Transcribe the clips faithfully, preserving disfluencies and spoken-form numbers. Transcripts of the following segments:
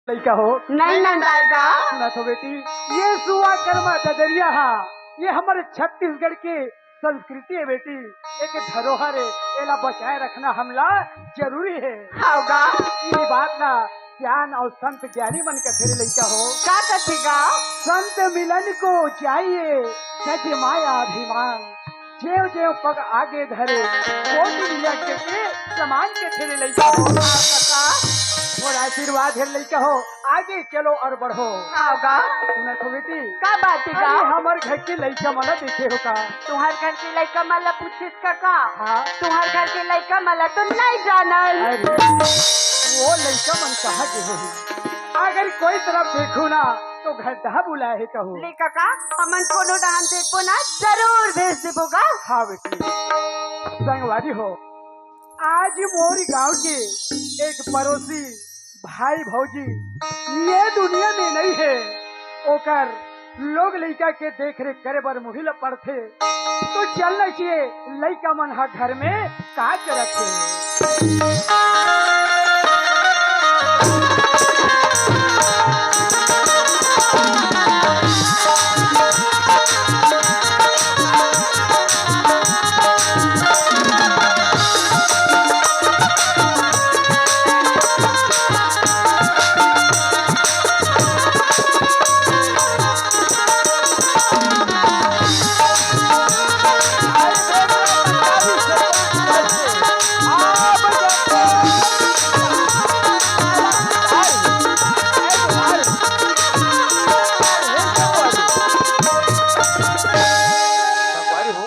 लइका हो। नहीं नंदाएगा। सुनत हो बेटी, ये सुआ कर्मा ददरिया हा, ये हमर छत्तीसगढ़ के संस्कृति है बेटी, एक धरोहर है, एला बचाए रखना हमला जरूरी है। होगा। ये बात ना ज्ञान और संत ज्ञानी मन कथे रे लइका हो। का कथेगा? संत मिलन को जाइए, जज माया अभिमान। जेव जेव पग आगे धरे, कोटि यज्ञ के समान कथे रे लइका हो। का? मोर आशीर्वाद है लइका हो, आगे चलो और बढ़ो। होगा। सुनत हो बेटी? का बात है अरे, का? हमर घर के लइका मन ला देखे हो का? तुम्हार घर के लइका मन ला पूछिस का का? हाँ। तुम्हार घर के लइका मन ला तो नहीं जानल। अरे, वो लइका मन कहाँ के होही? अगर कोई तरफ देखो ना, तो घर डहा बुलाए हे कहू। ले काका, हमन कोनो डहन देखबो ना, जरूर भेज देबो गा। हाँ बेटी, संगवारी हो, आज मोर गांव के एक पड़ोसी भाई भौजी ये दुनिया में नहीं है, ओकर लोग लइका के देख रेख करे बर मुही ल पड़थे। तो चलना चाहिए, लइका मन ह घर में का करत हे। संगवारी हो,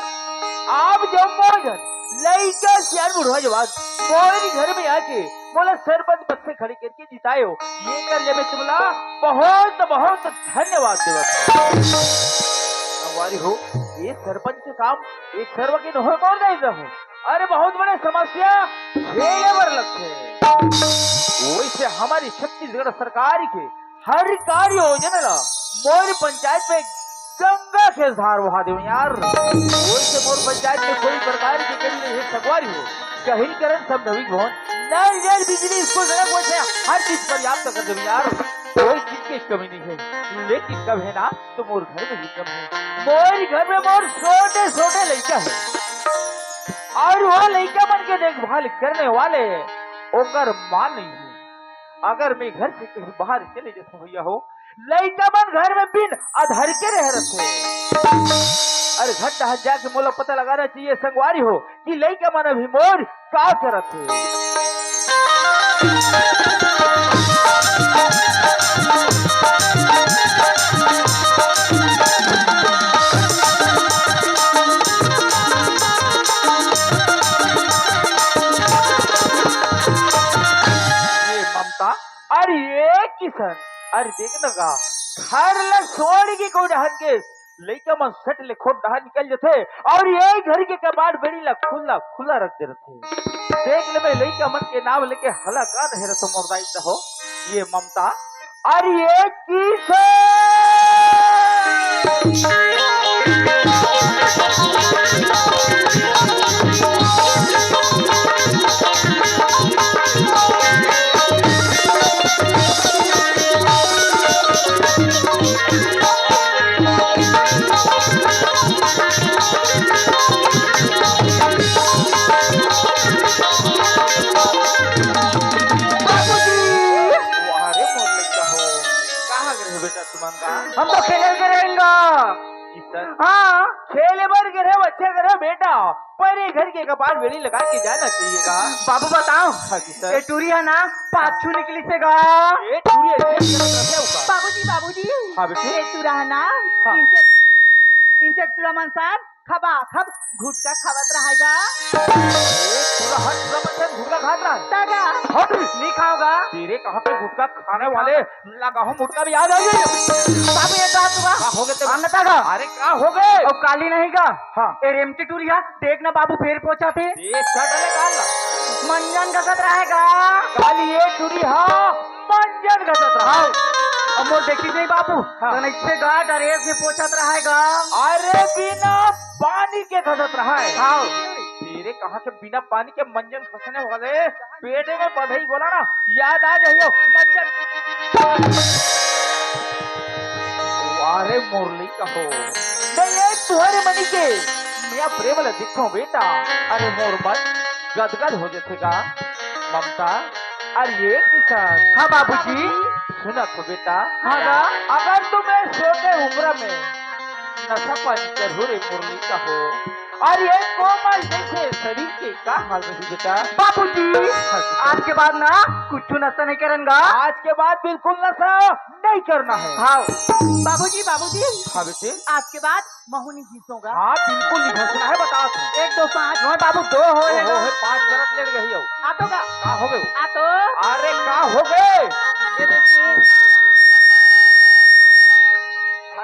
आप जम्मो झन लइका सियान बुढ़वा जवान मोर घर में आके मोला सरपंच पद से खड़े करके जिताए हो, ये कर ले मैं तुमला बहुत बहुत धन्यवाद देवत हूँ। संगवारी हो, ये सरपंच के काम एक सर्व के नोहे मोर दाई रहो। अरे बहुत बड़े समस्या झेले बर लगथे। वैसे हमारी छत्तीसगढ़ सरकार के हर कार्य योजना ला मोर पंचायत में गंगा के धार बहा देव यार। वैसे मोर पंचायत में कोई प्रकार की कमी नहीं है संगवारी हो। कहीं करण संभविक भवन, नल जल बिजली स्कूल सड़क वैसे हर चीज पर्याप्त कर देव यार। कोई चीज की कमी नहीं है, लेकिन कब है ना तो मोर घर में ही कम है। मोर घर में मोर छोटे छोटे लइका है और वो लइका मन के देखभाल करने वाले ओकर माँ नहीं है। अगर मैं घर से कहीं बाहर चले जाता भैया हो, लइका मन घर में बिन अधर के रह रथे। अरे घर डहर जाके मोला पता लगाना चाहिए संगवारी हो कि लइका मन अभी मोर का करत हे। ये ममता, अरे ये किशन, अरे देख न गा, घर ला छोड़ के कोई डहर के लइका मन सट ले खोट डहा निकल जथे और ये घर के कबाड़ बेड़ी ला खुला खुला रख दे रथे। देख ले मैं लइका मन के नाम लेके हला का नहीं रथो मोर दाई हो। ये ममता, अरे ये किशन। बाबूजी! वाह रे मोर लइका हो, कहाँ गे रहे बेटा तुमन का? हम तो खेले गे रहेंगा। किशन? हाँ। खेले बर गे रहे, अच्छा करे बेटा, पर ये घर के कपाट बेड़ी लगा के जाना चाहिए का? बाबू बताओ, हाँ किशन। ये टूरी है ना, पाछू निकली से गा। ये टूरी ऐसे करत रहे हो का? बाबूजी, बाबूजी, हाँ बेटी। ये टूरा है ना, हाँ। इनसे, इनसे टूरा मन साथ खबा खब गुटखा खावत रहेगा। ए, पूरा हर पूरा बच्चा गुटखा खात रहा है। तागा। हट। नहीं खाओगा। तेरे कहाँ पे गुटखा खाने वाले लगा हो मुटका भी याद आ गई। बाबू ये तो तुरा। का हो गए ते? अंगता का। अरे का हो गए? और काली नहीं का। हाँ। ए रेमटी टूरिया, देख ना बाबू फेर पहुंचा थे। ये चढ़ ले काल। मंजन घसत रहेगा। काली ये टूरी हाँ। मंजन घसत रहा है। अब मोर देखी नहीं बाबू, हाँ। तन इससे गा डरेस में पोछत रहा है गा। अरे बिना पानी के घसत रहा है। हाँ। तेरे कहाँ के बिना पानी के मंजन घसने वाले पेट में बधई बोला ना, याद आ जाइयो मंजन। अरे मोर लइका हो, मैं ये तुहर मन के मया प्रेम ल देखो बेटा। अरे मोर मन गदगद हो जथे गा ममता। अरे ये किशन। हाँ बाबूजी। सुनत हो बेटा। हाँ गा। अगर तुम्हें छोटे उम्र में नशा पानी कर हो रे मोर लइका हो, अरे ये कोमल जैसे शरीर के का हाल रही बेटा? बाबूजी, आज के बाद ना कुछ नशा नहीं करन गा। आज के बाद बिल्कुल नशा नहीं करना है। हाँ। बाबूजी, बाबूजी, हाँ बेटे। आज के बाद महू नहीं घिसोगा। हाँ, बिल्कुल नहीं घिसना है, बता तू। एक दो पाँच। नहीं बाबू, दो हो है ओहो, ना। है, पाँच गलत लेट गई हो। आ तो का? का हो गए? आ तो। अरे का हो गए? ये देखिए।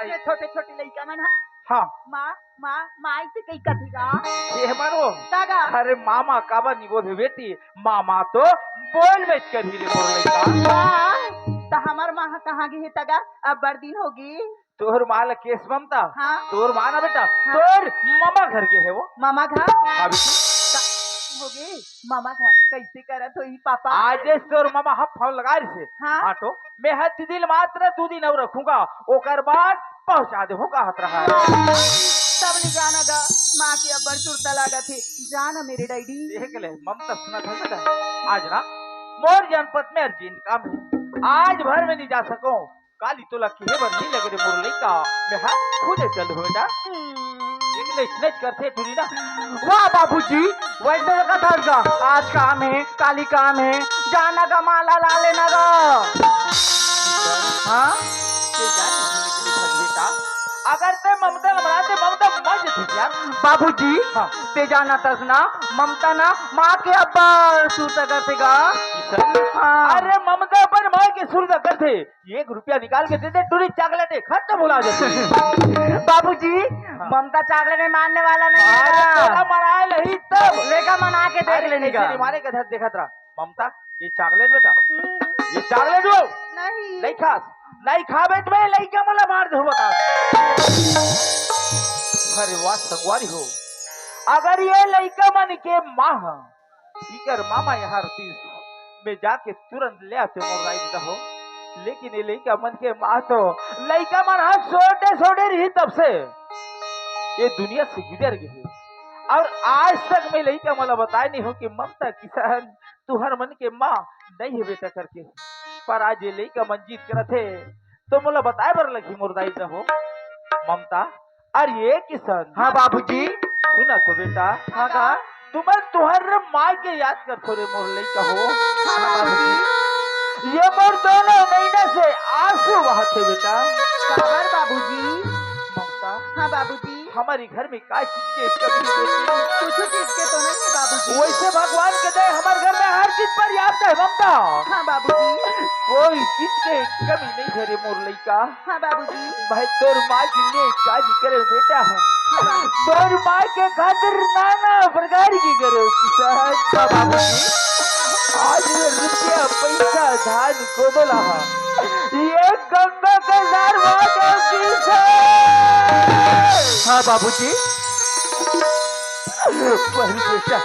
ये छोटे छोटे लइका मन, हाँ। हाँ। माँ, माँ, माँ इसे कई कथी गा? ये मारो। का गा? अरे मामा काबर नहीं बोले बेटी, मामा तो बोल में करी रे मोर लइका। वाह, त हमर माँ कहाँ गे हे त गा? अब बड़ दिन होगी। तोर माँ ला केस ममता। हाँ। तोर माँ ना बेटा, हाँ। तोर मामा घर गे हे वो। मामा घर? हाँ बेटी। होगी मामा घर। कैसे करत होही पापा? आज तोर मामा ह फोन लगा रही से। हाँ। हाँ तो मैं ह दीदी ल मात्र दू दिन अउ रखूंगा, ओकर बाद पहुंचा दे हो कहत रहा है। तब ले जाना गा, माँ के अब्बड़ सुरता लागत हे। जाना मेरे डैडी। देख ले ममता, सुनत हे बेटा, आज ना मोर जनपद में अर्जेंट काम हे, आज भर में नहीं जा सको। काली तोला किहे बर नहीं लगे रे मोर लइका, मैं हा खुदे चल हो बेटा। देख ले, इसने करथे टुरी ना। वाह बाबूजी, वैसे कथा गा, आज काम हे, काली काम हे, जाना गा माला ला लेना गा। हाँ? ते जाने सुने के लिए बेटा, अगर ते ममता ल मनाते, ममता मर जथे यार। बाबूजी, हाँ। ते जाना तस ना, ममता ना माँ के अब्बड़ सुरता करथे गा। हाँ। अरे ममता अपन माँ के सुरता करथे, एक रुपया निकाल के दे दे, टुरी चॉकलेट हे, खत्म भुला जाथे। बाबूजी, हाँ। ममता चॉकलेट में मानने वाला नहीं है अरे ना। तोला मनाए लही तब। लेका मना के देख अरे लेने का। कैसे नहीं माने के धर देखत रहा। ममता, ये चॉकलेट बेटा, ये चॉकलेट हो। नहीं। नहीं खास, नहीं खाबे त मैं लइका मन ला मार दूं बता। अरे वाह संगवारी हो, अगर ये लइका मन के माँ ह, इकर मामा यहाँ रतीस, मैं जाके तुरंत ले आते मोर राइट हो। लेकिन ये लइका मन के माँ तो, लइका मन ह छोटे छोटे रही तब से ये दुनिया से गुजर गए हे। अउ आज तक मैं लइका मन ला बताए नहीं हो कि ममता किशन तुहर मन के माँ नहीं हे बेटा करके। पर आज ये लइका मन जिद करत हे तो मोला बताए बर लगही मोर दाई हो। ममता, अरे किशन। हाँ बाबूजी। सुना तो बेटा। हाँ का? तुमन तुहर माँ के याद करथो रे मोर लइका हो। हाँ बाबूजी। ये मोर दोनों नैना से आंसू बहत हे बेटा। काबर बाबूजी? ममता। हाँ बाबूजी। हमारे घर में का चीज के कमी हे बेटी? कुछ चीज के तो नहीं है बाबूजी। वैसे भगवान के दया हमारे घर में हर चीज पर्याप्त है ममता। हाँ बाबूजी। कोई चीज के कमी नहीं है रे मोर लइका। हाँ बाबूजी। भाई तोर माँ जिन्ने का जी करे बेटा है। हाँ बाबूजी। तोर माँ के खातिर नाना प्रकार की करे किसान। हाँ बाबूजी। आज ये रुपया पैसा धान को बोला है। ये गंगा के सार बात है किसान। हाँ बाबूजी। पर बेटा,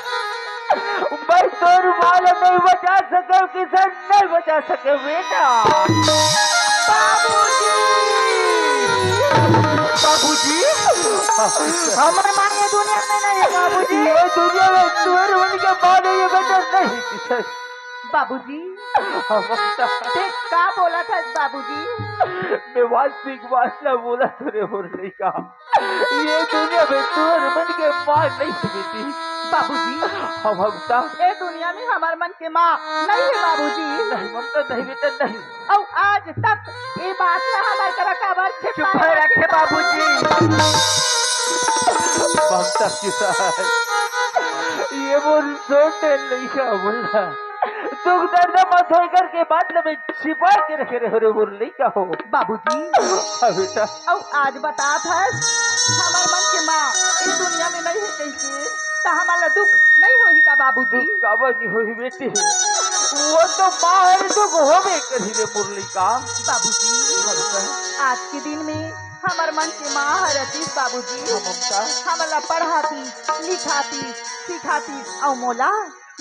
मैं तोर माँ ला नहीं बचा सके किशन, नहीं बचा सके बेटा। बाबूजी। बाबूजी। हमार माँ ये दुनिया में नहीं है बाबूजी। ये दुनिया में तोर मन के माँ नहीं है बेटा, नहीं किशन। बाबूजी। हाँ, ममता। ते का बोलत हस बाबूजी? मैं वास्तविक बात ला बोलत हों रे मोर लइका। ये दुनिया में तोर मन के माँ नहीं है बेटी। बाबूजी। हाँ ममता। ये दुनिया में हमार मन के माँ नहीं है बाबूजी। नहीं ममता, नहीं बेटा, नहीं। अउ आज तक ये बात ला हमार करा काबर छुपाए रखे बाबूजी। ममता किसान, ये मोर छोटे लइका बोला। दुख दर्द मत होय करके बात ल मैं छिपा के रखे रहे रे मोर लइका हो। बाबूजी। हाँ बेटा। अउ आज बतात हस, हमार मन के माँ ए दुनिया में नहीं है कहिके, त हमन ला दुख नहीं होही का बाबूजी? दुख काबर नहीं होही बेटी, वो तो माँ हर दुख होबे करही रे मोर लइका। बाबूजी, हाँ बेटा। आज के दिन में हमर मन के माँ हर रतीस बाबूजी, हाँ ममता। हमन ला पढ़ातीस, लिखातीस, सिखातीस, अउ मोला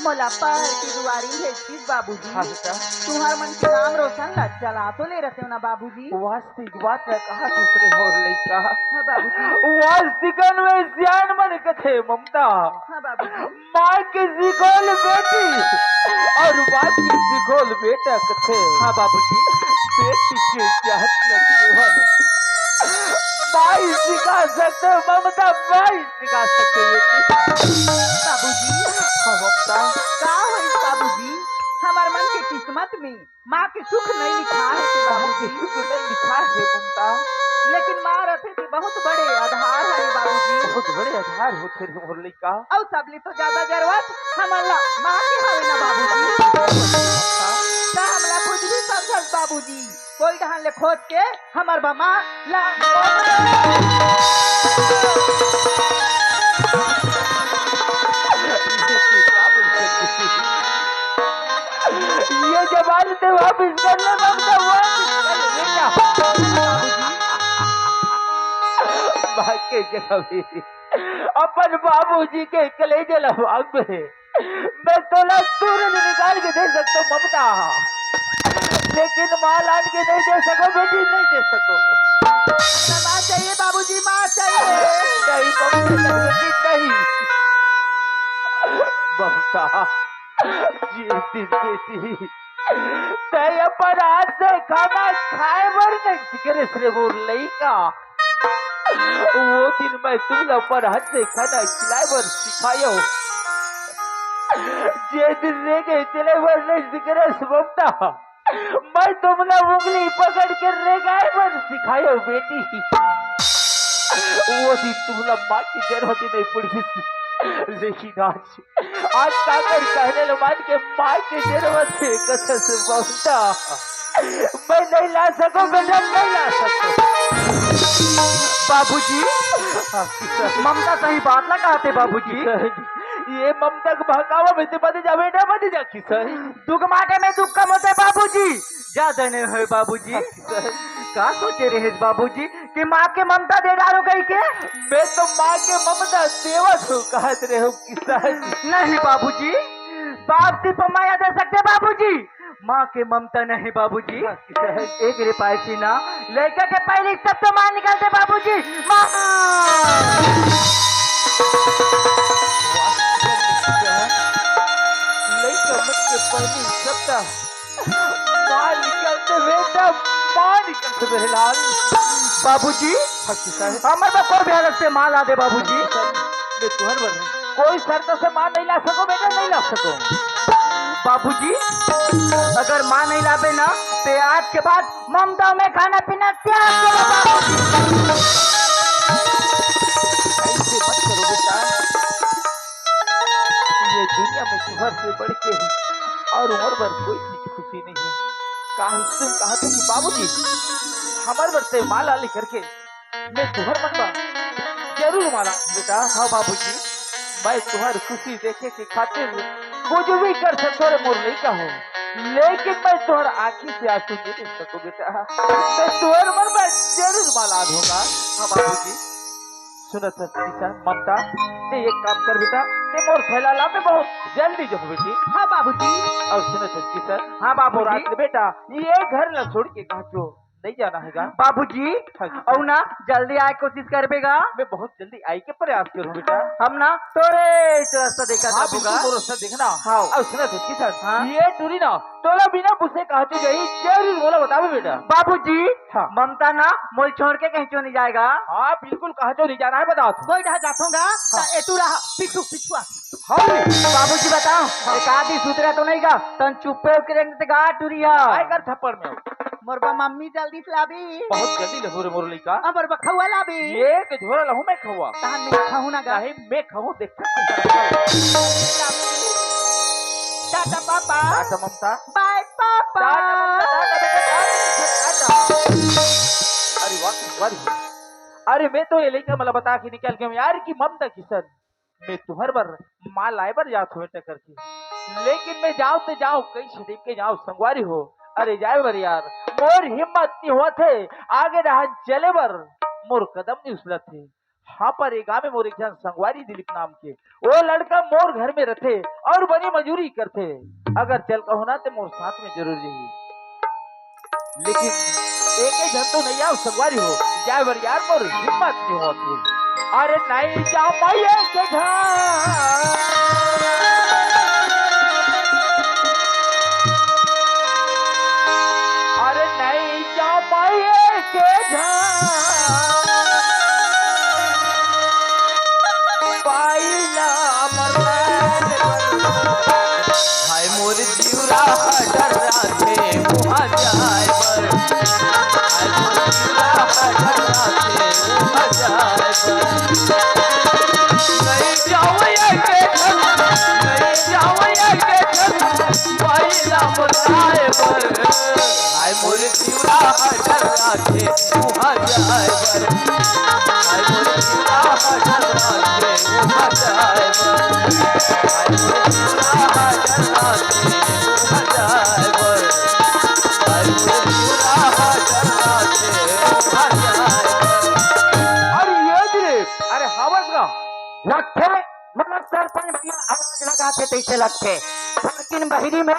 मोला पहर के दुआरी भेजतिस बाबूजी। हाँ बेटा। तुहर मन के नाम रोशन ला चला तो ले रहते हो ना बाबूजी। वास्तविक बात ला कहा दूसरे हो लइका। हाँ बाबूजी। वास्तविकन में सियान मन कथे ममता। हाँ बाबूजी। माँ के सिखोल बेटी और बाप के सिखोल बेटा कथे। हाँ बाबूजी। बेटी के जात लगे हो। माई सिखा सकते ममता, माई सिखा सकते बेटी। बाबूजी। हाँ ममता। का होइस बाबूजी? हमर मन के किस्मत में माँ के सुख नहीं लिखा हे ते बाबूजी। सुख नहीं लिखा हे ममता। लेकिन माँ रथे ते बहुत बड़े आधार हे बाबूजी। बहुत बड़े आधार होथे रे मोर लइका। अउ सबले तो ज्यादा जरूरत हमन ला माँ के हवे ना बाबूजी। त हमला कुछ भी समझस बाबूजी, कोई ढंग ले खोज के हमर बमा ला। ये जबान ते वापिस कर ले ममता, वापिस कर ले बेटा। भाग के जगह भी अपन बाबूजी के कलेजे ला मांग में मैं तोला सूरज निकाल के दे सकता हूँ ममता, लेकिन माँ लान के नहीं दे सको बेटी, नहीं दे सको। माँ चाहिए बाबूजी, माँ चाहिए। नहीं ममता, नहीं बेटी, नहीं। ममता, जी दिन बेटी, तै अपन हाथ से खाना खाए बर नहीं सिखे रे मोर लइका। वो दिन मैं तुमला अपन हाथ से खाना खिलाए बर सिखायो। जे दिन रेंगे चले बर नहीं सिखे रे ममता, मैं तुमला उंगली पकड़ के रेंगाए बर सिखायो बेटी। वो दिन तुमला माँ के जरूरत नहीं पड़ी, लेकिन आज आज काकर कहने ल मान के माँ के जरूरत हे कसम से ममता। मैं नहीं ला सको बेटा, नहीं ला सको। बाबूजी, ममता सही बात ला कहते बाबूजी। ये ममता के बहकावा में से बच जा बेटा, बच जा किसन। दुख माटे में दुख कम होते बाबूजी, ज्यादा नहीं होए बाबूजी। का सोचे रहे बाबूजी कि माँ के ममता दे डालो कही के? मैं तो माँ के ममता देवत हूँ कहत रहे हूँ किसन। नहीं बाबूजी, बाप सिर्फ माया दे सकते बाबूजी, माँ के ममता नहीं बाबूजी। एक रे पायसी ना, लइका के पहले सब तो माँ निकालते बाबूजी। माँ। लइका मन के पहले सब माँ निकलते बेटा, माँ निकलते बेहलाल। बाबूजी, हाँ, किसन। हमर बर कोई भी हालत से माँ ला दे बाबूजी। मैं तुहर बर हूँ। कोई शर्त से माँ नहीं ला सको बेटा, नहीं ला सको। बाबूजी, अगर माँ नहीं लाबे ना, ते आज के बाद ममता में खाना पीना त्याग दे बाबूजी। ऐसे मत करो बेटा, ये दुनिया में तुहर से बढ़ के है और उमर भर कोई चीज खुशी नहीं है। काहे तुम कहा था कि बाबूजी हमर बर ते माला लेकर के मैं तुहर मन बर जरूर माला। बेटा, हाँ बाबूजी, मैं तुहर खुशी देखे के खातिर कुछ भी कर सकतो रे मोर लइका हो, लेकिन मैं तुहर आँखी से आंसू नहीं देख सकूँ बेटा। मैं तुहर मन बर जरूर माला दूंगा। हाँ बाबूजी। सुनत हस किसन, ममता, ते एक काम कर बेटा, ते मोर थैला ला, मैं बहुत जल्दी जाहूँ बेटी। हाँ बाबूजी। अउ सुनत हस किसन, हाँ बाबूजी। रात ले बेटा, ये घर ला छोड़ के कहाँ चो नहीं जाना है गा। बाबूजी, हाँ जी। अउ ना जल्दी आए कोशिश करबे गा। मैं बहुत जल्दी आए के प्रयास करूँ बेटा। हम ना तोरे तो रास्ता देखा हाँ, था बिल्कुल होगा। वो रास्ता देखना। हाँ। अउ सुनत हस किसन, हाँ। ये टूरी ना तोला बिना पूछे कहाँ चो जाही, जरूर मोला बताबे बेटा। बाबूजी, हाँ। ममता ना मोल छोड़ के कहीं चो नहीं जाएगा। हाँ, बिल्कुल कहाँ चो नहीं जाना है, बता। कोई ढा जाथोगा, हाँ। तो एतू रहा, पीछू, पीछू आ। हाँ। बाबूजी बताओ, हाँ। एक आधी सुधरा तो नहीं गा, तन चुप्पे होके रहने से गा टूरी है। आए कर थप्पड़ में। मोर बा मम्मी जल्दी से लाबी। बहुत जल्दी लहू रे मोर लइका। अब मोर बा खौआ लाबी। एक झोरा लहू मैं खौआ। तहन मैं खाहूँ ना गा। नहीं, मैं खाहूँ, देख। टाटा पापा। टाटा ममता। बाय पापा। टाटा ममता, टाटा बेटा, टाटा, टाटा। अरे वाह, वाह। अरे मैं तो ये लइका मला बता के निकल गया हूँ यार कि ममता किसन, मैं तुहर बर माँ लाए बर जात हूँ बेटा करके। लेकिन मैं जाओ ते जाओ, कई छे देख के जाओ संगवारी हो। अरे जाए बर यार, मोर हिम्मत नहीं होत हे, आगे डहन चले बर मोर कदम नहीं उछलत हे। हाँ, पर ए गाँव में मोर एक झन संगवारी दिलीप नाम के, वो लड़का मोर घर में रथे अउ बनी मजूरी करथे। अगर चल कहूँ ना, ते मोर साथ में जरूर रही। लेकिन एक ही झन तो नइ आव संगवारी हो, जाय बर यार मोर हिम्मत नइ होत हे। अरे नइ जावय एक झन, अरे नइ जावय एक झन, बाई ला मरवाए बर। हाय मोर जीवरा डर्राथे उहाँ जाय बर। हाय मोर जीवरा डर्राथे उहाँ जाय बर। नइ जावय एक झन, नइ जावय एक झन, बाई ला मरवाए बर। हाय मोर जीवरा डर्राथे उहाँ जाय बर। हाय मोर जीवरा डर्राथे उहाँ जाय बर। हाय मोर जीवरा डर्राथे उहाँ जाय बर। हाय मोर जीवरा डर्राथे उहाँ जाय बर। अरे ये दिलीप, अरे हवस गा। लगथे, मतलब सरपंच भैया आवाज लगाथे तइसे लगथे। लेकिन बहिरी में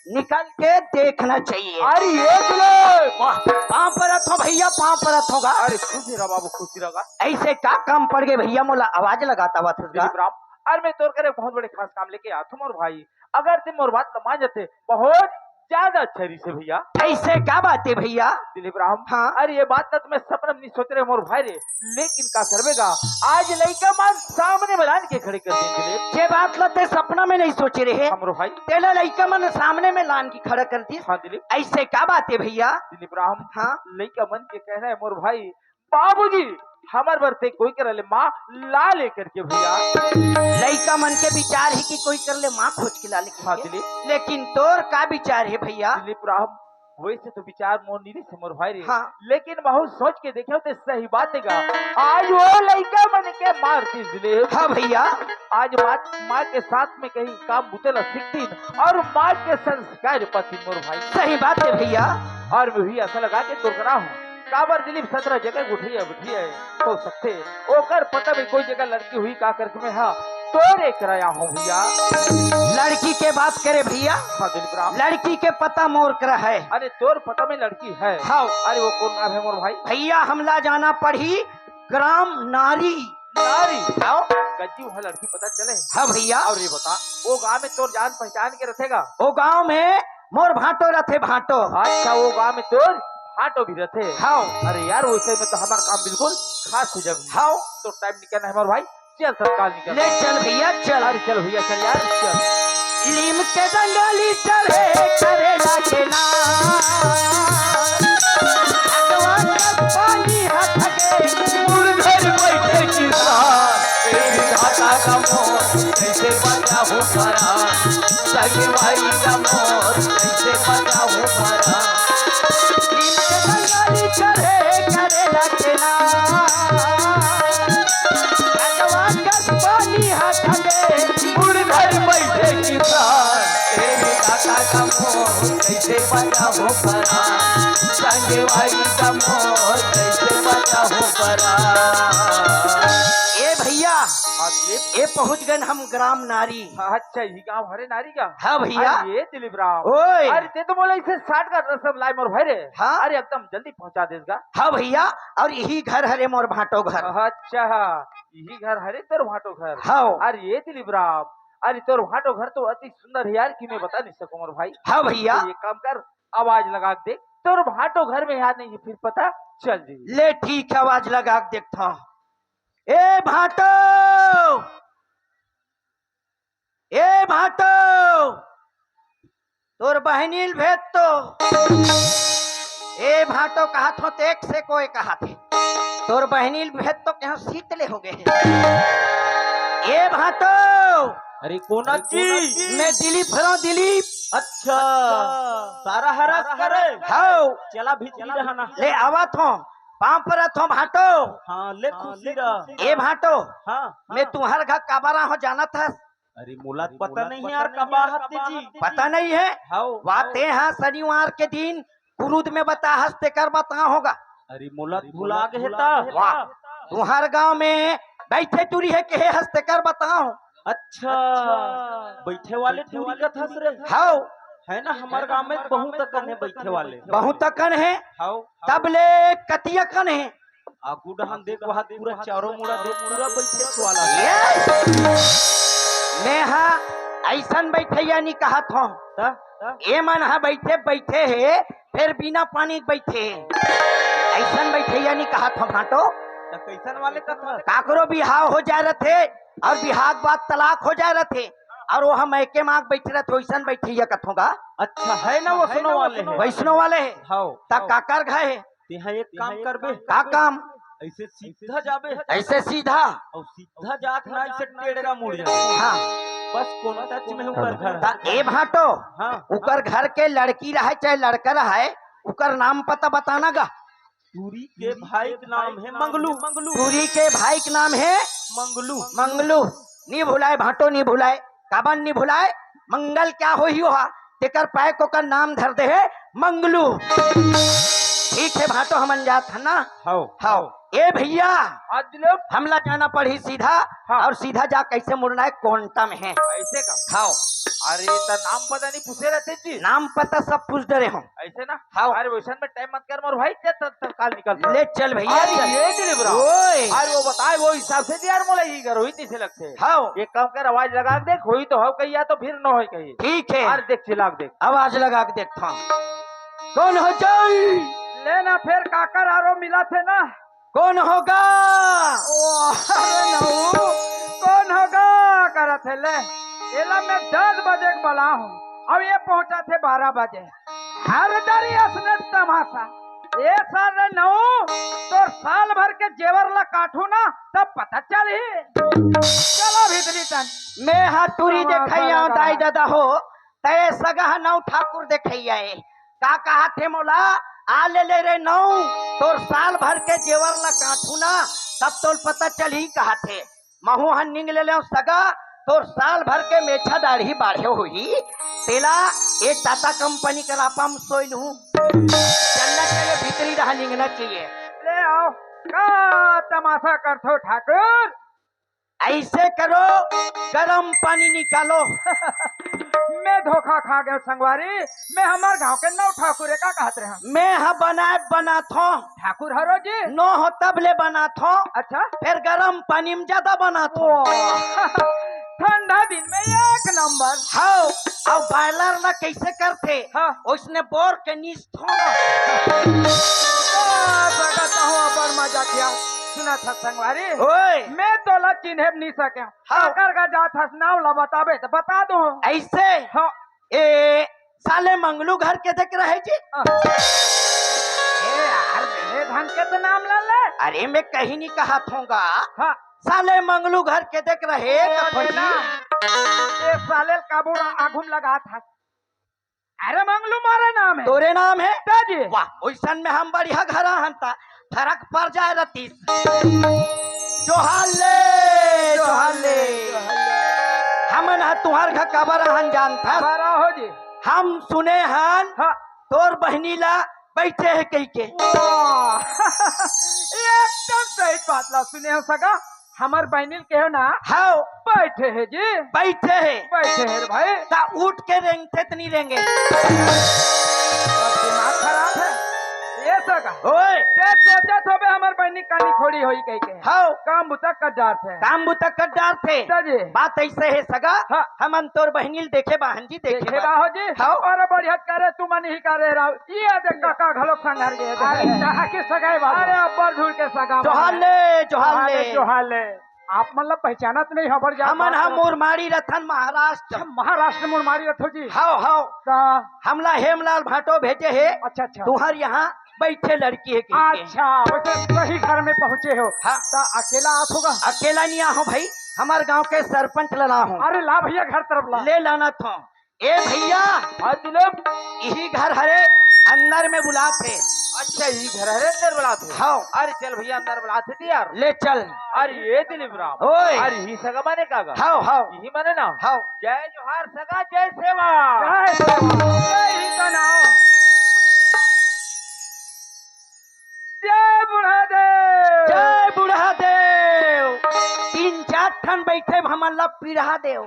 निकल के देखना चाहिए। अरे ये दिलीप। वाह, पाँव परत हों भैया, पाँव परत हों गा। अरे खुशी रह बाबू, खुशी रह गा। अइसे का काम पड़ गे भैया, मोला आवाज लगात आवत हस गा? दिलीप राम, अरे मैं तोर करे बहुत बड़े खास काम लेके आत हों मोर भाई। अगर ते मोर बात ल मान जाते, बहुत ज्यादा अच्छा रहिसे भैया। अइसे का बात हे भैया? दिलीप राम, हाँ। अरे ये बात ल तो मैं सपना में नइ सोचे रहें मोर भाई रे, लेकिन का करबे गा, आज लइका मन सामने में लान के खड़े कर दीन दिलीप। ये बात ल ते सपना में नइ सोचे रहे? हाँ मोर भाई। तेला लइका मन सामने में लान के खड़ा कर दीस। हाँ दिलीप। अइसे का बात हे भैया? दिलीप राम, हाँ। लइका मन के कहना हे मोर भाई, बाबूजी, हमर बर ते कोई करा ले माँ ला ले करके भैया। लइका मन के विचार हे कि कोई करा ले माँ खोज के ला ले करके। हाँ दिलीप। लेकिन तोर का विचार हे भैया? दिलीप राम, वइसे तो विचार मोर नइ रहिसे मोर भाई रे। हाँ। लेकिन बहुत सोच के देखेंव ते सही बात हे गा। आज वो लइका मन के मारतीस दिलीप। हाँ भैया। आज माँ, माँ के साथ में कहीं काम बुता ला सीखतीन अउ माँ के संस्कार पातीन मोर भाई। सही बात हे भैया। अउ मैं भी आशा लगा के तोर करा हूँ। काबर दिलीप, सतरा जगह गुठिया बिठिया हे, हो सकथे ओकर पता में कोई जगह लड़की होही का करके मैं हा तोरे करा आय हों भैया। लड़की के बात करे भैया? हाँ दिलीप राम। लड़की के पता मोर करा हे। अरे तोर पता में लड़की हे? हाँ। अरे वो कोन गाँव हे मोर भाई? भैया हमला जाना पड़ही ग्राम नारी। नारी? हाँ। कज्जी उहाँ लड़की पता चले? हाँ भैया। अउ ये बता, वो गाँव में तोर जान पहचान के रथे गा? वो गाँव में मोर भांटो रथे, भांटो। अच्छा, वो गाँव में तोर भांटो भी रथे? हाँ। अरे यार, वइसे में तो हमर काम बिल्कुल खास हो जाही। हाँ। तो टाइम निकलना हे मोर भाई, चल तत्काल निकल। ले चल भैया, चल। अरे चल भैया, चल यार, चल। लीम के डंगाली चढ़े करे लागे ना। अगवा के पानी हाथ के। मुड़ घर बैठे किसान, ए विधाता का मोर, कइसे बचाहूँ परान। संगवारी का मोर, कइसे बचाहूँ परान। नीम के डंगारी चढ़े करे लगना। अगवा के पानी हाथ में। मुड़ घर बैठे किसान, ए विधाता का मोर, कइसे बचाहूँ परान। संगवारी का मोर, कइसे बचाहूँ परान। ए भैया, हाँ, ये ए पहुँच गन हम ग्राम नारी। अच्छा, इही गाँव हरे नारी का? हाँ भैया। अरे ये दिलीप राम। ओए। अरे ते तो मोला इसे साठ का रसम लाए मोर भाई रे। हाँ। अरे एकदम जल्दी पहुँचा देस गा। हाँ भैया, अउ इही घर हरे मोर भांटो घर। अच्छा, इही घर हरे तोर भांटो घर। हाँ। अरे ये दिलीप राम, अरे तोर भांटो घर तो अति सुंदर हे यार कि मैं बता नहीं सकूँ मोर भाई। हाँ भैया। तो एक काम कर, आवाज लगा के देख, तोर भांटो घर में यार नहीं हे, फिर पता चल जाही। ले ठीक हे, आवाज लगा के देखथों। ए भांटो, ए भांटो, तोर बहिनी ल भेज तो। ए भांटो कहत हों, तेक से कोई कहत हे। तोर बहिनी ल भेज तो, कहेंव सीत ले हो गे हे। ए भांटो। अरे कोन जी? मैं दिलीप हरों, दिलीप। अच्छा, सारा हरस करे। हव। चला भी जी रहना। ले आवत हों, पाँव परत हों भांटो। हाँ, ले खुशी रह। ए भांटो, हाँ, मैं हाँ। तुम्हर घर काबर आहों जानत हस? अरे मोला तो पता नहीं हे यार, कब आते जी। पता नहीं हे? हव। वा ते हा शनिवार के दिन कुरुद में बताहस, तेकर बताहों गा। अरे मोला तो भुला गे हे ता। वाह। तुंहर गांव में बइठे टूरी हे, केहे हस तेकर बताव। अच्छा, बइठे वाले टूरी कथस रे। हव। हे ना, हमर गांव में बहुत अकन हे बइठे वाले। बहुत अकन हे? हव। तब ले कति अकन हे? आगू डहन देख, वहां पूरा चारों मुड़ा देख, पूरा बइठे वाला हे। ए! मेंहा अइसन बइठइया नी कहत हों। त? त? ए मन ह बइठे, बइठे हे, फेर बिना पानी के बइठे हे। अइसन बइठइया नी कहत हों भांटो। त कइसन वाले कथस? काकरो बिहाव हो जाय रथे अउ बिहाव के बाद तलाक हो जाय रथे अउ वो हम एके मांग बइठे रथे, वइसन बइठइया कथों गा। अच्छा, हे ना, वइसनो वाले हे। वइसनो वाले हे। हव। त काकर घर हे? तेहा एक काम करबे। का काम? अइसे सीधा जाबे। अइसे सीधा? अउ सीधा जात ना, अइसे टेड़गा मुड़ जाबे। हां। बस कोन टच में ओकर घर हे। त ए भांटो, हां। ओकर घर के लड़की रहय चाहे लड़का रहय, ओकर नाम पता बताना गा। टूरी के भाई के नाम हे मंगलू। टूरी के भाई के नाम हे मंगलू। मंगलू। नी भुलाय भांटो, नी भुलाय। काबर नी भुलाय? मंगल क्या होही ओहा, तेकर पाय के ओकर नाम धर दे हे मंगलू। ठीक हे भांटो, हमन जात हन ना। हव। हव। ए भइया, हमला जाना पड़ही सीधा। हां। अउ सीधा जा कइसे मुड़ना हे, कोंटा में हे। अइसे का? हव। अरे, त नाम पता नी पूछे रथे जी? नाम पता सब पूछ डरे हों। अइसे ना? हव। अरे, वइसन में टाइम मत कर मोर भाई, चल, चल, चल, काल निकल। ले चल भइया, अरे, चल। ए दिलीप राव। ओए। अरे, वो बताय, वो हिसाब से दे यार, मोला इही घर होही तइसे लगथे। हव। एक काम कर, आवाज लगा के देख, होही तो हव कही, या तो फिर न होही कही। ठीक हे। अरे, देख, चिल्ला के देख। आवाज लगा के देखथों। कोन हो जाई? ले ना, फेर काकर आरो मिलत हे ना। कोन हो गा? ओ, अरे नऊ, कोन हो गा करत हे ले? एला मैं दस बजे के बलाय हों, अउ ए पहुंचत हे बारह बजे। हर दरी असने तमासा। ए साल रे नऊ, तोर साल भर के जेवर ला काटहूं ना, तब पता चलही। चलो भीतरी तन। मेंहा टूरी तमासा देखइया हों, लगा। दाई ददा हो, त ए सगा ह नऊ ठाकुर देखइया ए। का कहत हे मोला? आ ले ले रे नऊ, तोर साल भर के जेवर ला काटहूं ना, तब तोल पता चलही कहत हे। महूं ह निंग ले लेंव सगा, तोर साल भर के मेछा दाढ़ी बाढ़े होही, तेला ए टाटा कंपनी के रापा म सोय लूहूं। चलना चाहिए, भीतरी रहा निंगना चाहिए। ले आओ, का तमासा करथो ठाकुर? अइसे करो, गरम पानी निकालो। मैं धोखा खा गेंव संगवारी, मैं हमर गांव के नऊ ठाकुर ए, का कहत रहेंव? मेंहा बनाय बनाथों। ठाकुर हरो जी? नोहंव तब ले बनाथों। अच्छा। फेर गरम पानी म जादा बनाथों। ओ, ठंडा दिन में एक नंबर। हव, अउ बॉयलर ला कइसे करथे? हां। ओइसने बोर के नीस थों। ओ, बगत हो, अब्बड़ मजा किया। सुनत हस संगवारी? ओए। मैं तोला चिन्हे नी सकेंव। हां। काकर घर जात हस, नांव ला बताबे त बता दूं। अइसे? हां। ए, साले मंगलू घर के देख रहे जी? ए यार, मेरे धन के तो नाम ला ले। अरे, मैं कहीं नी कहत हों गा। हां। साले मंगलू घर के देख रहे, ओ, कथो जी। ए साले ल काबर आगू म लगात हस? अरे मंगलू मोरे नाम हे। तोरे नाम हे? त जी। वाह, ओइसन में हम बढ़िया घर हन त फरक पड़ जाय रतिस। जोहार ले, जोहार ले। हमन ह तुंहर घर काबर आहन जानथस? काबर आहो जी? हम सुने हन, हां। तोर बहिनी ला बइठे हे कहिके। वाह! एकदम सही बात ला सुने हव सगा। हमर बहिनी ल केहेंव ना? हव। बइठे हे जी। बइठे हे। बइठे हे रे भाई। त उठ के रेंगथे त नी रेंगे। तोर दिमाग खराब हे। ए सगा। ओए। तें सोचत होबे हमर बहिनी कानी खोड़ी होही कहिके। हव। काम बुता कर डारथे। काम बुता कर डारथे। त जी। बात अइसे हे सगा। हां। हमन तोर बहिनी ल देखे बाहन जी, देखे देखे बा। बाहो जी। हव। अरे बढ़िया करे, तुमन ही करे राव। ये देख, काका घलो संघर गे हे। अरे, कहाँ के सगाई बाबू? अरे, अब्बड़ दूर के सगा जोहार बाबू। ले, जोहार जोहार ले, ले। जोहार ले। आप मन ला पहचानत नहीं हव, बड़ जात हमन बात ह करो। मुरमाड़ी रथन, महाराष्ट्र। अच्छा, महाराष्ट्र मुरमाड़ी रथो जी। हव, हव। त हमला हेमलाल भांटो भेजे हे। अच्छा, अच्छा। तुंहर यहाँ बइठे लड़की हे कहिके। अच्छा, वइसे सही घर में पहुँचे हो। हाँ। त अकेला आत होगा? अकेला नहीं आहों भाई, हमर गांव के सरपंच ला लाहों। अरे ला भैया, घर तरफ ला। ले लानत हों। ए भैया, हाँ दुलम। इही घर हरे, अंदर में बुलात हे। अच्छा, इही घर हरे, अंदर बुलात हे। हाँ। अरे चल भैया, अंदर बुलात हे जी यार। ले चल। अरे ये दिलीप राम। ओए। अरे इही सगा माने का गा? हाँ, हाँ। इही माने ना? हाँ। जय जोहार सगा, जय सेवा। जय सेवा। जय हिंद नाम। जय बुढ़ा देव। जय बुढ़ा देव। बइठे हमन ला पीढ़ा देव।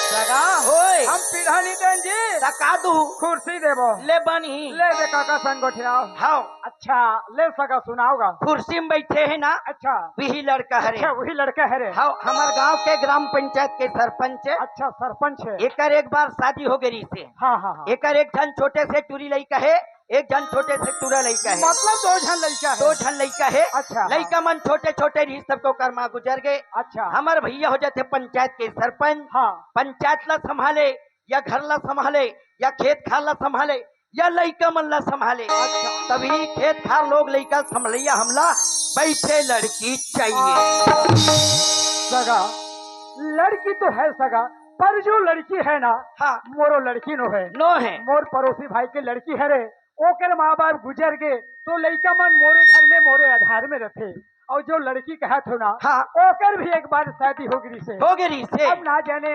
सगा, ओए। हम पीढ़ा नहीं देन जी। त का दू? कुर्सी देबो। ले बनही। ले दे काका संग गोठियाव। हव। अच्छा, ले सगा सुनाव गा। कुर्सी में बइठे हे ना। अच्छा। वही लड़का हरे। अच्छा, वही लड़का हरे। हव, हमर गांव के ग्राम पंचायत के सरपंच हे। अच्छा, सरपंच हे। एकर एक बार शादी हो गे रिहिसे। हाँ, हाँ, हाँ। एकर एक झन छोटे से टूरी लइका हे, एक झन छोटे से टूरा लइका हे। मतलब दो झन लइका हे। दो झन लइका हे। अच्छा, हाँ। लइका मन छोटे-छोटे रिहिस, सबको ओकर माँ गुजर गे। अच्छा। हमर भैया हो जाथे पंचायत के सरपंच। हाँ। पंचायत ला संभाले, या घर ला संभाले, या खेत खार ला संभाले, या लइका मन ला संभाले। अच्छा। तभी खेत खार लोग लइका संभलइया हमला बइठे लड़की चाहिए। सगा, लड़की तो है सगा, पर जो लड़की है ना, हाँ। मोरो लड़की नो है। नो है। मोर पड़ोसी भाई के लड़की है रे, ओकर माँ बाप गुजर गे, तो लइका मन मोरे घर में, मोरे आधार में रथे। अउ जो लड़की कहत हो ना, हाँ। ओकर भी एक बार शादी हो गे रिहिसे। हो गे रिहिसे। अब ना जाने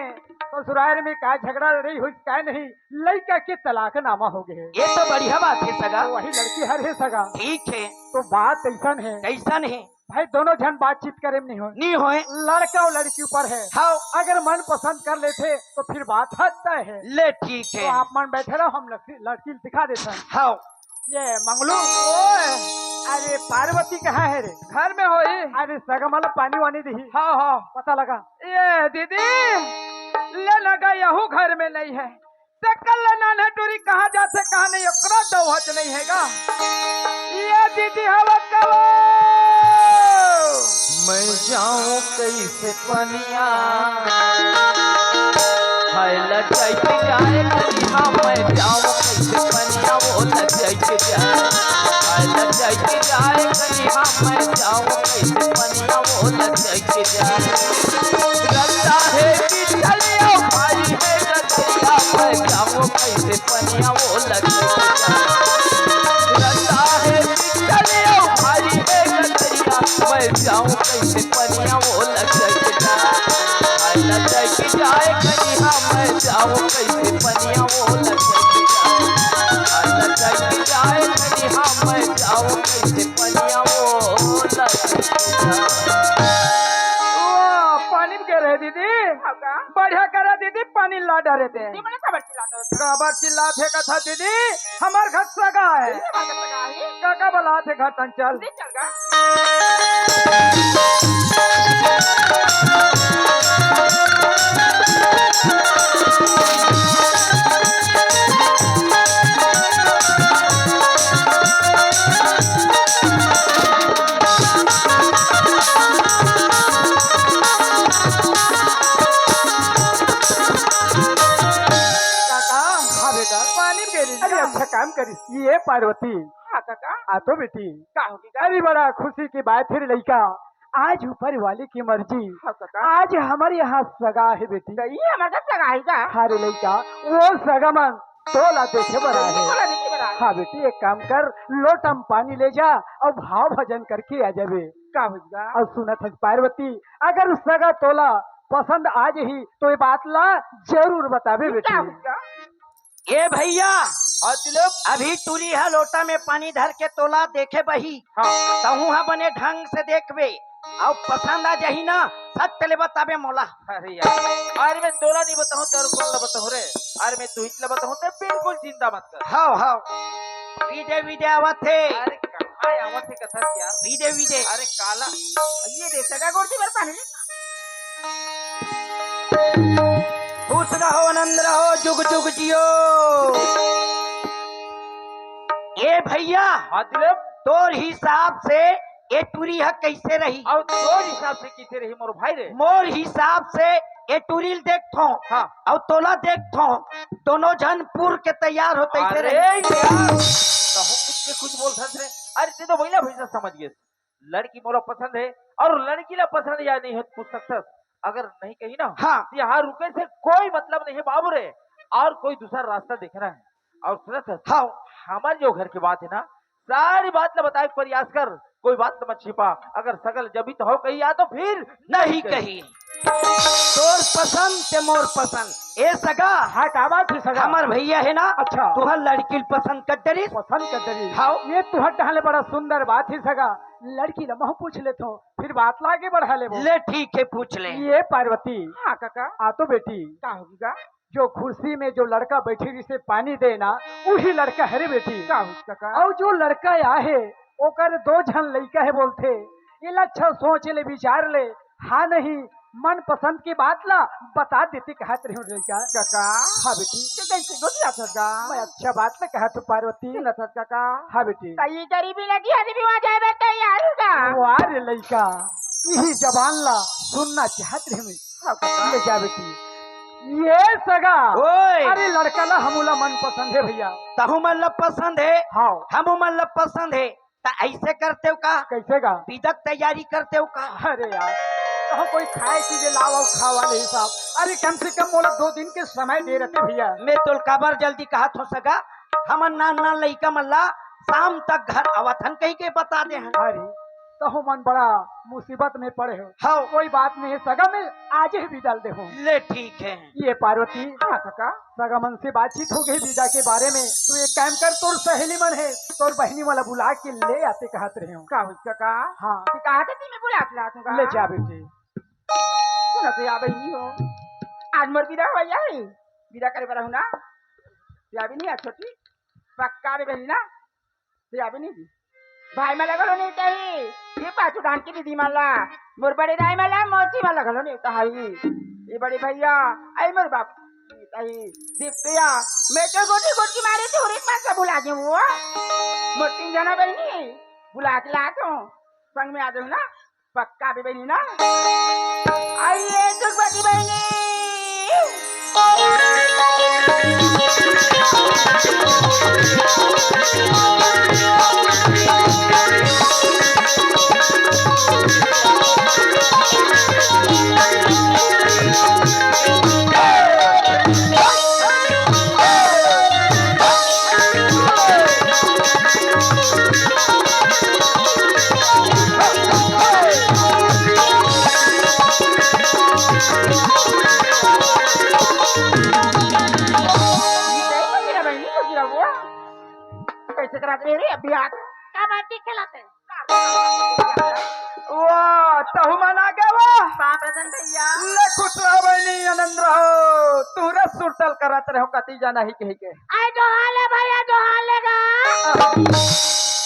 ससुराल में का झगड़ा लड़ाई होइस, का नहीं, लइका के तलाकनामा हो गे हे। ये तो बढ़िया बात हे सगा। तो वही लड़की हर हे सगा। ठीक हे। तो बात अइसन हे। कइसन हे? भाई, दोनों झन बातचीत करे में नहीं होय। नहीं होय। लड़का अउ लड़की ऊपर हे। हाँ। अगर मन पसंद कर लेथे तो फिर बात हद तय हे। ले ठीक हे। तो आप मन बइठे रहो, हम लड़की, लड़की दिखा देथन। हाँ। ये मंगलू। ओए। अरे पार्वती कहाँ हे रे? घर में होही। अरे सगा मन ला पानी वानी दिही। हाँ, हाँ। पता लगा। ये दीदी, ले लगा यहू घर में नहीं हे। सकल ले नान्हे टूरी कहाँ जाथे, कहाँ नहीं, ओकरो दौहच नहीं हे गा। ये दीदी हवा कबो। मैं जाऊं कैसे पनिया, हाय लजाई के जाए कनिहा, मैं जाऊं कैसे पनिया, वो लजाई के जाए, हाय लजाई के जाए कनिहा, मैं जाऊं कैसे पनिया, वो लजाई के जाए। रस्ता हे बिचलिया, भारी हे गजरिया, मैं जाऊं कैसे पनिया, वो लजाई के जाए। रस्ता हे बिचलिया, भारी हे गजरिया, मैं जाऊं कैसे पनिया, वो लजाई के जाए। हाय लजाई के जाए कनिहा, मैं जाऊं कैसे पनिया, वो लजाई के जाए। हाय लजाई के जाए कनिहा, मैं जाऊं कैसे पनिया, वो लजाई के जाए। वाह, पानी में गिरे दीदी। हाँ का? बढ़िया करा दीदी, पानी ला डारे दे। दीदी, बड़ा खबर चिल्लात हे। काबर चिल्लात हे कथा दीदी, हमर घर सगा हे। दीदी, हमर घर सगा हे। काका बलात हे घर तन चल। दीदी, चल गा। काका। हाँ बेटा। पानी में गिरी अरे ना। अच्छा काम करिस। ये पार्वती। हाँ काका। आ तो बेटी। का होगे का? अरे बड़ा खुशी की बात हे रे लइका, आज ऊपर वाले की मर्जी। हाँ काका। आज हमर यहाँ सगा हे बेटी। तो ये हमर का सगा हे का? हाँ रे लइका, वो सगा मन तोला देखे बर आए हे। तोला देखे बर आए हे। हाँ बेटी, एक काम कर, लोटा में पानी ले जा अउ भाव भजन करके आ जाबे। का होइगा? अउ सुनत हस पार्वती, अगर सगा तोला पसंद आ जही तो ये बात ला जरूर बताबे बेटी। का होइगा? ए भैया, हाँ तिलक। अभी टूरी ह लोटा में पानी धर के तोला देखे बही। हाँ। तहूँ ह बने ढंग से देखबे, अउ पसंद आ जही ना, सत्य ले बताबे मोला। अरे यार, अरे मैं तोला नहीं बताहूँ, तोर कोन ला बताहूँ रे? अरे मैं तुहिच ला बताहूँ, ते बिल्कुल चिंता मत कर। हव, हव। विदे, विदे आवत हे। अरे कहाँ आवत हे कथा यार? विदे, विदे। अरे काला, ये दे सगा गोड़ दे बर पानी। खुश रहो, आनंद रहो, जुग जुग जियो। ए भैया, हाँ तिलक। तोर हिसाब से ए टूरी ह कइसे रही? अउ तोर हिसाब से कइसे रही मोर भाई रे? मोर हिसाब से ए टूरी ल देखथों, हाँ। अउ तोला देखथों, दोनों झन पूर के तैयार हो तइसे अरे रही। यार, तहूँ कुछ के कुछ बोलथस रे। अरे ते तो महिला भैंसा समझ गेस। लड़की मोला पसंद हे अउ लड़की ला पसंद या नहीं हे पूछ सकथस। अगर नहीं कही ना, हाँ। तो यहाँ रुके से कोई मतलब नहीं हे बाबू रे, अउ कोई दूसरा रास्ता देखना हे। अउ सुनत हस, हाँ। हमर जो घर के बात हे ना, सारी बात ला बताए के प्रयास कर, कोई बात मत छिपा। अगर सगा ल जबही त हव कही या तो फिर नहीं कही। तोर पसंद ते मोर पसंद। ए सगा, हाँ, का बात हे सगा? हमर भैया हे ना, अच्छा। तुहर लड़की ल पसंद कर डरिस। पसंद कर डरिस। हाँ। ये तुहर डहन ले बड़ा सुंदर बात हे सगा। लड़की ल महूँ पूछ लेथों, फिर बात ला आगे बढ़ा लेबो। ले ठीक हे, पूछ ले। ये पार्वती। हाँ कका। आ तो बेटी। का होगे गा? जो कुर्सी में जो लड़का बइठे रहिसे पानी देना, उही लड़का हरे बेटी। का होगे कका? अउ जो लड़का आए हे, ओकर दो झन लइका हे बोलथे। एला अच्छा सोच ले, विचार ले। हाँ नहीं, मनपसंद के बात ला बता देते कहत रहेंव लइका। कका। हाँ बेटी। ते कइसे गोठियाथस गा? मैं अच्छा बात ला कहत हँव पार्वती। सुनथस कका। हाँ बेटी। त ये गरीबी लगी हरी भी वहाँ जाए बर तैयार हे गा। वाह रे लइका, इही जबान ला सुनना चाहत रहेंव मैं। हाँ कका। ले जा बेटी। ये सगा। ओए। अरे लड़का ला हमू ला मनपसंद हे भइया। तहू मन ला पसंद हे। हाँ। हमू मन ला पसंद हे। त अइसे करतेव का? कइसे गा? बिदा के तैयारी करतेव का? अरे यार, तहूँ कोई खाए चीज लावव, खावा नहीं साहब। अरे कम से कम मोला दो दिन के समय दे रहते भइया। मैं तोला काबर जल्दी कहत हँव सगा, हमन नान नान लइका मन ला शाम तक घर आवत हन कहिके बता दे हन। अरे, तहूँ मन बड़ा मुसीबत में पड़े हो। हाँ। कोई बात नहीं सगा, मैं आज ही बिदा ल देहूँ। ले ठीक हे। ये पार्वती। हाँ कका। सगा मन से बातचीत होगे बिदा के बारे में। तू एक काम कर, तोर सहेली मन हे, तोर बहिनी मन ला बुला के ले आते कहत रहेंव। का होइस कका? हाँ। ते कहा थे मैं बुला के लात हँव गा। ले जा बेटी। सुन तो या बहिनी हो, आज मोर बिदा होवइया हे, बिदा करे बर आहूँ ना। या भी नहीं है छोटी, पक्का बे बहिनी ना। ते अभी नहीं जी। भाई मन ला घलो नेवताही, ये पाछू डाहन के दीदी मन ला, मोर बड़े दाई मन ला, मौसी मन ला घलो नेवताही। ये बड़े भइया, अई मोर बाप, नेवताही। देख तो या, मैं तो गोटी गोटी मारे थे, अउ एक बार सब भुला गे वो। मोर तीन जना बहिनी, बुला के लात हँव, संग में आ जाहू ना। पक्का बे बहिनी ना? अई ये सुखवती बहिनी। कइसे करत रहे रे अभी आज? कबड्डी खेलत हे। वाह, तहू मन आ गे वाह। बाप रतन भइया। ले खुश रहो बहिनी, आनंद रहो। तुहरे सुरतल करत रहो, कति जाना ही कहिके। अई जोहार ले भइया, जोहार ले गा।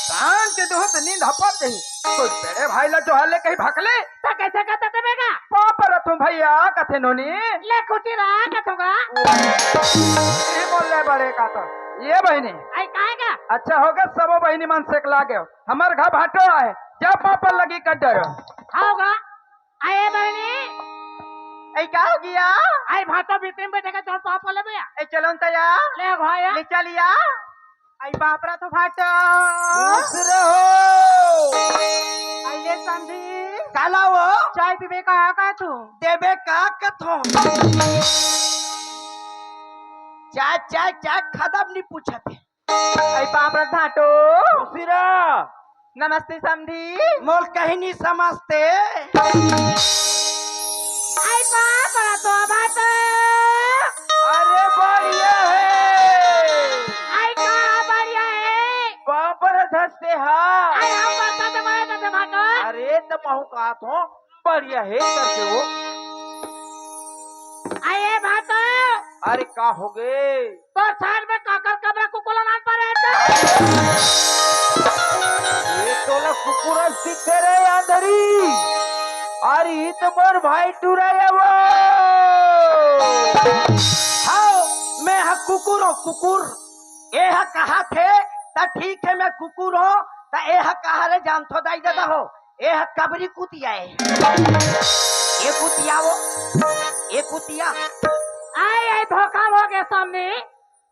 शांत के दुहत नींद हपट गई। कोई बड़े भाई ला जोहार ले कहीं भकले। त कइसे कहत हे बे गा? पाँव परत हँव भइया, कथे नोनी। ले खुशी रहा, कथों गा। ये बोल ले बड़े का तो। ये बहिनी। अई काहे गा? अच्छा होगे, सबो बहिनी मन सेकला गे। हमर घर भाटो आए, जा पाँव पर लगी कर डरो। हाँ गा। अई बहिनी। अई का होगे या? अई भाटो भीतरी में बइठे के तोर पाँव पर ले भइया। ए चलो न त या। ले भाया। ले चल या। अई बाप रे तो भाटो। खुश रहो। अई ले समधी। काला वो? चाय पीबे का, का तू? देबे का कथों? चाय, चाय, चाय खदम नहीं पूछत हे। अई बाप रे भाटो। खुशी रह। नमस्ते समधी। मोला कहीं नहीं समझते। अई बाप रे तो भाटो। अरे बढ़िया हे। अई का बढ़िया हे? बाप रे धसते हा। अई हम बाप रे तो भाटो। अरे त महूँ कहत हँव, बढ़िया हे करके वो। अई भाटो। अरे का होगे? तोर साइड में काकर कबरा कुकुर ला नान परे हे। ये तोला कुकुर सीखे रे अंधरी। अरे ई तो मोर भाई टूरा हे वो। हाँ, मैं हा कुकुर हँव, कुकुर। ए हा कहाथे त ठीक हे, मैं कुकुर हँव, त ए हा कहा रे जानथो दाई ददा हो। ए ह कबरी कुतिया हे। ए कुतिया वो, ए कुतिया। अई, अई धोखा होगे समधी।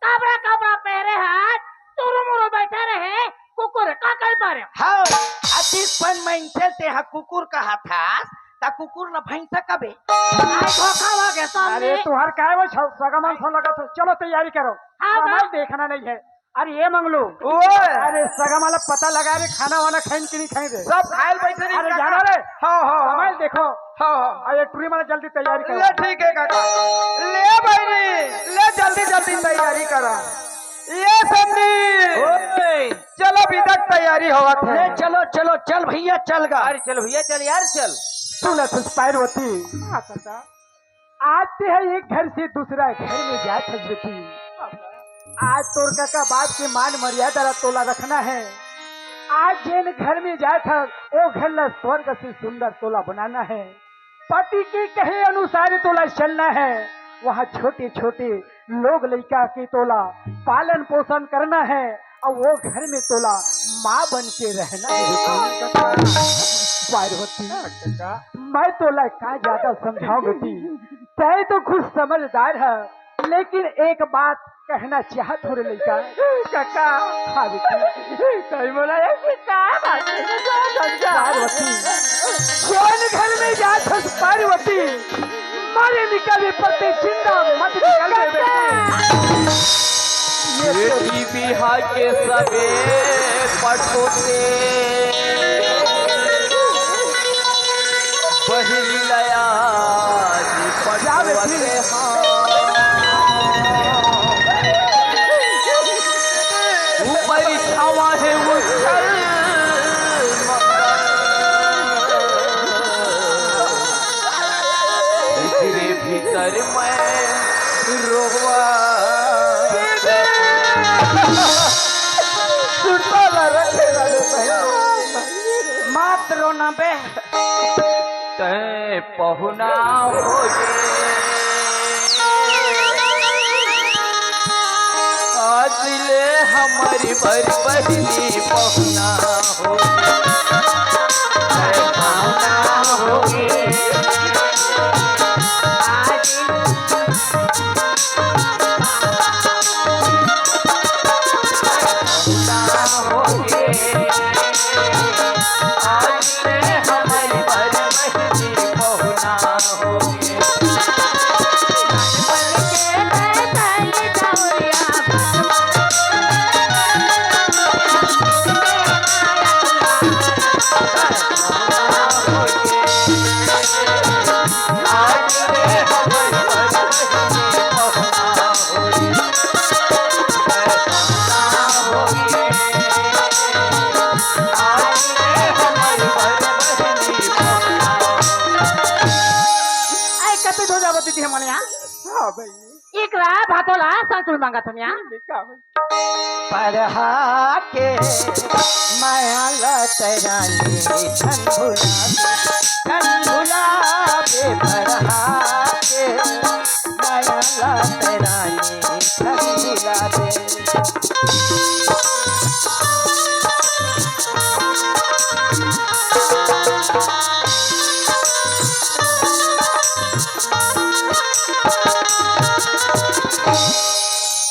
कबरा, कबरा पहरे हाथ, तुरु मुरु बइठे रहे, कुकुर का कल पारे। हाँ, अतिस पन मइनसे ते ह कुकुर कहत हस, त कुकुर न भइँसा कबे। अई धोखा होगे समधी। अरे तुहर काय वो छौ, सगा मन सन लगत हो। चलो तैयारी करो। हाँ, समय हाँ। देखना नहीं है। अरे ये मंगलू। ओए। अरे सगा मन ला पता लगा रे, खाना वाना खाइन कि नहीं खाइन रे। सब खाइल बइठे रही अरे काका। जाना रे। हाँ, हाँ, हाँ। समय देखो। हाँ, हाँ। अरे टूरी मन ला जल्दी तैयारी करो। ले ठीक हे काका। ले बहिनी, ले जल्दी जल्दी तैयारी करा। ये समधी। ओए। चलो, बिदा के तैयारी होवत हे। ले चलो, चलो, चल भैया, चल गा। अरे चल भैया, चल यार, चल। सुनत हस पार्वती, हाँ कका। आज ते ह एक घर से दूसरा घर में जात हस बेटी। आज तोर कका बाप के मान मर्यादा ला तोला रखना हे। आज जेन घर में जात हस, ओ घर ला स्वर्ग से सुंदर तोला बनाना हे। पति के कहे अनुसार तोला चलना हे। वहाँ छोटे छोटे लोग लइका के तोला पालन पोषण करना हे अउ वो घर में तोला माँ बन के रहना हे बेटी। पार्वती, मैं तोला का ज्यादा समझाऊं बेटी, तै तो खुद समझदार हे, लेकिन एक बात कहना चाहत हूँ रे लइका। कका। हाँ बेटी। तै बोला है कि का बात है? पार्वती, जौन घर में जात हस पार्वती, मरे निकलबे परते, जिंदा मत निकलबे बेटी। ये तो बेटी बिहा के सबे पटोते, बहिरी लया जी पटोते। ऊपर छावा है उज्जल मकान। एकरे भीतर मैं रोवा। सुरता ला रखे वाले बहन। मत रोना बे। तै पहुना होगे। आज ले हमर बर बहिनी पहुना होगे। तै पहुना होगे। आज आय, कते धो जाबो दीदी हमन यहाँ? हाँ बहिनी। एक रहा भातो ला, संतुल मांगा थन यहाँ। पढ़ा के माया लत रानी झंझुला दे, झंझुला दे, पढ़ा के माया लत रानी झंझुला दे।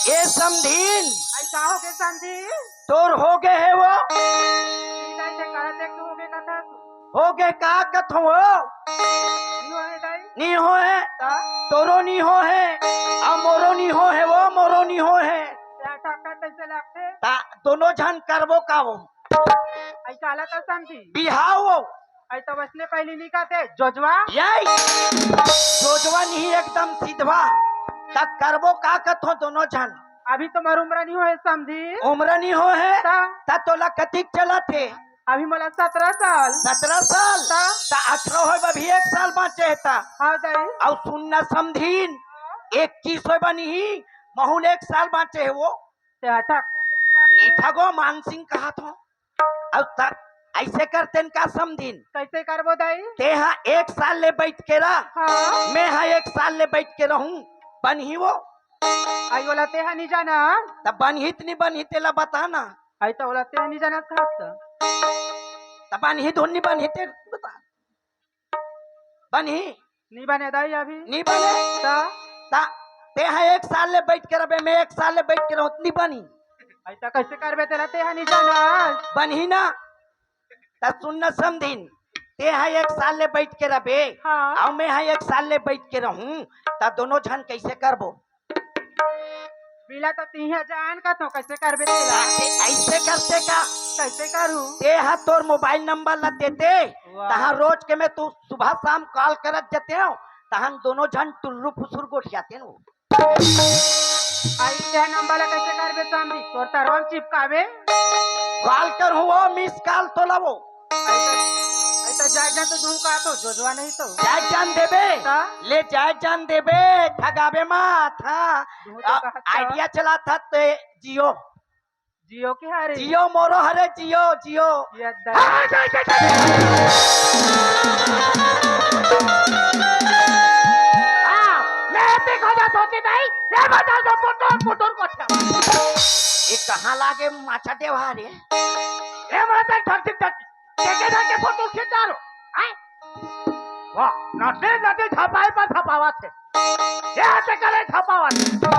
ए समधीन, ऐसा हो गए समधी? तोर हो गए है वो? सीधा से करा देख तू हो गए कथा तू। हो गए का कथो हो? नहीं हो है दाई? नहीं हो है। ता? तोरो नहीं हो है, आ मोरो नहीं हो है, वो मोरो नहीं हो है। क्या काका कैसे लगते? ता दोनों झन करबो का वो? ऐसा हालत है समधी। बिहाव वो। ऐसा वैसने पहले नहीं कहते, जोजवा। यही। जोजवा नहीं एकदम सिधवा। ता करबो का कथो दोनों झन? अभी तो मोर उम्र नहीं हो है समधी। उम्र नहीं हो है? ता? ता तोला कतिक चलत हे? अभी मोला सतरा साल। सतरा साल? ता? ता अठारह होय बा, अभी एक साल बाँचे हे ता। हाँ दाई। अउ सुन ना समधीन, इक्कीस होय बा नहीं, महूँ ल एक साल बाँचे हे वो। ते हटक। नीठा गो मानसिंह कहा थो। अउ त ऐसे करते न का समधीन? कैसे करबो दाई? ते हा एक साल ले बैठ के रह। हाँ। मैं हा एक साल ले बैठ के रहूं। बनही वो? आई वाला ते हा नहीं जाना। त बनही त नहीं बनही तेला बता ना। आई तो वाला ते हा नहीं जाना खास। त बनही धुन नहीं बनही ते बता। बनही? नहीं बने दाई अभी। नहीं बने? ता? ता, ते हा एक साल ले बैठ के रहबे, मैं एक साल ले बैठ के रहूं, नहीं बनी। ऐसा कैसे करबे तेला ते हा नहीं जाना? बनही ना? ता सुन ना समधीन, ते हा एक साल ले बैठ के रहबे, हाँ। अउ मैं हा एक साल ले बैठ के रहूं, ता दोनों झन कैसे करबो? बिला तो तीहा जान का तो कैसे करबे तेला? ऐसे, ऐसे करते का? कैसे करूं? ते हा तोर मोबाइल नंबर ला देते, वाह। तहां रोज के मैं तू सुबह शाम कॉल करत जते हो, तहां दोनों झन टुर्रू फुसुर गोठियाते हो। आई ते नंबर ला कैसे करबे समधी? तोर तरवा म चिपकाबे। कॉल करहूं वो, मिस कॉल तो लवो। ऐसा, ऐसा जाए जान तो तुम कहा तो, जो जवा नहीं तो। जाए जान देबे? ता? ले जाए जान देबे, ठगाबे मत, हाँ। तू तो आ, कहा था। आइडिया चला था ते जियो। जियो के हरे? जियो मोरो हरे, जियो, जियो। ये दे। हाँ, जा, जा, जा, जा। हाँ, मैं भी खो जात होती नहीं, ये बता दो, पुटुर, पुटुर को था। ये कहाँ लागे माछा देवा रे? ये माता ठक, ठक, ठक। देखे ना के फोटो खींच डालो। हैं? वाह, नदी, नदी झपाई पर झपावत हे। ये हाथे करे झपावत हे।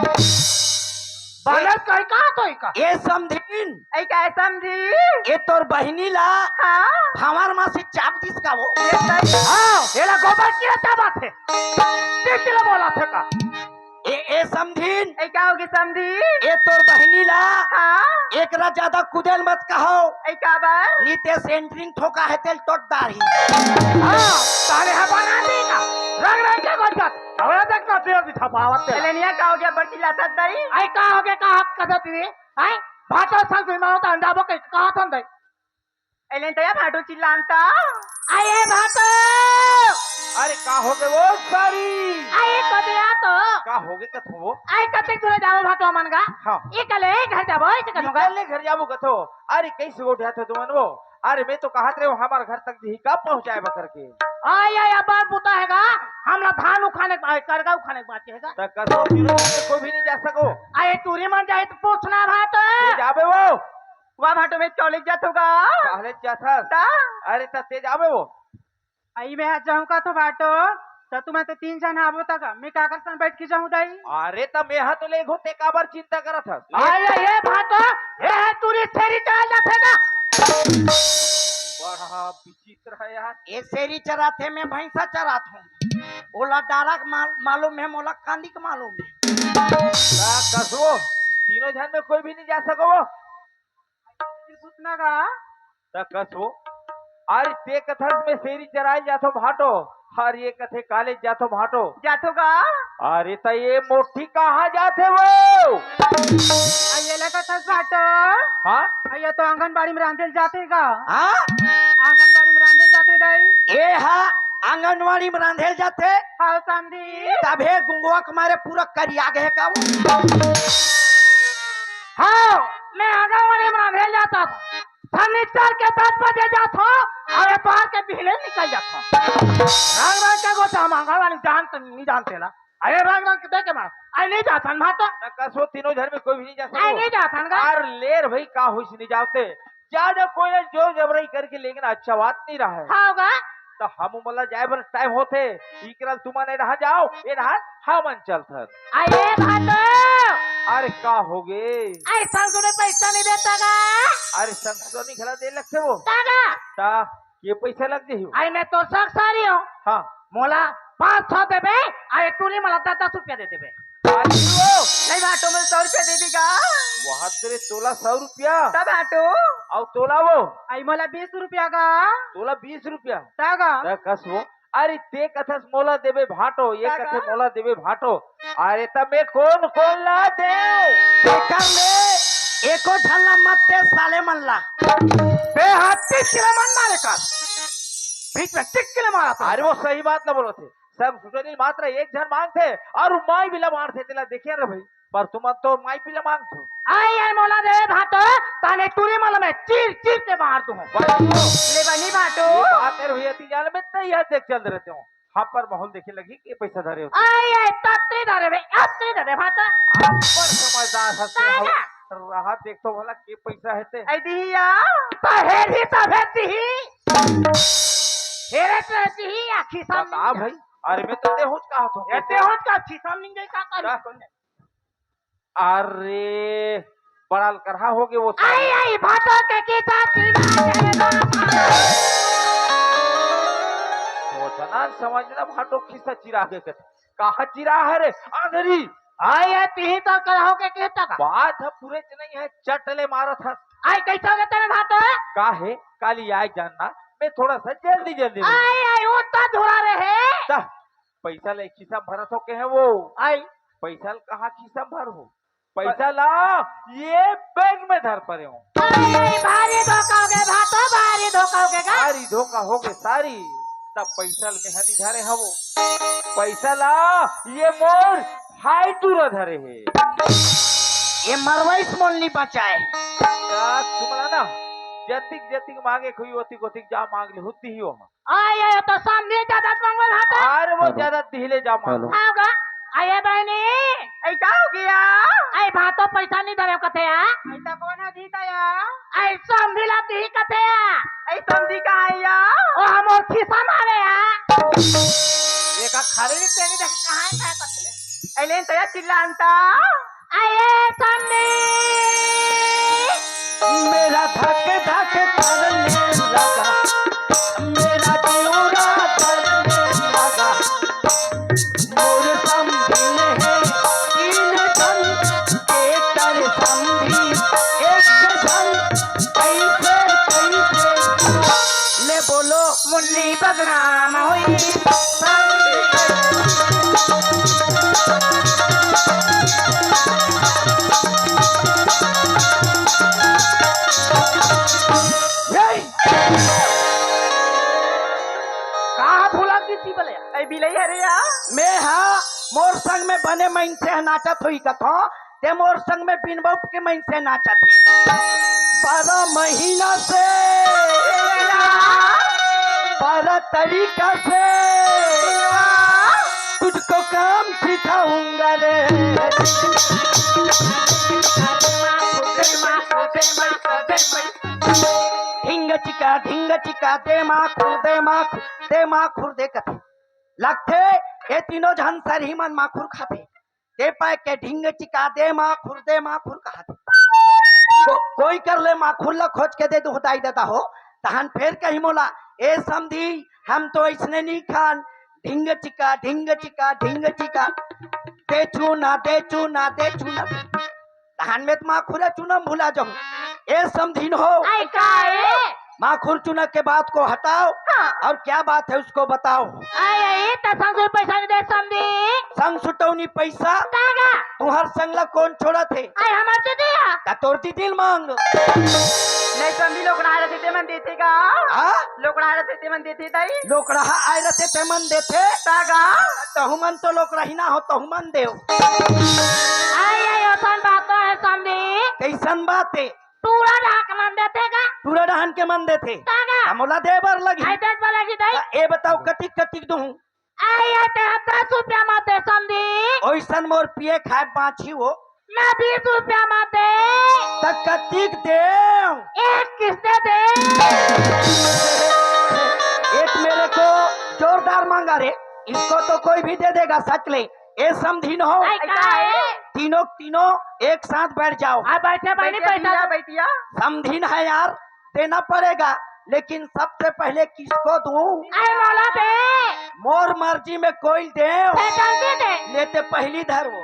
बालक कहीं कहा तो इका? ए समधिन। ए का समधिन? ए तोर बहिनी ला हाँ। भंवर मा से चाप दिस का वो? ए सही। हाँ, एला गोबर किया चाबत हे। तितला बोला थे का? ए, ए समधिन। ए, का होगे समधिन? ए तोर बहिनी ला हाँ। एकरा ज्यादा कुदेल मत कहो। ए, काबर? नी ते सेंटरिंग ठोका हे तेल टोट डारही। हाँ, तारे हा बना देगा। रंग रंग के बचत। अबे देख ना तेल दिखा पावत तेल। एलेनिया का होगे बड़की लाथत दई? ए, का होगे का हक कसत रे? ए, भाटो संग सुई मानो तो अंडाबो के कहा थन दई। एलेन तया भाटो चिल्लान ता। आए भाटो! अरे का होगे वो सारी? आए कदे आ तो। का होगे कथो वो? आए कते दूर जाओ भाटो मन गा? हाँ। एकले घर जाबो, ऐसे कथो गा? एकले घर जाबो कथो। अरे कैसे उठा थे तुमन वो? अरे मैं तो कहत रहे हूँ हमारे घर तक दिही कब पहुँचाए बकर के? आए, आए, अब बार पुता है गा। हमला धान उखाने के, आए, करगा उखाने के बात है गा। त कसो फिर कोई भी नहीं जा सको। आए टूरी मन जाए तो पूछना भाटो। ये जाबे वो। वाह भाटो, मैं कॉलेज जात होगा। कॉलेज जात हस? ता? अरे, त तेज आवे वो। आई मैं आज जाऊं का तो भाटो, त तुम तो तीन जन आबो तक, मैं काकर सन बैठ के जाऊं दाई? अरे, त मैं हा तो ले घोते काबर चिंता करत हस? आय, आय, ये भाटो, ये है टूरी छेरी चला जाथे का? बड़ा विचित्र है यार। ये छेरी चराथे, मैं भैंसा चरात हूँ। ओला डारा के माल-, मालूम है, मोला कांदी के मालूम है। का कसो, तीनों जन में कोई भी नहीं जा सको वो? पूछना का? त कस वो? अरे ते कथस में छेरी चराए जाथो भाटो, अरे ये कथे कॉलेज जाथो भाटो। जाथो का? अरे त ये मोटी कहाँ जाथे वो? आ ये ला कथस भाटो। हाँ? आ ये तो आंगनबाड़ी में रांधेल जाथे का? हाँ? आंगनबाड़ी में रांधेल जाथे दाई। ए हा आंगनबाड़ी में रांधेल जाथे? हाँ समधी। तभे गुंगवा के मारे पूरा करिया गे का वो? हाँ, मैं आंगनबाड़ी में रांधेल जाता था। शनिचर के दस बजे जात हो, अउ एतवार के बिहने निकल जात हो। रंग रंग के गोठा हम आंगनबाड़ी जान त नहीं जानते ला। अरे रंग रंग के देखे मार। आई नहीं जात हन भाटो। त कसो तीनों घर में कोई भी नहीं जा सको। आई नहीं जात हन गा। अरे ले रे भाई का होइस नहीं जावते। ज्यादा कोई ना जोर जबरई करके लेकिन अच्छा बात नहीं रहा है। हाँ गा। त हम मोला जाए बर टाइम होथे, इकरल तुमन ए डहार जाओ, ए डहार हमन चलथन। अरे भाटो! अरे का होगे? अरे संग सुने पैसा नहीं देता गा? अरे संग सुने घला दे लगथे वो। का गा? ता ये पैसा लग जाही। अरे मैं तो सर सारी हूँ। हाँ। मोला पाँच सौ देबे, अरे टूरी मोला दस दस रुपया दे देबे। अरे वो। नहीं भाटो, मैं सौ रुपया दे देगा। वहाँ तेरे तोला सौ रुपया। तब भाटो। अउ तोला वो। आई मोला बीस रुपया गा। तोला बीस रुपया। ता गा। त कस वो। अरे ते कथस मोला देबे भाटो, ये का कथे का? मोला देबे भाटो। अरे त मैं कोन कोन ला दे? एकर ले एको झन ला मत दे साले मन ला। बे हाथ टिक के मन मारे कर। बीच में टिक के मारा था। अरे वो सही बात ना बोलो थे। सब सुटनी मात्र एक झन मांगथे अउ माई बिला मारथे, तेला देखे रे भाई। पर तुमन तो माई पिला मांगथो। आई, आई, मोला दे भाटो, ताने टूरी मन में चीर, चीर के मार दूँ। भाई, ले बनी भाटो। ये बात है भैया, तीन जान में तैयार देख चल रहे हो। हाँ, पर माहौल देखे लगी कि पैसा धरे हो। आई, आई, तत्ती धरे बे, अत्ती धरे भाटो। आप पर समझदार हंसते हो। ताना। रहा देख तो भला के पैसा है ते। आई दिया, तो हेर ही तो भेज दी ही। हेरे तो दी ही, आखी सामने। बता भाई, अरे मैं तो ते होच कहा थो। ये ते होच का आखी सामने गई का कर? क्या? अरे, बड़ा अलकरहा हो गए वो साले। आई, आई, भाटो के किस्सा चिरा के बाप। सोचना, समझना, भाटो किस्सा चिरा के कथे। कहाँ चिरा है रे? आंधरी। आई, आई, तिही तो करहो के किस्सा का। बात है पूरे च नहीं है, चटले मारत है। आई, कैसा हो गया तेरे भाटो? का है? काली आई जानना, मैं थोड़ा सा जल्दी, जल्दी में। आई, आई, उतना धुरा रहे। ता, पैसा ले खिस्सा भरत हो के है वो। आई। पैसा ल कहाँ खिस्सा भर हो? पैसा ला ये बैंक में धर परे हूँ। अरे, भारी धोखा हो गया, भातो भारी धोखा हो गया का? भारी धोखा हो गया सारी। तब पैसा ल मेंहा नी धरे हवो, पैसा ला ये मोर भाई टूरा धरे हे। ये मरवाइस मोल नी बचाए। का तुमला ना जतिक जतिक मांगे कोई ओतिक ओतिक जा मांग ले होती ही हो। आय, आय, तो समधी ज्यादा मंगल हटा। अरे वो ज्यादा दिहिले जा मांग। हेलो। आओगा। आये बहनी। ऐ का हो गया? ऐ भातो पैसा नी धरे कथे या। ऐसा कौन है जीता या? ऐ समधी ला दी कथे या। ऐ समधी कहाँ है या? ओ हमर खिसा मारे या। ये का खाली नहीं पेनी देख कहाँ है कथे। ऐ लेन तो या चिल्ला अंता। आये समधी। मेरा धक धक करने लगा, मेरा जियोरा डरने लगा। मोर समधिन हे तीन झन, एकर समधी एक झन, कैसे, कैसे? ले बोलो, मुन्नी बदनाम होई। ए! कहाँ भुला गिस बले? ऐ बिलई हरे या? मैं हा, मोर संग में बने मइनसे ह नाचत होई कथो, ते मोर संग में बिन बउप के मइनसे नाचत हे। बारह महीना से, बारह तरीका से तुझको काम सिखाऊंगा रे। ढिंग चिका, ढिंग चिका, दे माखुर, दे माखुर, दे माखुर दे कथे। लगथे, ए तीनों झन सरही मन माखुर खाथे। ते पाय के ढिंग चिका दे माखुर, दे माखुर कहत। को-, कोई कर ले माखुर ला खोज के दे दुहु दाई ददा हो। तहन फेर कही मोला, ए समधी, हम तो अइसने नी खान। ढिंग चिका, ढिंग चिका, ढिंग चिका। दे चूना, दे चूना, दे चूना। तहन में त माखुर चूना भुला जाऊं। ए समधिन हो। आय का ए? माखुर चूना के बात को हटाओ हाँ। और क्या बात है उसको बताओ। आय, आय, त संग सुर पैसा नी दे समधी। संग सुटौनी पैसा? कागा? तुहर संग ला कौन छोड़त हे? आय, हमर दीदी आ। त तोर दीदी ल मांग। नहीं समधी, लोकड़हा रथे ते मन देथे का? हाँ? लोकड़हा रथे ते मन देथे दाई। लोकड़हा आय रथे ते मन देथे। कागा? तहु मन तो लोकड़ही ना हो, तहु मन देव। आय, आय, ओसन बात तो है समधी। कैसन बात है? टूरा डहा के मन देथे का? टूरा डहन के मन देथे। का गा? त मोला दे बर लगही। आय, दस बर लगही दाई। त ए बताओ, कतिक, कतिक दूँ? आय, आय, ते ह दस रुपया म दे समधी। ओइसन मोर पिए खाए बाँची हो। मैं बीस रुपया म दे। त कतिक देव? एक किस्त दे। एक मेरे को जोरदार मांगा रे, इसको तो कोई भी दे देगा सच ले। ए समधिन हो, आय, का है? तीनों, तीनों एक साथ बैठ जाओ। आ, बैठे बनी, बैठिया, बैठा दो। बैठिया। समधिन है यार, देना पड़ेगा, लेकिन सबसे पहले किसको दूं? आय, मोला दे। मोर मर्जी में कोई दे। ए, जल्दी दे। लेते पहली धर वो।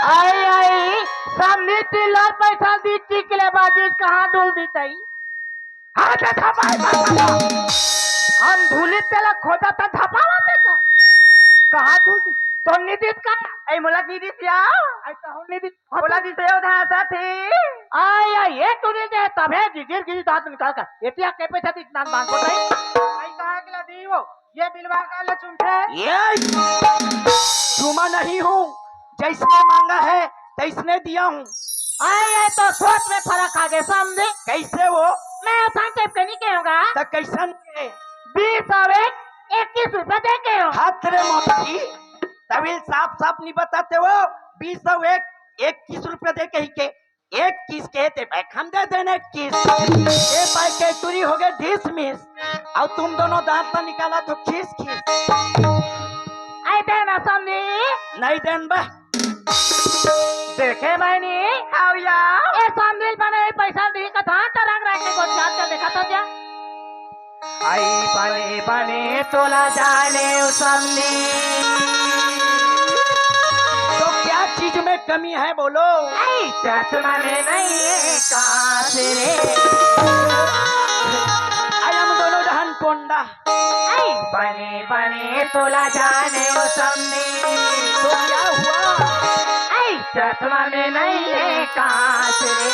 आय, आय, समधी चिल्लर पैसा दी, चिकले बाजी कहाँ डुल दी तई? हाँ, त धपाए, धपाए। हम भूली तेला खोजा त धपावा ते का? कहाँ तू दी? तो निदित का? ऐ मोला निदित या? ऐ तो हम निदित। बोला दी से उधार साथी। आय, आय, ये तू निदित है, तबे गिर गिर दांत निकाल कर। एतिया के पैसा दी नान बांध को नहीं। ऐ कहाँ के ला दी वो? ये बिलवा का ले चुनथे। ये चूमा नहीं हूँ, जैसने मांगा है तैसने दिया हूँ। आय, ये तो सोच में फरक आ गया, समधी। कैसे वो? मैं असन टाइप के नहीं कहूँगा। त कैसन के? बीस और एक, इक्कीस रुपए दे के हो। हाथ रे मोटी, तविल साफ साफ नहीं बताते हो। बीस और एक, इक्कीस रुपए दे कही के। एक किस के ते बैक हम दे देने किस। ए भाई के टूरी हो गए डिसमिस। अब तुम दोनों दांत ना निकाला तो खीस खीस। आय देना समधी। नहीं देन बा। देखे बहनी। आओ या। ए समधी बने पैसा दी कथा तरंग रख के गोचार के देखा था क्या? आई बने बने तोला जाने समधी। तो क्या चीज में कमी है बोलो? आई चश्मा में नहीं है कांच रे। आई हम दोनों डहन पोंडा। बने बने तोला जाने ओ समधी। तो क्या हुआ? ऐ चश्मा में नहीं है कांच रे।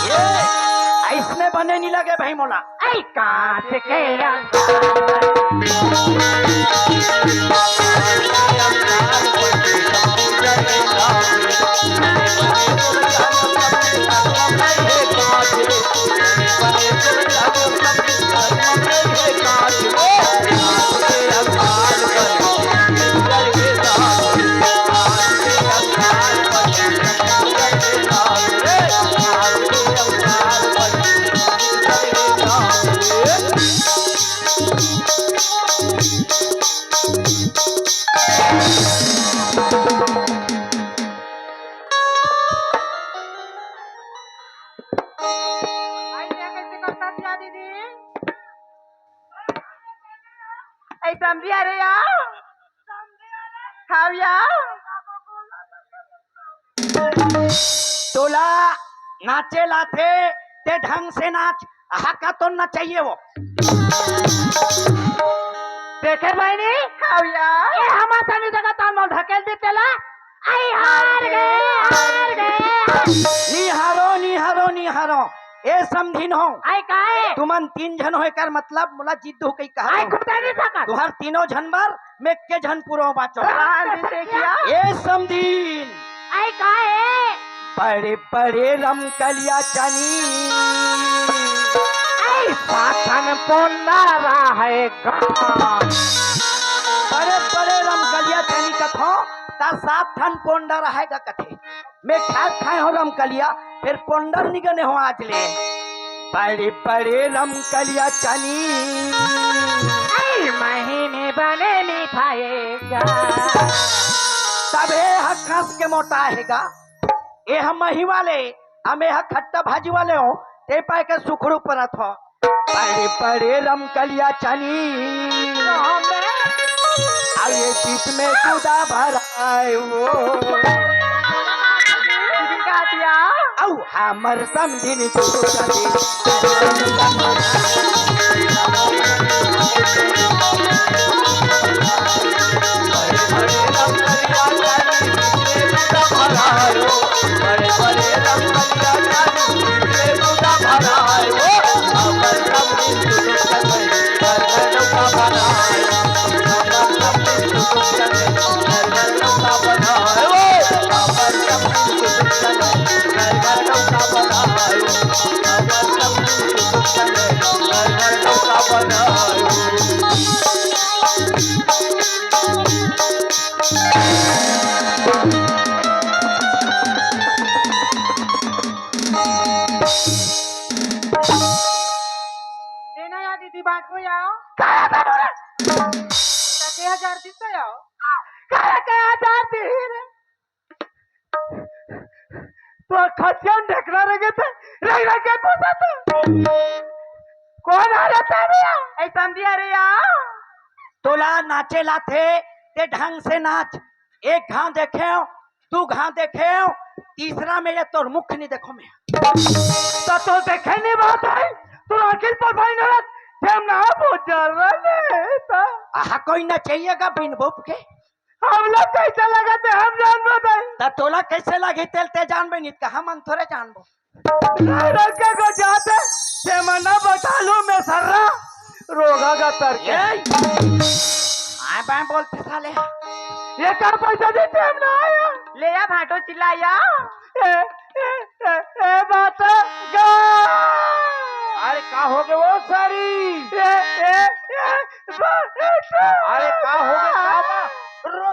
ये ऐसने बने नहीं लगे भाई मोला। ऐ कांच के अंदर। आइए, कैसे करता दिया दीदी? ऐ समधी, अरे आओ। खाओ आओ। तोला नाचे लाथे, ते ढंग से नाच। हका तो ना चाहिए वो। देखे बहिनी, खाओ आओ। ये हमार सनी जगह तान मोल ढकेल दे तेला। आई हार गे, हार गे। निहारो, निहारो, निहारो। ए समधिन हो। आई काहे? तुमन तीन झन हो, एकर मतलब मोला जिद्दू कही कहा आई हो। खुद नहीं सकत। तुहर तीनों झन बर मैं के झन पुरो बाचो। राम जी से क्या? ए समधिन। आई काहे? बड़े बड़े रमकलिया चनी। आई सात ठन पोंडा रहेगा। बड़े बड़े रमकलिया चनी कथो, ता सात ठन पोंडा रहेगा कथे। मैं खात खाए हो रमकलिया, फिर पोंडर निगने हो आज ले। बड़े बड़े रमकलिया चनी। आई महीने बने नहीं खाएगा। तबे ह खस के मोटा हेगा। ए हम मही वाले, हम ए ह खट्टा भाजी वाले हो, ते पाए के सुखरू परत हो। बड़े बड़े रमकलिया चनी। अब ये बीच में गुदा भराए वो। दीदी का हतिया। औ हमर समधिन चुप चली। देना या दीदी बांटो या। कते हजार दिस या। कते हजार दिस। तो खसियन ढेकना रह गए थे, रह रह के पूछा था। कौन आ रहा था भैया? ऐ समधी, अरे या। तोला नाचे लाथे, ते ढंग से नाच। एक घाव देखे, दू घाव देखे, तीसरा में ये तोर मुख नहीं देखो मैं। तो तोर देखे नहीं बात है, तोर आखिर पर भाई नरक, हम ना बहुत जरूरत है, तो आहा, कोई ना चाहिएगा बिन बुप के। हम लोग कैसा लगा थे, हम जान बताई। त तोला कैसे लगी तेल ते जानबे नहीं, त हम थोड़े जानबो। रखे को जाते, ते मना बता लू मैं सर्रा, रोगा का तर के। ए, आए बाएं बोलते साले। ये का पैसा देते हम ना आया। ले आ भाटो चिल्लाया। ए, ए, ए, ए, बात गा। अरे का हो गए वो सारी? ए, ए, ए, बात अरे का हो गए, का बा? रो-,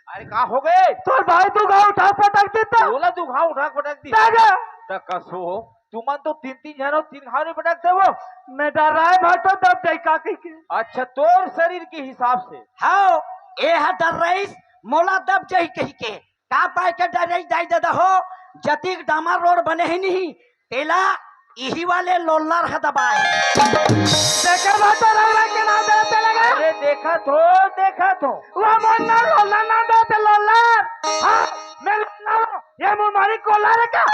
अरे का हो गए? तोर भाई दू घाव उठा पटक देता। बोला दू घाव उठा पटक दी। दादा। त कसो हो? तुमन तो तीन तीन झन हो, तीन घाव नहीं पटक दे वो। मैं डर रहा है भाटो दब जाई का कही के। अच्छा, तोर शरीर के हिसाब से। हाँ, ए हा डर रहीस, मोला दब जाई कही के। का पाए के डरे दाई ददा हो, जतिक डामर रोड बने ही नहीं, तेला इही वाले लोल्लर ह दबाए। तेकर बाद तो रंग रंग के नाम देते लगा। अरे देखा थो, देखा थो। वो मोर ना लोल्लर नाम देते लोल्लर। हाँ, मैं लोल्लर हूँ। ये मुंह मारी कोल्लर है का?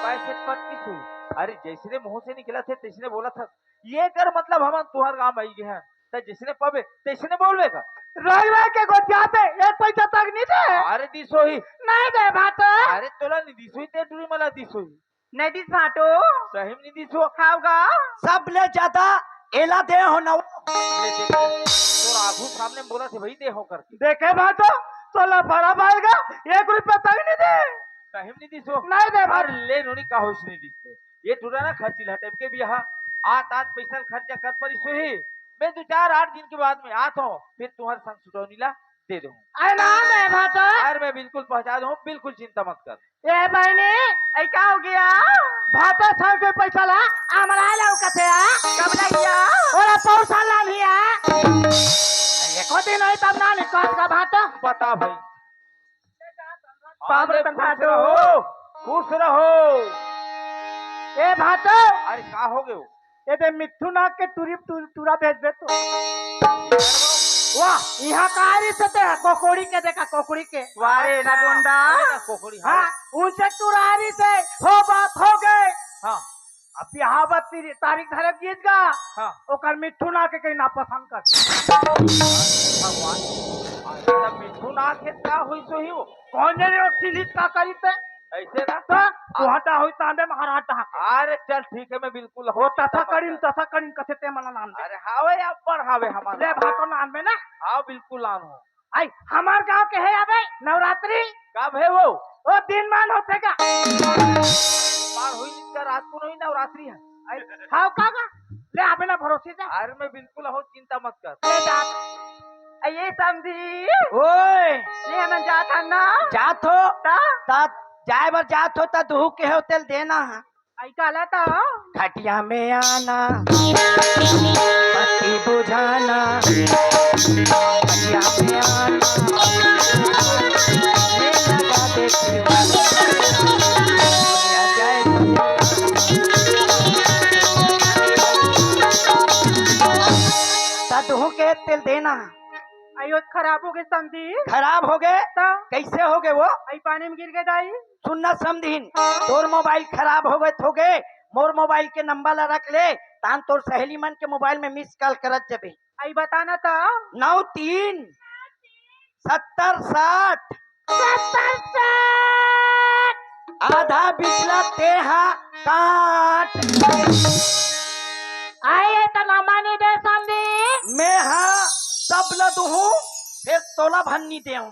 पैसे पट्टी सुन। अरे, जइसने मुंह से निकलत हे, तइसने बोलत हस। एकर मतलब हमन तुंहर गांव म आए हन, त जइसने पाबे, तइसने बोलबे का? रविवार के गोठियाथे, एक पइसा तक नइ दे। अरे, दिस होही। नइ दे भाटो। अरे, तोला नइ दिस होही, ते टूरी मन ला दिस होही। नइ दिस भाटो। सही म नइ दिस हो। हाव गा। सबले जादा एला दे हों न। ले देख, तोर आघू सामने म बोलत हे भई, दे हों करके। देखे भाटो, तोला बड़ा भाई गा, एक रुपया तक नइ दे। सही म नइ दिस हो। नइ दे भाटो। अरे, ले नोनी, का होइस नइ दिस ते। ए टूरा ना खर्चीला टाइप के बिहा। आत आत पइसा ल खर्चा कर परिस होही। मैं दू चार आठ दिन के बाद में आत हों, फिर तुंहर संग सुटौनी ला दे देहूं। अरे ना दे भाटो। अरे मैं बिल्कुल पहुंचा देहूं, बिल्कुल चिंता मत कर। ए बहिनी, ए का होगे? भाटो संग के पइसा ला, हमला लउकत हे, आ? कब लइया? ओला पौर साल ला लिया। एको दिन होही तब ना निकल का भाटो। बता भई। बाप रे, अरे, खुश रहो, खुश रहो। ए भाटो। अरे, का होगे? ए दे मिट्ठू नाक के टूरी, टू-, टूरा भेजबे तो। वाह, इहां का रिहिसे ते कोकड़ी के देखा, कोकड़ी के। वाह रे, ना गोंडा। अरे, ना कोकड़ी, हां, हां। उनसे टूरा रिहिसे, हो बात होगे। हां। अब बिहाव ती-, तारीख धरे गीस गा। हां। ओकर मिट्ठू नाक के कहीं नापसंद कर। भगवान, अरे, त मिट्ठू नाक के का होइस होही वो? कोन जने वो सिलित का करिस ते? अइसे ना? त कोहटा होइस तांबे महाराज डहा। अरे चल ठीक हे, मैं बिल्कुल वो तथा करिन, तथा करिन कथे ते मन ला नान दे। अरे हावे, अब्बड़ हावे हमर। ले भाटो नान में ना। हां, बिल्कुल नान हों। आई, हमर गांव के हे अबे नवरात्रि। कब हे वो? ओ दिन मान होथे का? पार होई जिसका रात को नहीं नवरात्रि हे। आई, हाव का गा? ले अबे ना भरोसे जा। अरे मैं बिल्कुल हूं, चिंता मत कर। ले जा। ए समधी। ओए। ले हमन जात हन ना। जात हो? ता? ता जाए बर जात हो, ता दुहू के हो तेल देना हे। आई काला तो? खटिया में आना, बत्ती बुझाना, खटिया में आना, मेला का देखना। सदहू के तेल देना। आयो, खराब होगे समधी। खराब होगे? त? कइसे होगे वो? आई पानी में गिर गे दाई। सुन ना समधिन, हाँ। तोर मोबाइल खराब होगे त होगे, मोर मोबाइल के नंबर ला रख ले, तान तोर सहेली मन के मोबाइल में मिस कॉल करत जबे। आई बता ना त। नौ तीन सत्तर साठ। सत्तर साठ। आधा बिचला तेहा काट। आए त ना मानी दे समधी। मैं हा सब ल दुहूं, फेर तोला भन्नी देहूं।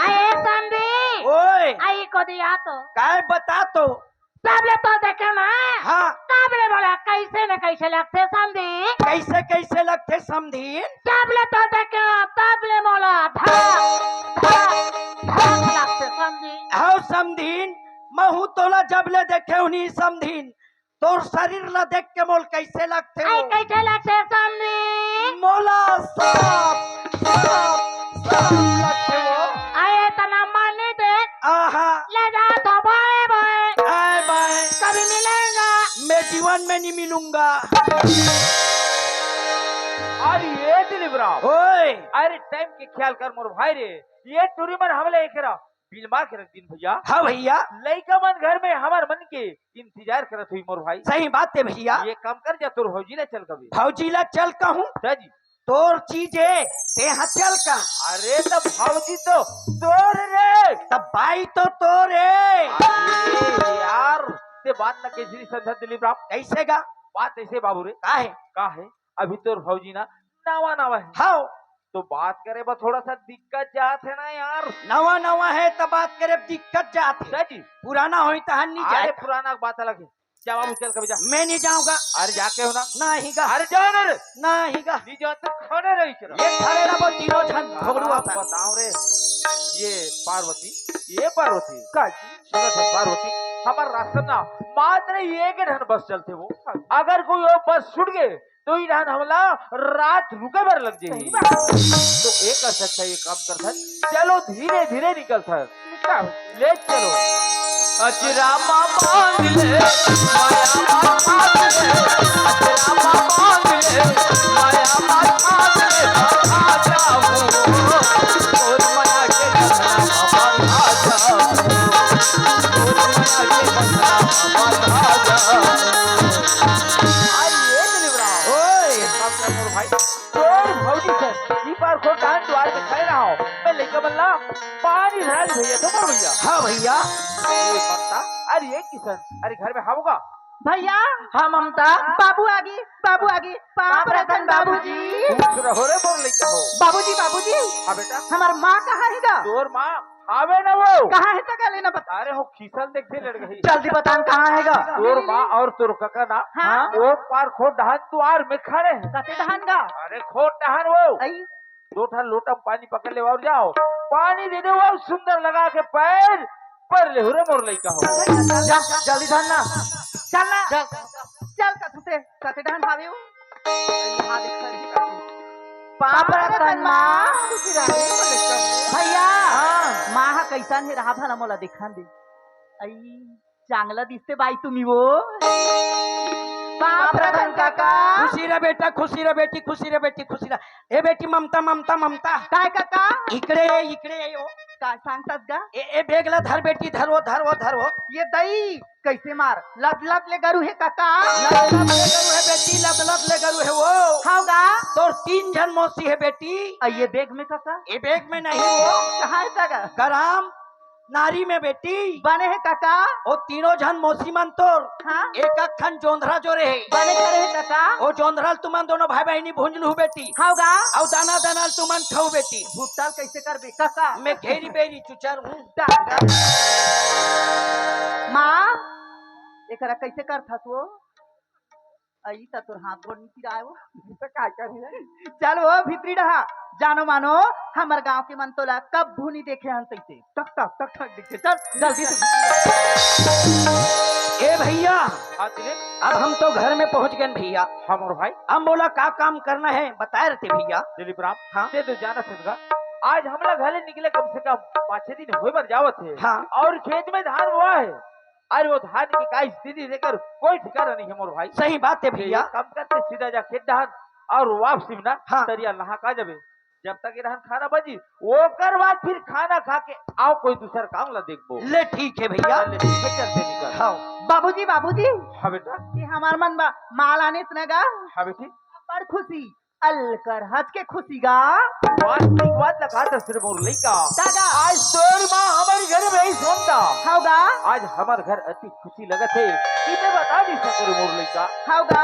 आए समधी। ओए। आई को दिया तो। काय बता तो। सब ले तो देखे ना। हाँ। तब ले मोला कइसे न कइसे लगथे समधी। कइसे कइसे लगथे समधी? सब ले तो देखे ना, तब ले मोला धक, धक, धक लगथे समधी। हव समधीन, महू तोला जब ले देखे हूं नी समधीन, तोर शरीर ला देख के मोल कइसे लगथे आई वो? कइसे लगथे समधी? मोला सांप, सांप, सांप लगथे वो। आए इतना मानी दे। आहा। ले जा तो बाय बाय। बाय बाय। कभी मिलेगा। मैं जीवन में नहीं मिलूंगा। अरे ये दिलीप राव। ओए। अरे टाइम के ख्याल कर मोर भाई रे। ये टूरी मन हमला एकरा बिलमा के रख दिन भैया। हाँ भैया। लइका मन घर में हमर मन के इंतजार करत हुई मोर भाई। सही बात हे भैया। ये काम कर जा, तोर भौजी ला चल कबे। भौजी ला चल कहूँ? हाँ जी। तोर चीज हे, तेहा चल का। अरे त भौजी तो तोर रे। त बाई तो तोर हे। अरे यार, ते बात न कइसे समझा दिलीप राव। कइसे गा? बात अइसे बाबू रे। का हे? का हे? अभी तोर भौजी ना नवा नवा हे। हाँ। तो बात करे बर थोड़ा सा दिक्कत जात हे ना यार। नवा नवा हे त बात करे बर दिक्कत जात हे। सही। पुराना होई तहन नहीं अरे जाए। पुराना बात अलग हे। जा बाबू चल कबे जा। मैं नहीं जाऊंगा। अरे जाके हो ना। नहीं गा। अरे जा ना रे। नहीं गा। नहीं जा तो खड़े रही चलो। ये खड़े रहो तीनों झन भोगड़ू हाँ, आता। बताओ रे। ये पार्वती, ये पार्वती। का जी? सुनो तो पार्वती, हमर रास्ता ना मात्र एक ठन बस चलथे वो। अगर कोई वो बस छूट गए तो इधर हमला रात रुके बर लग जाही। सही बात। तो एक कर सकता है, ये काम करथन, चलो धीरे धीरे निकलथन। निकल। ले चलो। अजरा मामा मिले, माया मामा मिले, अजरा मामा मिले, माया मामा मिले, आ जाओ, और माया के बंधना बांधा जाओ, और माया के बंधना बांधा जाओ। अरे भैया, तो बोल भैया। हाँ भैया। ये ममता, अरे ये किशन, अरे घर में हावगा? भैया, हाँ ममता। बाबू आगे, बाबू आगे। पाँव परत हन बाबूजी। खुश रहो रे मोर लइका हो। बाबूजी, बाबूजी। हाँ बेटा। हमार माँ कहाँ हे गा? तोर माँ हावे ना वो। कहाँ हे त गा, ले ना बता। अरे हो खिसल देख के लड़ गई। जल्दी बता न कहाँ हे गा? तोर माँ और तोर कका ना, हाँ। वो पार खोट डहान दुआर में खड़े हैं। कते डहान गा? अरे खोट डहान वो। आई। दो ठन लोटा में पानी पकड़ ले अउ जाओ, पानी दे दे अउ सुंदर लगा के पैर पर ले हो रे मोर लइका हो। जा, जल्दी धर ना। चल ना। चल। चल कथुते, कते डहान हावे हो? पाँव परत हन माँ। भैया, हाँ। माँ ह कइसन हे रहा भला मोला देखन दे। आई। चांगला दिसते बाई तुम्ही वो। पाँव परत हन काका। खुशी रह बेटा, खुशी रह बेटी, खुशी रह बेटी, खुशी रह। ए बेटी ममता, ममता, ममता। काय काका? इकडे ये, इकडे ये हो। काय सांगतात गा? ए, ए bag ला धर बेटी, धर वो, धर वो, धर वो। ये दई, कइसे मार? लत लत ले गरू हे काका। लत लत ले गरू हे बेटी, लत लत ले गरू हे वो। हाव गा? तोर तीन झन मौसी हे बेटी। अ ये bag में काका? ए bag में नहीं वो। कहाँ हे त गा? गरम नारी में बेटी। बने हे काका। ओ तीनों झन मौसी मन तोर। हाँ। एक अक ठन जोंधरा जोरे हे। बने करे हे काका। ओ जोंधरा ल तुमन दोनों भाई बहिनी भूंज लुहू बेटी। हाव गा। अउ दाना दाना ल तुमन खाऊ बेटी। भुट्टा ल कइसे करबे काका? मैं घेरी बेरी चुचर हूँ। डांगा। माँ, एकरा कइसे करथस वो? अई त तोर हाथ गोड़ नी पिराय वो। त काय करही? चल वो भीतरी डहा, जानो मानो, हमर गांव के मन तोला कभू नी देखे हन तइसे। टक टक टक टक दिखे। चल जल्दी से। ए भैया, हाँ दिलीप। अब हम तो घर में पहुंच गए भैया। हाँ मोर भाई। अब मोला का काम करना हे बताए रहते भैया। दिलीप राम, हाँ। ते तो जाना समझा, आज हमला घर ले निकले कम से कम पाँच छह दिन होय बर जावत हे। हाँ। अउ खेत में धान बोआ हे, अरे वो धान के का स्थिति हे तेकर कोई ठिकाना नहीं हे मोर भाई। सही बात हे भैया। एक काम करते, सीधा जा खेत डहान अउ वापसी में ना हाँ। तरिया नहा के आ जाबे। जब तक ये डहान खाना बची, ओकर बाद फिर खाना खा के अउ कोई दूसर काम ला देखबो। ले ठीक हे भैया। ले ठीक हे, चलते निकल। हाँ। बाबूजी, बाबूजी। हाँ बेटा। ये हमार मन बा, माल आने इतना गा। हाँ बेटी। बड़ खुशी। अलकर हज के खुशी गा। वास्तविक बात ला कहत हस रे मोर लइका। दादा। आज तोर माँ हमर घर में अइस ममता। हाव गा। आज हमर घर अति खुशी लगत हे। कि मैं बता नी सकंव रे मोर लइका। हाव गा।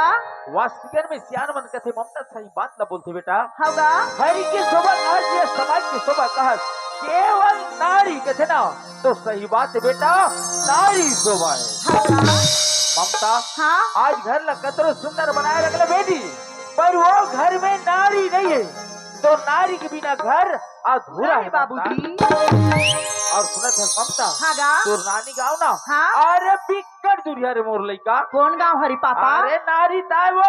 वास्तविक में सियान मन कथे ममता सही बात ला बोलथे बेटा। हाव गा। हरि के शोभा कहस या समाज के शोभा कहस, केवल नारी कथे ना, तो सही बात हे बेटा, नारी शोभा हे। हाव गा। ममता, हाँ। आज घर ला कतरो सुंदर बनाए रख ले बेटी। पर वो घर में नारी नहीं हे, तो नारी के बिना घर अधूरा हे बाबूजी। अउ सुनत हस ममता, हाँ गा। तोर नानी गाँव ना, हाँ। अरे बिक्कट दूरिहा रे मोर लइका। कोन गाँव हरे पापा? अरे नारी ताय वो।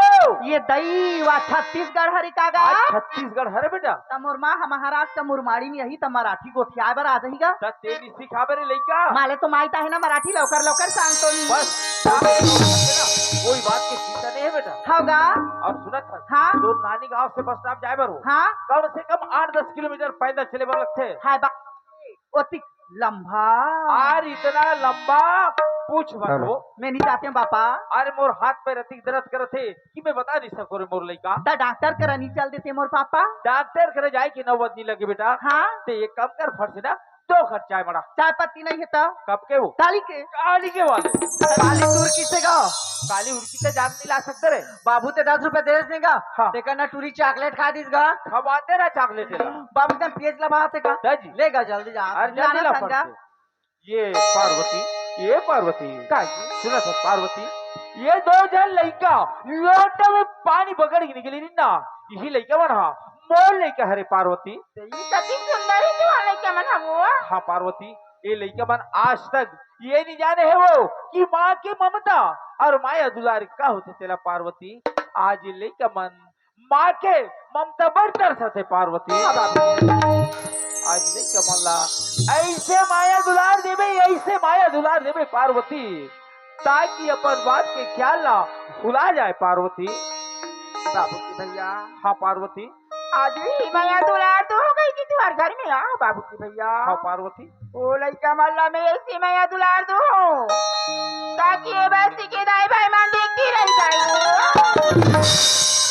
ये दई वा छत्तीसगढ़ हरे का गा? आज छत्तीसगढ़ हरे बेटा। त मोर माँ ह महाराष्ट्र के मुरमाड़ी में अही, त मराठी गोठियाए बर आ जाही गा। त तेरी सिखाबे रे लइका। माले तो माहित आहे ना मराठी, लवकर लवकर सांगतो नी। बस, कोई बात के चिंता नहीं हे बेटा। हाव गा। अउ सुनत हस, हाँ। तोर नानी गाँव से बस स्टॉप जाए बर हो। हाँ। कम से कम आठ दस किलोमीटर पैदल चले बर लगथे। हाय बा, ओतिक लंबा। अरे इतना लंबा, पूछ मत वो। मैं नहीं जाते हूँ पापा। अरे मोर हाथ पैर अतिक दर्द करत हे कि मैं बता नहीं सकंव रे मोर लइका। त डॉक्टर करा नहीं चल देते मोर पापा। डॉक्टर करा जाए के नौबत नहीं लगे बेटा। हाँ। ते एक काम कर, फट से ना दो कप चाय बना। चाय पत्ती नहीं हे त? कब के वो? काली के। काली के वाले। काली तुरकी से गा। काली उरकी से जान नहीं ला सकते रे। बाबू ते दस रुपया दे देस गा। हाँ। तेकर ना टूरी चॉकलेट खा दिस गा। खवाते ना चॉकलेट ला। बाबू तन पेज ला बात हे का? हाँ जी। ले गा जल्दी जा। अरे जल्दी लाना ला संगा। फट से। ये पार्वती, ये पार्वती। का जी? सुनत हस पार्वती, ये दो झन लइका लोटा में पानी बगड़ के निकले नी ना, इही लइका मन हा मोर लइका हरे पार्वती। त ई कति सुंदर हे तुँहर लइका मन हा वो। हाँ पार्वती, ये लइका मन आज तक ये नहीं जाने हे वो कि माँ के ममता अउ माया दुलार का होथे तेला पार्वती। आज ये लइका मन माँ के ममता बर तरसत हे पार्वती। हाँ बाबू। आज लइका मन ला अइसे माया दुलार देबे, अइसे माया दुलार देबे पार्वती, ताकि अपन बाप के ख्याल ला भुला जाए पार्वती। बाबू के भैया। हाँ पार्वती। आज भी माया दुलार तो हो गई कि तुँहर घर में आओ बाबू के भैया। हाँ पार्वती। ओ लइका मन ला मैं अइसे माया दुलार दूँ, ताकि ये बस्ती के दाई भाई मन देखती रह जाए।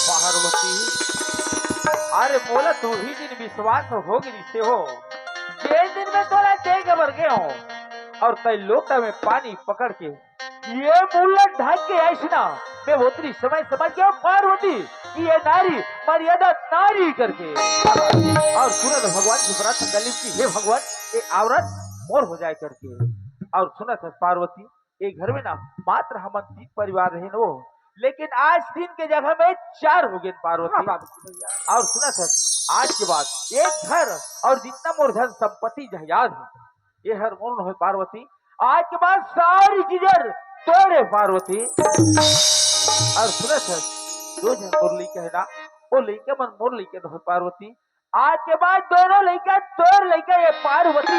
पार्वती, अरे मोला तू ही दिन विश्वास हो गे रिहिसे हो, जेन दिन में तोला देखे बर गे हों अउ तैं लोटा में पानी पकड़ के ये मुल्ला ढक के आइस ना, मैं ओतनी समय समझ गे हों पार्वती कि ये नारी मर्यादा नारी करके। अउ सुनत भगवान से प्रार्थना कर लिस कि हे भगवान, ये औरत मोर हो जाए करके। अउ सुनत हस पार्वती, ये घर में ना मात्र हमन तीन परिवार रहेन वो, लेकिन आज तीन के जगह में चार हो गेन पार्वती। हाँ बाबू जी भैया। अउ सुनत हस, आज के बाद ये घर अउ जितना मोर धन संपत्ति जायदाद हे, ये हर मोर होय पार्वती। आज के बाद सारी चीजें तोर हे पार्वती। अउ सुनत हस, दो झन मोर लइका हे ना, वो लइका मन मोर लइका होय पार्वती। आज के बाद दोनों लइका तोर लइका हे पार्वती।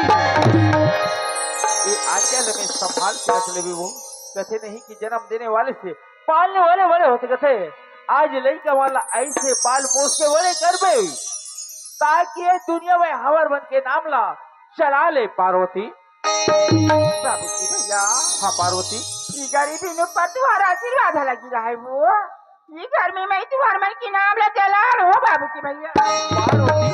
ये आज्ञा ल मैं संभाल के रख लेबे वो। कथे नहीं कि जन्म देने वाले से पालने वाले बड़े होथे कथे। आज लइका वाला ऐसे पाल पोस के बड़े करबे, ताकि ये दुनिया में हमर मन के नाम ला चला ले पार्वती। बाबू जी भैया। हाँ पार्वती। ये गरीबी में पर तुम्हारा आशीर्वाद लगी रहे वो। ये घर में मैं तुम्हार मन के नाम ला चला रहा हूँ बाबू जी भैया। पार्वती,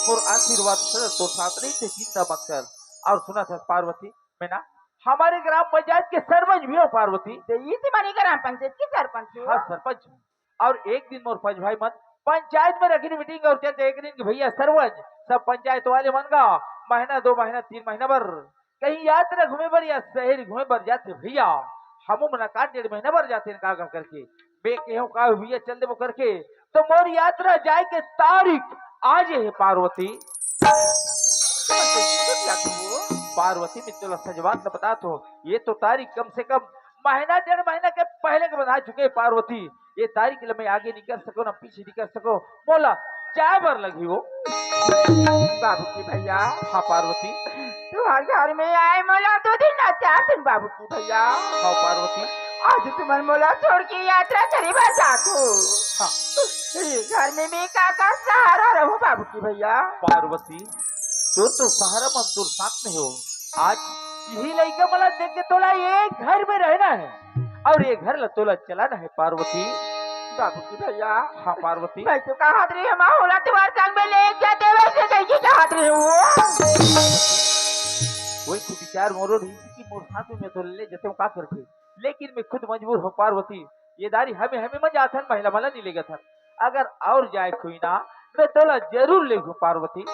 मोर आशीर्वाद सदा तोर साथ रही थे, चिंता मत कर। अउ सुनत हस पार्वती, मैं ना हमारे ग्राम पंचायत के सरपंच भी हों पार्वती। तो ये तुम्हारी ग्राम पंचायत के सरपंच हो? हाँ सरपंच। अउ एक दिन मोर पंच भाई मन पंचायत में रखिन meeting अउ चलते एक दिन कि भैया सरपंच, सब पंचायत वाले मन का महीना, दो महीना, तीन महीना बर कहीं यात्रा घूमे बर या शहर घूमे बर जाथे भैया, हमू मन का डेढ़ महीना बर जाथे का, का करके। मैं कहेंव का भैया चल देबो करके, तो मोर यात्रा जाए के तारीख आज हे पार्वती। पार्वती, मैं तोला सच बात ल बतात हों, ये तो तारीख कम से कम महीना डेढ़ महीना के पहले के बंधा चुके हे पार्वती। ये तारीख ल मैं आगे नइ कर सकों ना पीछे नइ कर सकों, मोला जाए बर लगही वो। बाबू जी भैया। हाँ पार्वती। तुम्हार घर में आए मोला दो दिन ना चार दिन बाबू जी भैया। हाँ पार्वती। आज तुमन मोला छोड़ के यात्रा करे बर जात हो। हाँ। ये घर में मैं का का सहारा रहूं बाबू जी भैया? पार्वती, तोर तो सहारा मन तोर साथ में हो। आज इही लइका मन ला देख के तोला ये घर में रहना हे अउ ये घर ला तोला चलाना हे पार्वती। बाबू जी भैया। हाँ पार्वती। मैं तो कहत रहे हंव ओला तुम्हार संग में ले जा देवे से कहीं की कहत रहे हंव। वही तो विचार मोरो रहिस कि मोर साथ में तो ले जतेंव का करके, लेकिन मैं खुद मजबूर हों पार्वती। ये दारी हमें हमें मन जाथन, महिला मन ला नइ लेगथन। अगर अउ जाए के होही ना, मैं तोला जरूर लेगहूं पार्वती।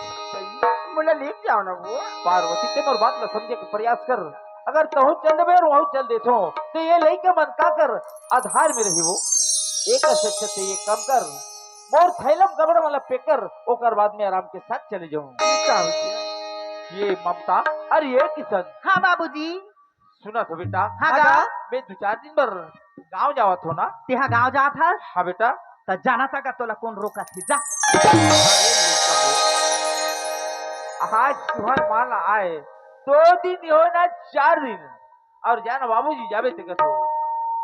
मोला ले जाव ना वो। पार्वती, तैं मोर बात ला समझे के प्रयास कर। अगर तहूं चल देबे अउ वहूं चल देथों, तो ये लइका मन का कर आधार में रही वो। एक से अच्छा तैं एक काम कर, मोर थैला म कपड़ा मन ला pack कर, ओकर बाद में आराम के साथ चले जाहूं। का होथे? ये ममता, अरे ये किशन। हाँ बाबूजी। सुनत हो बेटा? हाँ गा। मैं दू चार दिन बर गांव जावत हों ना। तेहा गांव जात हस? हाँ बेटा। त जानत हस गा तोला कोन रोकत हे, जा। आज तुंहर मां ला आए दो दिन नइ होय ना, चार दिन, अउ जाना बाबूजी जाबे ते कथो।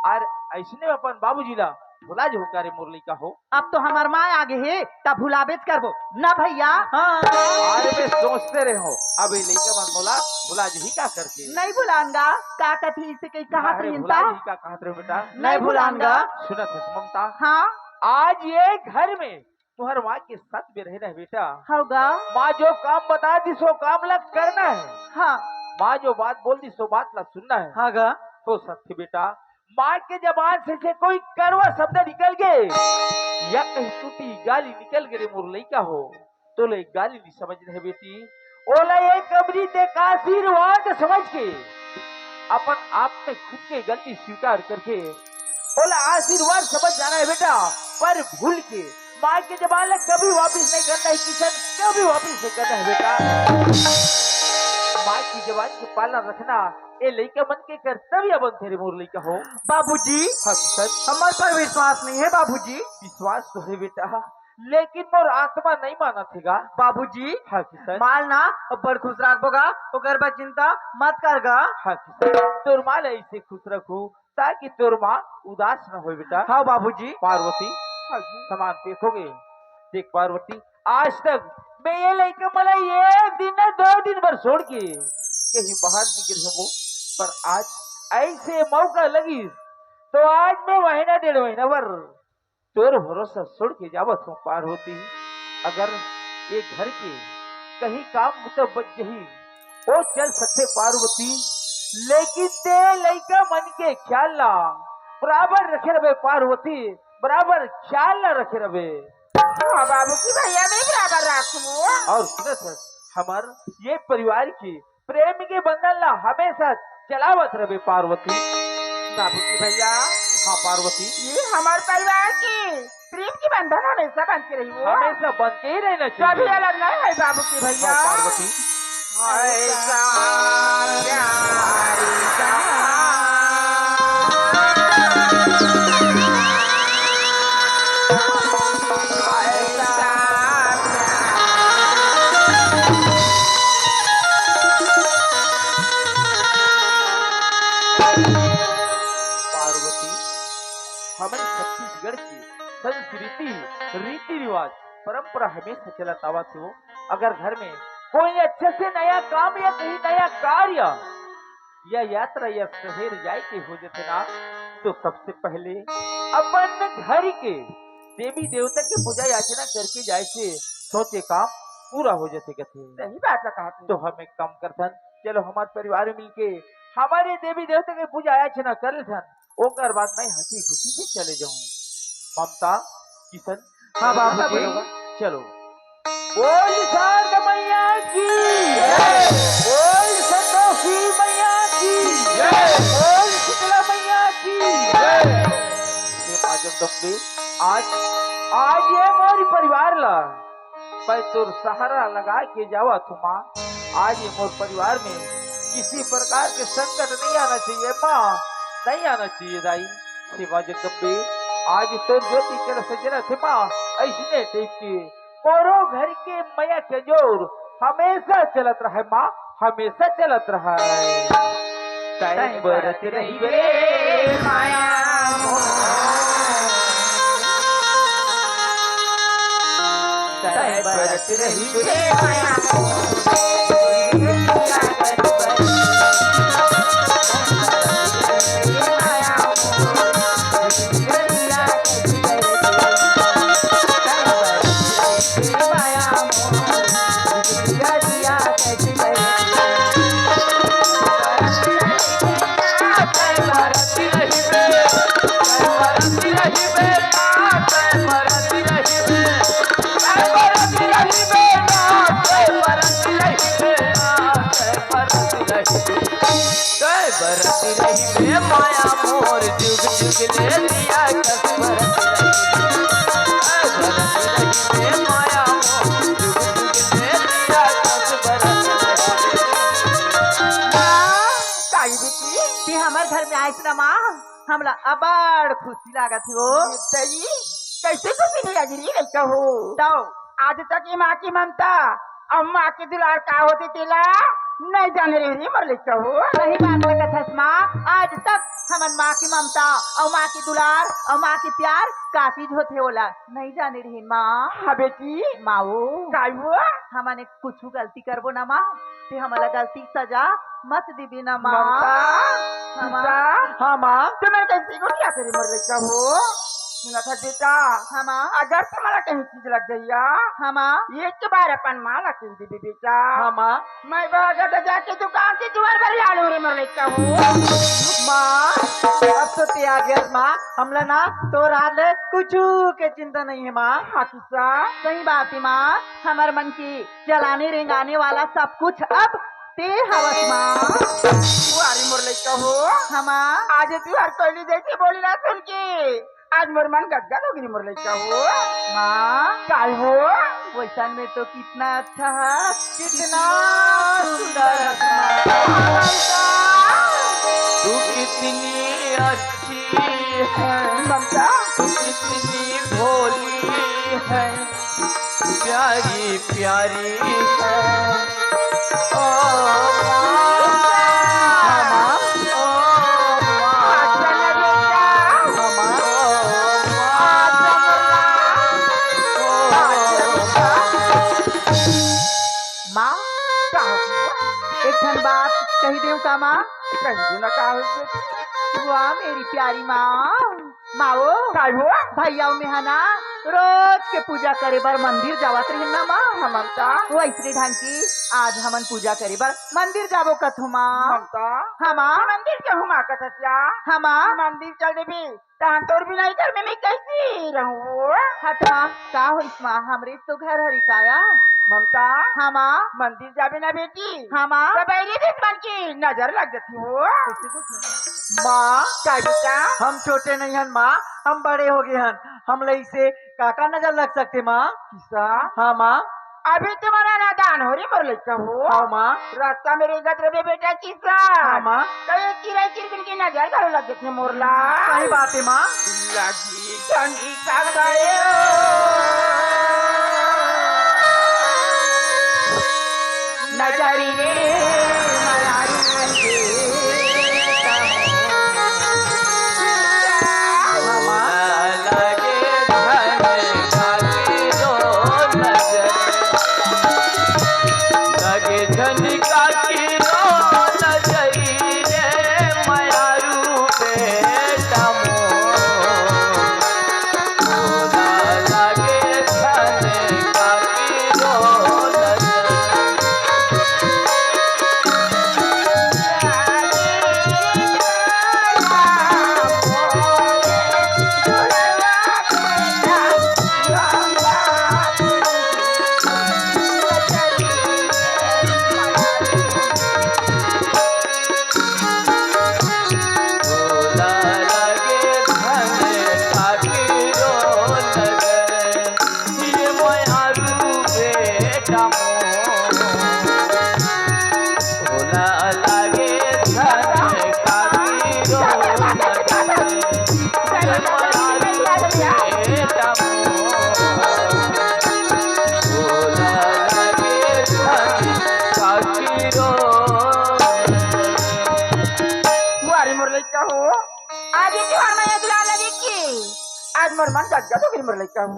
अउ अइसने में अपन बाबूजी ला भुला जहू का रे मोर लइका हो। अब तो हमर माय आगे हे, त भुलाबेच करबो ना भैया। हाँ। अरे मैं सोचते रहे हों, अब ये लइका मन मोला भुला जही का करके। नइ भुलान गा, का कथी इसे कहीं कहत अरे रहिन भुला ता? जही का कहत रहे बेटा? नइ भुलान गा। सुनत हस ममता? हाँ। आज ये घर में तुंहर माँ के साथ में रहना हे बेटा। हाँ गा। माँ जो काम बता दिस वो काम ला करना हे। हाँ। माँ जो बात बोल दिस वो बात ला सुनना हे। हाँ गा। तो सत्य बेटा, माँ के जबान से, से कोई कड़वा शब्द निकल गे या कहीं टूटी गाली निकल गे रे मोर लइका हो, तोला गाली नइ समझना हे बेटी, ओला एक अमृत एक आशीर्वाद समझ के अपन आप में खुद के गलती स्वीकार करके ओला आशीर्वाद समझ जाना हे बेटा। पर भूल के माँ के जबान ला कभी वापिस नइ करना हे किशन, कभी वापिस नइ करना हे बेटा। माँ की जबान के पालन रखना ये लइका मन के कर्तव्य बनथे रे मोर लइका हो। बाबूजी, हाँ किशन। हमर पर विश्वास नइ हे बाबूजी। विश्वास तो हे बेटा, लेकिन मोर आत्मा नइ मानत हे गा। बाबूजी, हाँ किशन। माँ ल ना बड़ खुश रखबो गा, ओकर बर चिंता मत कर गा। हाँ किशन, तोर माँ ल अइसे खुश रखहूँ ताकि तोर माँ उदास न होय बेटा। हाँ बाबूजी। पार्वती, हाँ जी। सामान pack हो गे। देख पार्वती, आज तक मैं ये लइका मन ला एक दिन ना दो दिन बर छोड़ के कहीं बाहर नइ गे रहेंव, पर आज अइसे मौका लगिस तो आज मैं महीना डेढ़ महीना बर तोर भरोसा छोड़ के जावत हों पार्वती। अगर ये घर के कहीं काम बुता बच जही, ओ चल सकथे पार्वती, लेकिन ते लइका मन के ख्याल ला बराबर रखे रबे पार्वती, बराबर ख्याल ला रखे रबे। हाँ बाबू की भैया, मैं बराबर रखूँ। और सुनत हस, हमर ये परिवार के प्रेम के बंधन ला हमेशा चलावत रबे पार्वती। बाबू की भैया, हाँ पार्वती। ये हमर परिवार के प्रेम के बंधन हमेशा बन के रही हो। हमेशा बन के ही रहना चाहिए। कभी अलग नहीं है बाबू की भैया। हाँ पार्वती। ऐसा प्यार का पार्वती, हमन छत्तीसगढ़ की संस्कृति, रीति रिवाज, परंपरा हमेशा चलत आवत हो। अगर घर में कोई अच्छे से नया काम या कहीं नया कार्य या यात्रा या शहर जाए के हो जथे ना, तो सबसे पहले अपन घर के देवी देवता के पूजा याचना करके जाए से सोचे काम पूरा हो जथे कथे। सही बात ला कहा तू। तो हम एक काम करथन, चलो हमारे परिवार में मिलके हमारे देवी देवता के पूजा याचना कर लेथन, ओकर बाद मैं हंसी खुशी से चले जाऊं। ममता, किशन, हाँ बाबू जी। चलो। बोल शारदा मैया की जय। बोल संतोषी मैया की जय। बोल शीतला मैया की जय। हे माँ जगदम्बे, आज, आज ये मोर परिवार ला मैं तोर सहारा लगा के जावत हूँ माँ। आज ये मोर परिवार में किसी प्रकार के संकट नहीं आना चाहिए माँ, नहीं आना चाहिए दाई। हे माँ जगदम्बे, आज तोर ज्योति कलश जलत हे माँ, ऐसने टाइप के मोरो घर के मया के जोर हमेशा चलत रहे माँ, हमेशा चलत रहे। तैं बरत रहिबे माया मोर। तैं बरत रहिबे माया मोर। माँ, काई बेटी? ते हमर घर में आइस ना माँ, हमला अबड़ खुशी लागत हे वो। दई, कैसे खुशी नहीं लगी रे लइका हो? तौ। आज तक ये माँ की ममता अउ माँ के दुलार का होथे तेला नहीं जाने रहे रे मोर लइका हो। सही बात ला कथस माँ, आज तक हमन माँ की ममता अउ माँ की दुलार अउ माँ की प्यार का चीज होथे ओला नहीं जाने रहे माँ। हाँ बेटी। माँ वो। काई वो? हमन एक कुछु गलती करबो ना माँ, ते हमला गलती सजा मत दिबे ना माँ। ममता, हाँ माँ। बेटा, हाँ माँ। तुमन कैसे गोठियाथस रे मोर लइका हो? सुनत हस बेटा। हाँ माँ। अगर तुमला कहीं चीज लग जाही या, हाँ माँ। एक बार अपन माँ ला कहि देबे बेटा। हाँ माँ। मैं बगल जाके दुकान से जुआर भर लानहूँ रे मोर लइका हो। माँ, अब तो ते आ गेस माँ, हमला ना तोर हाथ ले कुछु के चिंता नहीं हे माँ। हाँ किसा। सही बात हे माँ, हमर मन की चलाने रेंगाने वाला सब कुछ अब ते हवस माँ। वाह रे मोर लइका हो। हाँ माँ। आज तू हर कोई जैसे बोली ना सुन के, आज मोर मन गदगद हो गे रे मोर लइका हो। माँ। काई वो? वैसन में तो कितना अच्छा है, कितना सुंदर है। तू कितनी अच्छी है ममता, तू कितनी भोली है। प्यारी प्यारी है। ओ माँ, ओ माँ, ओ माँ, ओ माँ। माँ, का हो गया? एक ठन बात कहि देव का माँ? कहि दे ना, का हो गया? वाह मेरी प्यारी माँ। माँ वो, काय हो? भैया अउ मेहा ना रोज के पूजा करे बर मंदिर जावत रहिन ना माँ। हाँ ममता। वैसने ढंग की आज हमन पूजा करे बर मंदिर जाबो कथो माँ। ममता। हाँ माँ। मंदिर के हूँ माँ कथस या? हाँ माँ। मंदिर चल देबे। तहन तोर बिना ई घर में मैं कैसे रहूं? हट माँ, का होइस माँ, हमरे तो घर हरी काया। ममता। हाँ माँ। मंदिर जाबे ना बेटी। हाँ माँ। तो बैरी दुश्मन की नजर लग जाती हो। माँ। का बेटा? हम छोटे नहीं हन माँ, हम बड़े हो गए हन, हम लइसे काका नजर लग सकते माँ। किसा? हाँ माँ। अभी तुम्हारा नादान हो रे मोर लइका हो। हाँ माँ। रास्ता में रेंगत रहे बेटा किसा। हाँ माँ। तो ये चिरई चिरगुन की नजर घलो लग जाथे मोर ला। सही बात है माँ। लगी झंडी का गयो। नजरी रे मरारी रे। लगे झंडी का किरो नजरी रे मयारू बेटा मोर। वारी मोर लइका हो, आज ये त्योहार में दुलार लगे की, आज मोर मन गदगद हो गई मोर लइका हो।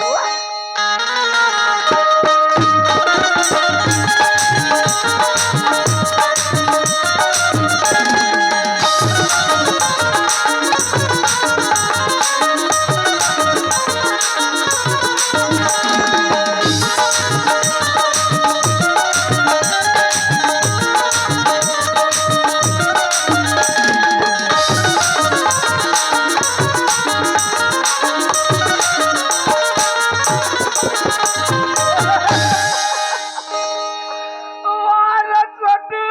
वाह रे छोटू,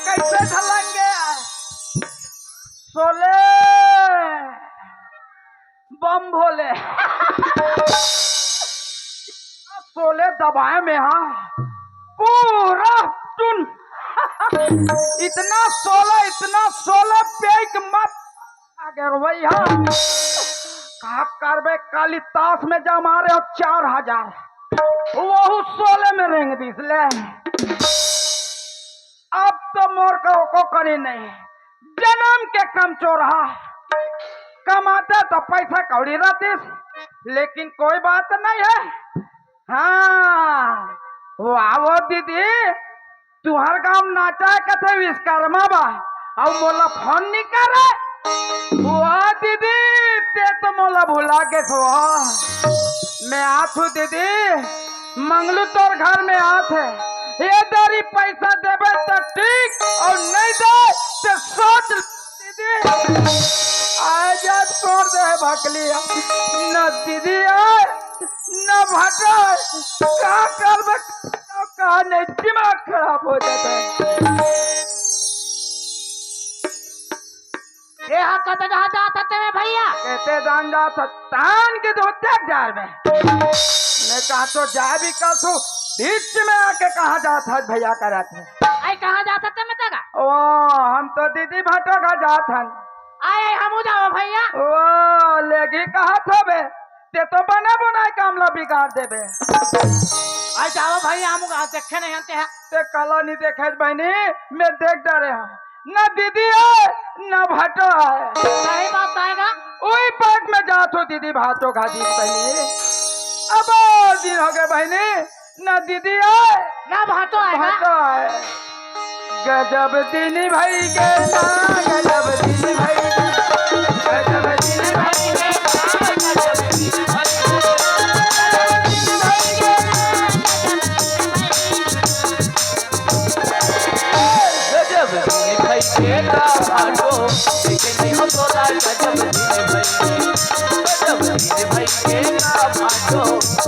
कैसे ढलंगे? शोले, बम भोले। शोले दबाए में, हाँ, पूरा टुन। इतना शोले, इतना शोले, पेक मत। अगर वही, हाँ, का करबे, काली ताश में जमा रहे हो चार हजार, वहू शोले में रेंग दिस ले। अब तो मोर का ओको करी नहीं, जन्म के कमचोरहा। कमाते तो पैसा कौड़ी रहतीस, लेकिन कोई बात नहीं है। हाँ, वाह वो दीदी, तुहर गांव नाचा कथे विश्वकर्मा बा, अउ मोला फोन नहीं करे। वाह दीदी, ते तो मोला भुला गेस वाह। मैं आत हूँ दीदी, मंगलू तोर घर में आत हे। ये दारी पैसा देबे त ठीक, अउ नहीं दे त सोच ले दीदी। आज, आज छोड़ दे भकलिया। न दीदी आए, न भटो आए। का करबे, का नहीं, दिमाग खराब हो जाता है। ए हा कते जहाँ जात हते में भैया? कहते जान जात ह, तान के धोते जार में। मैं कहा तो जा भी कर तू, बीच में आके कहाँ जात हस भैया करत हे। आई कहाँ जात हते में तगा? ओ, हम तो दीदी भाटो का जात हन। आई, आई हमू जाओ भैया। ओ, लेगी कहा थो बे, ते तो बने बुनाई काम ला बिगाड़ देबे। आई जाओ भैया, हमू का देखे नहीं हते हैं। ते काला नहीं देखे बहनी, मैं देख डरे हूँ। न दीदी है, न भाटो है। सही बात आएगा। उही पार्क में जात हो दीदी भाटो खातिर बहनी। अब दिन हो गए बहनी, न दीदी है, न भाटो आएगा। भाटो है। गजब दिन भाई के ना, गजब दिन भाई। दिन भई के का भाटो, देखे नहीं हो तोला गजब दिन भई के। गजब दिन भई के का भाटो,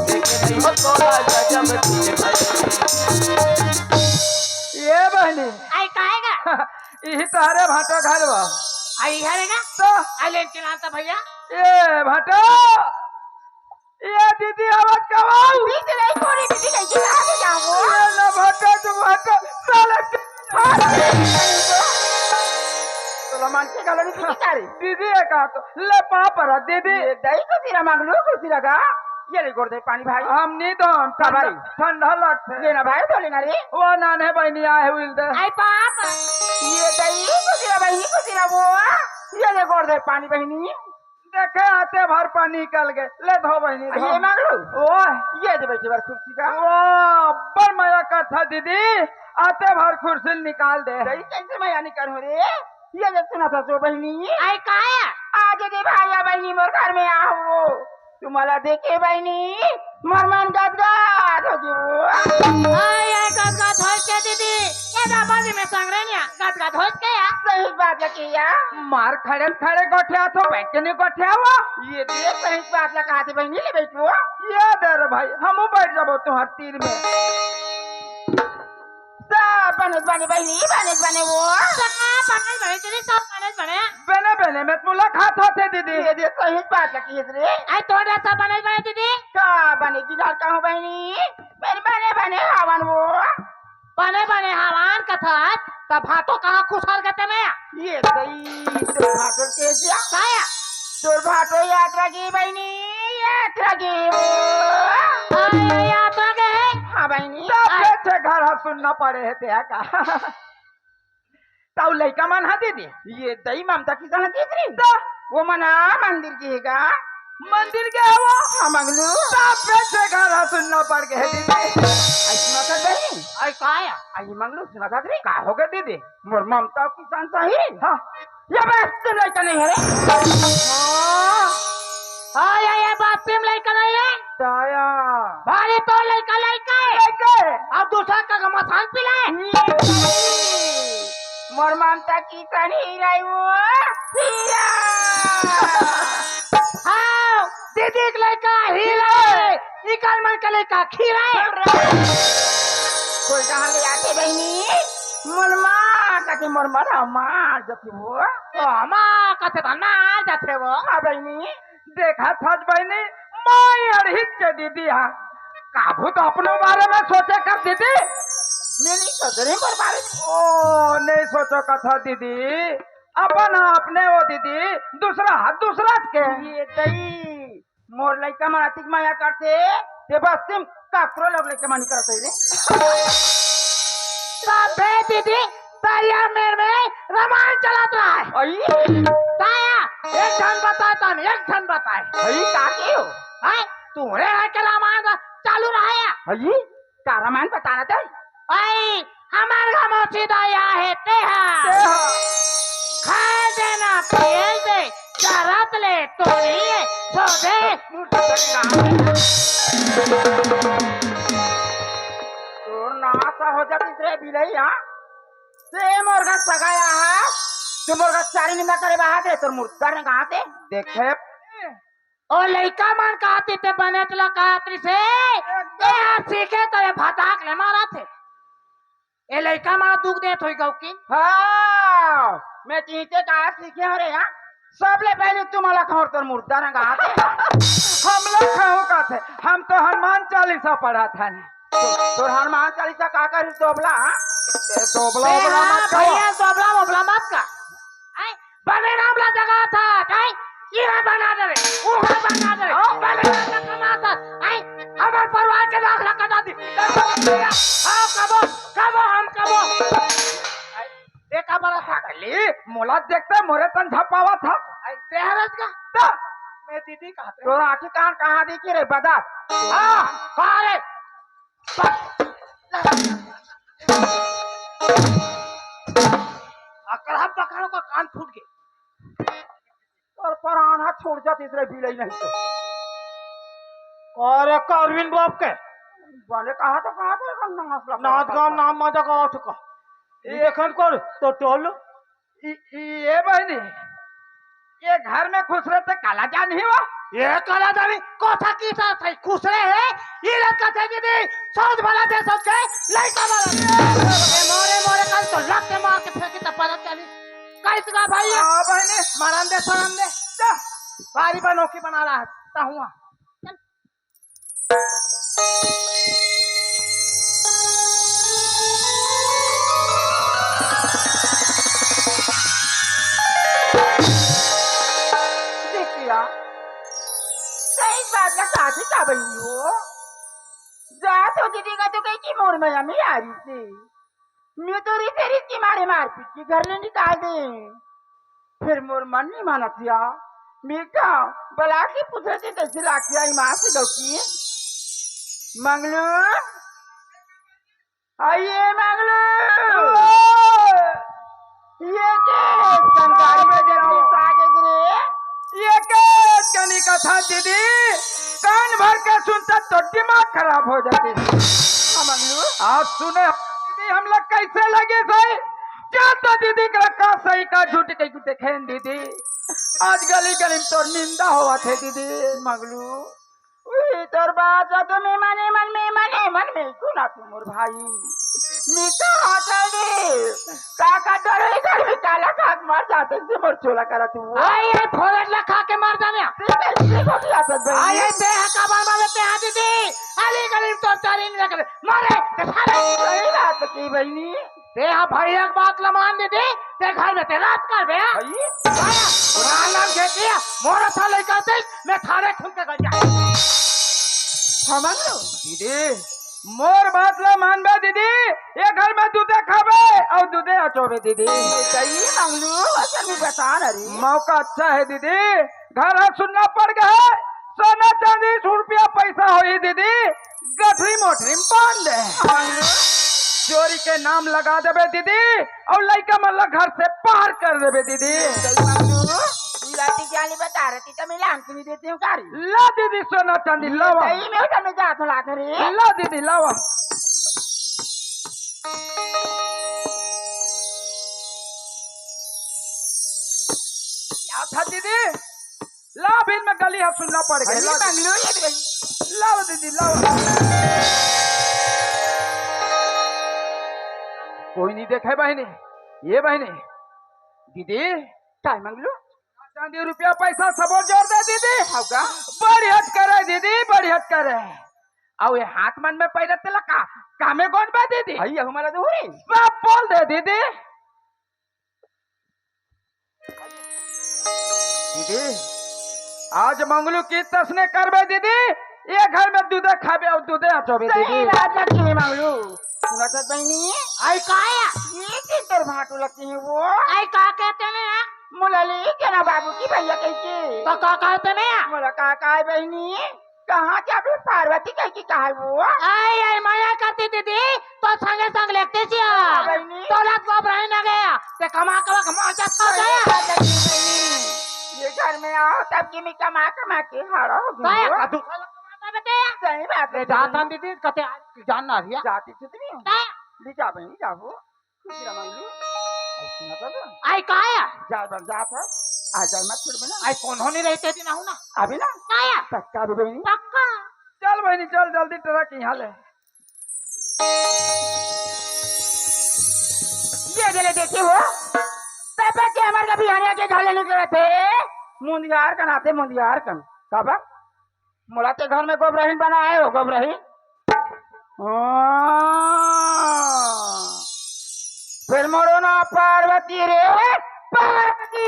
देखे नहीं हो तोला गजब दिन भई के। ए बहिनी, आई काहे गा? इही तोहरे भाटो घर बा। आई हरे गा? तो? आई लेन के नाम त भैया। ए भाटो, ए दीदी, आवत का बाऊ? दीदी नहीं, कोरी दीदी नहीं, की कहाँ से जाऊँ? ए ना भाटो, तू भाटो, साले के। तोला मान के गलो नहीं, तू की करे? दीदी, ए कहा तो, ले पाँव परा, दीदी। ए दई, खुशी रहा, मांगलू, खुशी रहा। ये ले गोड़ दे पानी भाई। हम नहीं दम, का ठंडा, भाई? ठंडा लगते। लेना भाई, तो लेना रे। वो नाने बहिनी आए हुई दे। आई पाप। ये दई, खुशी रहा बहिनी, खुशी रहा वो। ये ले गोड़ दे पानी बहिनी। देखे, आते भर पानी निकल गए। ले धो बहिनी, धो। ये मांगलू? ओह। ये दे बैठे बार कुर्सी का। वाह, बड़ मजा करता दीदी, आते भर कुर्सी निकाल दे। दई कैसे मजा निकाल हो रे? ये दे सुना था सो बहिनी। आई काया? आज दे भाई या बहिनी मोर घर में आओ। तुम्हाला देखे बहिनी, मोर मन गदगद हो गयो। आई, आई, गदगद होइस के दीदी? ये दाबा जी में संग रहनिया, गदगद होइस के या? सही बात है किया। मार खड़े खड़े गोठिया तो बैठ के नहीं गोठिया हुआ। ये दे सही बात लगा दे बहिनी, ले बैठो। ये दे रे भाई, हमू बैठ जाबो तुम्हार तीर में। सब बने बने बहिनी, बने बने वो। सब बने बने दीदी, सब बने बने। बने बने में मुलाकात होते दीदी। ये दे सही बात लगी है रे। आई तोड़ा सब बने बने दीदी। का बने की लड़का हूँ बहिनी? मेरे बने बने हवन वो। बने बने हवन कथत, तब भाटो कहाँ खुशहाल गते में? ये गई तो भाटो के दिया। काया? तोर भाटो यात्रा की बहिनी, यात्रा की वो। अरे, यात्रा के है? हाँ बहिनी। सब आय। पीछे घर हा सुनना पड़े है त्या का। ताऊ लइका मन हा दीदी। ये दई ममता किसान दीदी। तो? वो मन हा मंदिर की है का? मंदिर के है वो? हाँ मंगलू। सब पीछे घर हा सुनना पड़ गए है दीदी। आई सुना था बहिनी? आई का आया? आई मंगलू सुना था दीदी? का हो गए दीदी? मोर ममता किसान सही? हाँ। ये बस तुम लइका नहीं है रे। हाँ। हाँ, ये, ये बाप प्रेम लइका नहीं है। ताया। भारी तो लइका, लइका है। लइका है। अब दूसरा का मसान पिलाए। मोर ममता किसान हीरा है वो। हीरा। हाँ, दीदी के लइका हीरा है। इकर मन के लइका खीरा है। कोई कहाँ ले आते बहिनी? मोर माँ कथे मोर मन मार जाते वो। ओ, माँ कथे त मार जाते वो। हाँ बहिनी। देखा थस बहिनी, माई अड़हित के दीदी हा। काभू तो अपनो बारे में सोचे कर दीदी। मैं नहीं सोच रही मोर बारे में। ओ, नहीं सोचो कथा दीदी। अपन हा अपने वो दीदी, दूसरा हा दूसरा के। ये दई, मोर लइका मन अतिक मया करथे, ते बस्ती म काकरो लोग लइका मन करत होई रे। तबे दीदी, तरिया मेर में रामायण चलत रहा है। अई? ताया, एक झन बताए तन, एक झन बताए। अई, का के हो? हैं? तोरे है के रामायण चालू रहा है? अई? का रामायण बताना ते? अई, हमर घमोसी दया हे तेहा। तेहा। खाए दे ना पिए दे, जरत ले तोरी ले, सो दे। तोर नासा हो जाती रे बिलई, हाँ? ते मोर घर सगाया हा, तू मोर घर चारी निंदा करे बाहर दे, तोर मुर्दा ने कहाँ से? देखे। ओ लइका मन काती ते बने तला कातरी से, ए हा सीखे तो ये भताक ले मारा थे। ए लइका मन दुख देत होई गौ की। हाँ, मैं चीते का सीखे हो रे, हाँ? सबले पहले तुम्हाला खाओ तोर मुर्दा रंगा आते। हम लोग खाओ का थे, हम तो हनुमान चालीसा पढ़ा था। तो, तोर हनुमान चालीसा का करी दोबला, हाँ? ए, दोबला, ए, ओबला हाँ, मत कहो। भैया, दोबला, ओबला मत का। हैं? बने राम ला जगा था, हैं? इहा बना दे रे, उहा बना दे रे। हाँ। बने राम ला कमा था, हैं? हमर परिवार के नाक ला कटा दी। हाँ, कबो, कबो, हम कबो। देखा बड़ा था। अगली मोला देखते मोरे तन झपावा था। आई तेहरज का? ता। मैं दीदी कहा थे। तोरा आँखी कान कहाँ देखी रे बदा? हाँ, हाँ रे। अकरहा पकड़ो का कान फूट गए। और परान हाथ छोड़ जाती तेरे बिलई नहीं तो। अरे करविन बाप के। बने कहा तो कहा तो नाच लगा नाच गान नाम मजा का उठ का। ये खन कर तो टोल। ई, ई, ये बहिनी, ये घर में खुसरे ते काला जानी हो? ये काला जानी, कोठा की साथ है, खुसरे है, ये लड़का थे दीदी, सोच भला दे सोच के, लड़का वाला। ए, मोरे, मोरे, कल तो लग के मार के फेंकी त पलट चली। कैस गा भाई? हाँ, बहिनी। मरन दे, सरन दे। जा, बारी बनोखी बना रहा है, ता हुआ। बिटिया, सही बात ला शादी का बनी हो? जा तो दीदी का तो कही कि मोर में अमी आ रही थी। मैं तो रिश्ते रिश्ते मारे मारपीट के घर ले निकाल दे। फिर मोर मन नहीं मानत या। मैं का बला के पूछे थे कैसे लागते आई माँ से गौकी। मंगलू, आइए मंगलू। ये के संसारी में जल्दी सागे रे। ये के कनी कथा दीदी, कान भर के सुनता तो दिमाग खराब हो जाती। हाँ मंगलू। आज सुने दीदी हम लोग कैसे लगे सही? क्या तो दीदी का, का सही का झूठ कहीं देखें दीदी। आज गली गली में तोर निंदा होवत हे दीदी। मंगलू, उही तोर बात ला तो मैं मने मन में, मने मन में सुना तू मोर भाई। मी कहा चली, का का डरे घर में काला खाक मर जाते से मोर चोला करा तू। आई, आई, फोरट ला खा के मर जाने। ठीक है, ठीक हो गया सब भाई। आई, आई, देह का बाबा लेते हैं दीदी। अली गली तो चारी नहीं रख रहे। मारे, ते सारे। सही बात की बहनी। ते हाँ भाई, एक बात ला मान दीदी, ते घर में ते राज कर बे, हाँ? भाई? आया, पुरान नाम घेत लिया, मोर अच्छा लइका थे, मैं थारे खून के गंजा। समझ लो? दीदी, मोर बात ला मानबे दीदी, ये घर में दूधे खाबे और दूधे अचोबे दीदी। सही मंगलू, असल में बता ना रे। मौका अच्छा है दीदी, घर ह सुन्ना पड़ गए, सोना चांदी सौ रुपया पैसा होई दीदी, गठरी मोटरी में बांध दे। चोरी के नाम लगा देबे दीदी, और लइका मन ला घर से बाहर कर देबे दीदी। सही बात हो। ई राती जानी बता रही तो मैं लांग नहीं देती हूँ कारी। ला दीदी सोना चांदी लावा। सही में उधर में जात ला करे। ला दीदी लावा। लावा था दीदी। ला, अभी मैं गली ह सुन्ना पड़ गए। अरे ला दीदी। बंगलो ये दे। लाओ दीदी, लाओ। कोई नहीं देखे बहनी। ये बहनी, दीदी। काय मंगलू? चांदी रुपया पैसा सबो जोर दे दीदी। हव का? बढ़िया करे दीदी, बढ़िया करे। अउ ये हाथ मन में पैरा तेला का, कामे गोन बे दीदी? भैया हमारा तो हो रही। सब बोल दे दीदी। दीदी, आज मंगलू की तसने करबे दीदी, ये घर में दूधे खाबे और दूधे अचोबे सही दीदी। बात लक्ष्मी मंगलू। सुना था बहनी? आई का या? ये किस तरह भाटू लगती है वो? आई का कहते हैं? मुलाली के ना बाबू की भैया कही के। तो का कहते हैं? मुला का का है बहनी? कहाँ के अभी पार्वती कह के कहा वो? आई, आई, मना करती दीदी, तो संगे संग लेते सिया। हाँ, बहनी। तो लग बाप रहे ना गया, ते कमा कमा के मर जाता हो सही गया। बात है बहनी। ये घर में आओ, तब की मैं कमा कमा के हारा हो गई काया हो। का दूसरा लोग कमाता बेटे? सही बात है ए, जात बहनी। हम दीदी, कते आज जान ना रिया। जाती कितनी हो? काया? ले जा बहनी, जाओ। खुशी रह मंगलू। ऐसे ना कर। आई काया? जा बन जात है। आ जाए मत छोड़ बिना। आई कौन होने रहते दिन हूँ ना? अभी ना? काया? पक्का भी बहनी। पक्का। चल बहनी, चल जल्दी ट्रक यहाँ ले। ये जले देखी हो? तब के हमारे का बिहानिया के घर ले निकले थे। मुंदियार का नाते मुंदियार का। काबर? मोला ते घर में गोबरहीन बनाए हो, गोबरहीन। हाँ। फिर मोरो ना पार्वती रे, पार्वती।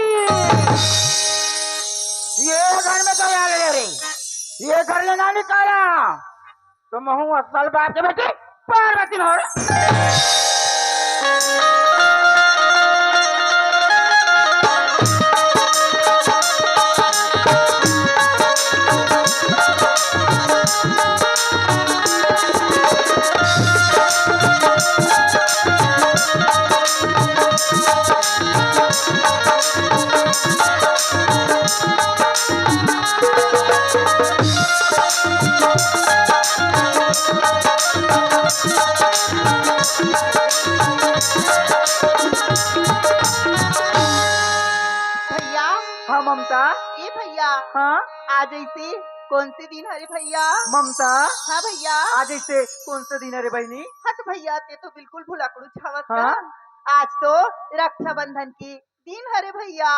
ये घर में तो आ ले रे, ये घर ले ना निकाला। तो महू असल बाप के बेटी पार्वती हो रे। ममता। ए भैया। हाँ। आज ऐसे कौन से दिन हरे भैया? ममता। हाँ भैया। आज ऐसे कौन से दिन हरे बहिनी? हट भैया, ते तो बिल्कुल भुलक्कड़ू छावत हाँ। का। आज तो रक्षाबंधन के दिन हरे भैया।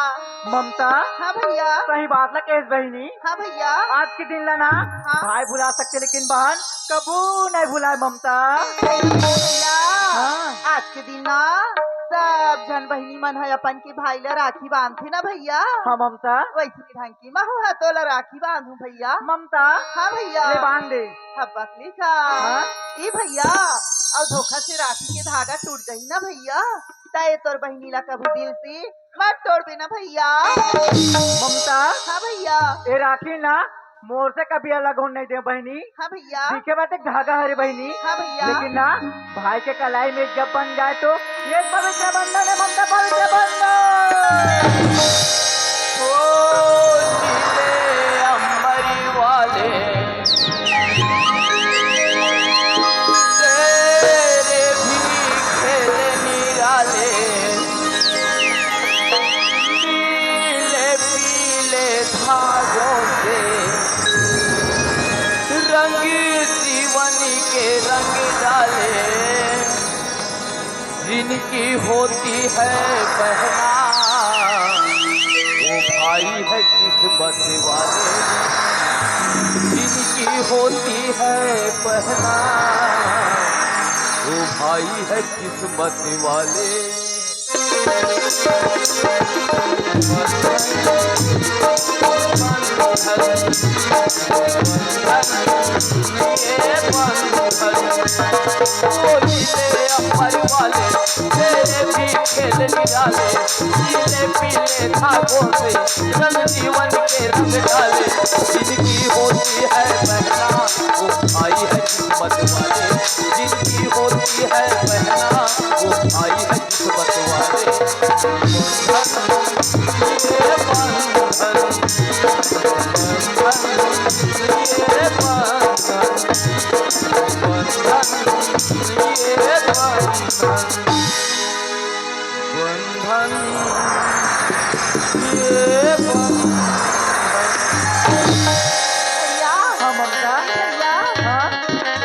ममता। हाँ भैया। सही बात ला कहेस बहिनी। हाँ भैया। आज के दिन ला ना हाँ। भाई भुला सकथे, लेकिन बहन कभू नहीं भुलाय ममता। भैया। हाँ। आज के दिन ना सब झन बहिनी मन ह अपन के भाई ला राखी बांधथे ना भैया। हाँ ममता। वैसे ढंग की महू ह तोला राखी बांधू भैया। ममता। हाँ भैया। ले बांध दे। हब्बक लिखा। हाँ। ए भैया, अउ धोखा से राखी के धागा टूट जाही ना भैया, त ए तोर बहिनी ला कभू दिल से मत तोड़बे ना भैया। ममता। हाँ भैया। ए राखी ना मोर से कभी अलग होन नहीं दे बहिनी। हाँ भैया। दिखे बात एक धागा हरे बहिनी। हाँ भैया। लेकिन ना भाई के कलाई में जब बन जाए तो ये पवित्र बंधन है ममता, पवित्र बंधन। ओ नीले अंबरी वाले, तेरे भी खेल निराले, नीले पीले धागों से रंग जीवन के रंग डाले। जिनकी होती है पहला, वो भाई है किस्मत वाले। जिनकी होती है पहला, वो भाई है किस्मत वाले। ये बंधन, ओ नीले अंबर वाले, तेरे भी खेल निराले, नीले पीले धागों से रंग जीवन के रंग डाले। जिनकी होती है पहला, वो भाई है किस्मत वाले। जिनकी होती है पहला, वो भाई है किस्मत वाले। बंधन, ये बंधन, बंधन, ये बंधन, बंधन, ये बंधन। बंधन, ये बंधन। भैया। हाँ, ममता। भैया। हाँ।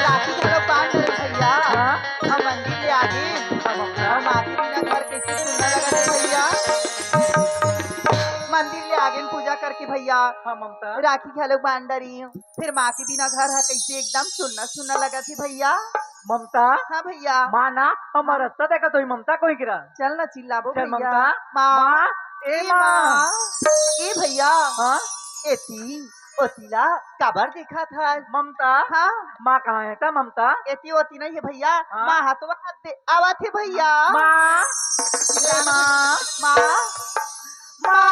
राखी घलो बांध डरे भैया। हाँ। हम मंदिर ले आगे। हाँ, ममता। हम आके बिना घर कैसे सुन्ना लगत हे भैया। मंदिर ले आगे पूजा करके भैया। हाँ, ममता। राखी घलो बांध डरी। फिर माँ के बिना घर ह कैसे एकदम सुन्ना सुन्ना लगत हे भैया। ममता। हाँ भैया। माँ ना हमर हाँ। रस्ता देखत होही ममता, कोई किरा। चल ना चिल्लाबो चल भैया। ममता। माँ। माँ, ए ए माँ। माँ। ए भैया। हाँ। एती ओती ला काबर देखत हस? ममता। हाँ। माँ कहाँ हे त ममता? एती ओती नहीं हे भैया। हाँ। माँ ह तो आवत हे भैया। माँ। चिल्ला ए ना माँ। भैया। माँ। माँ।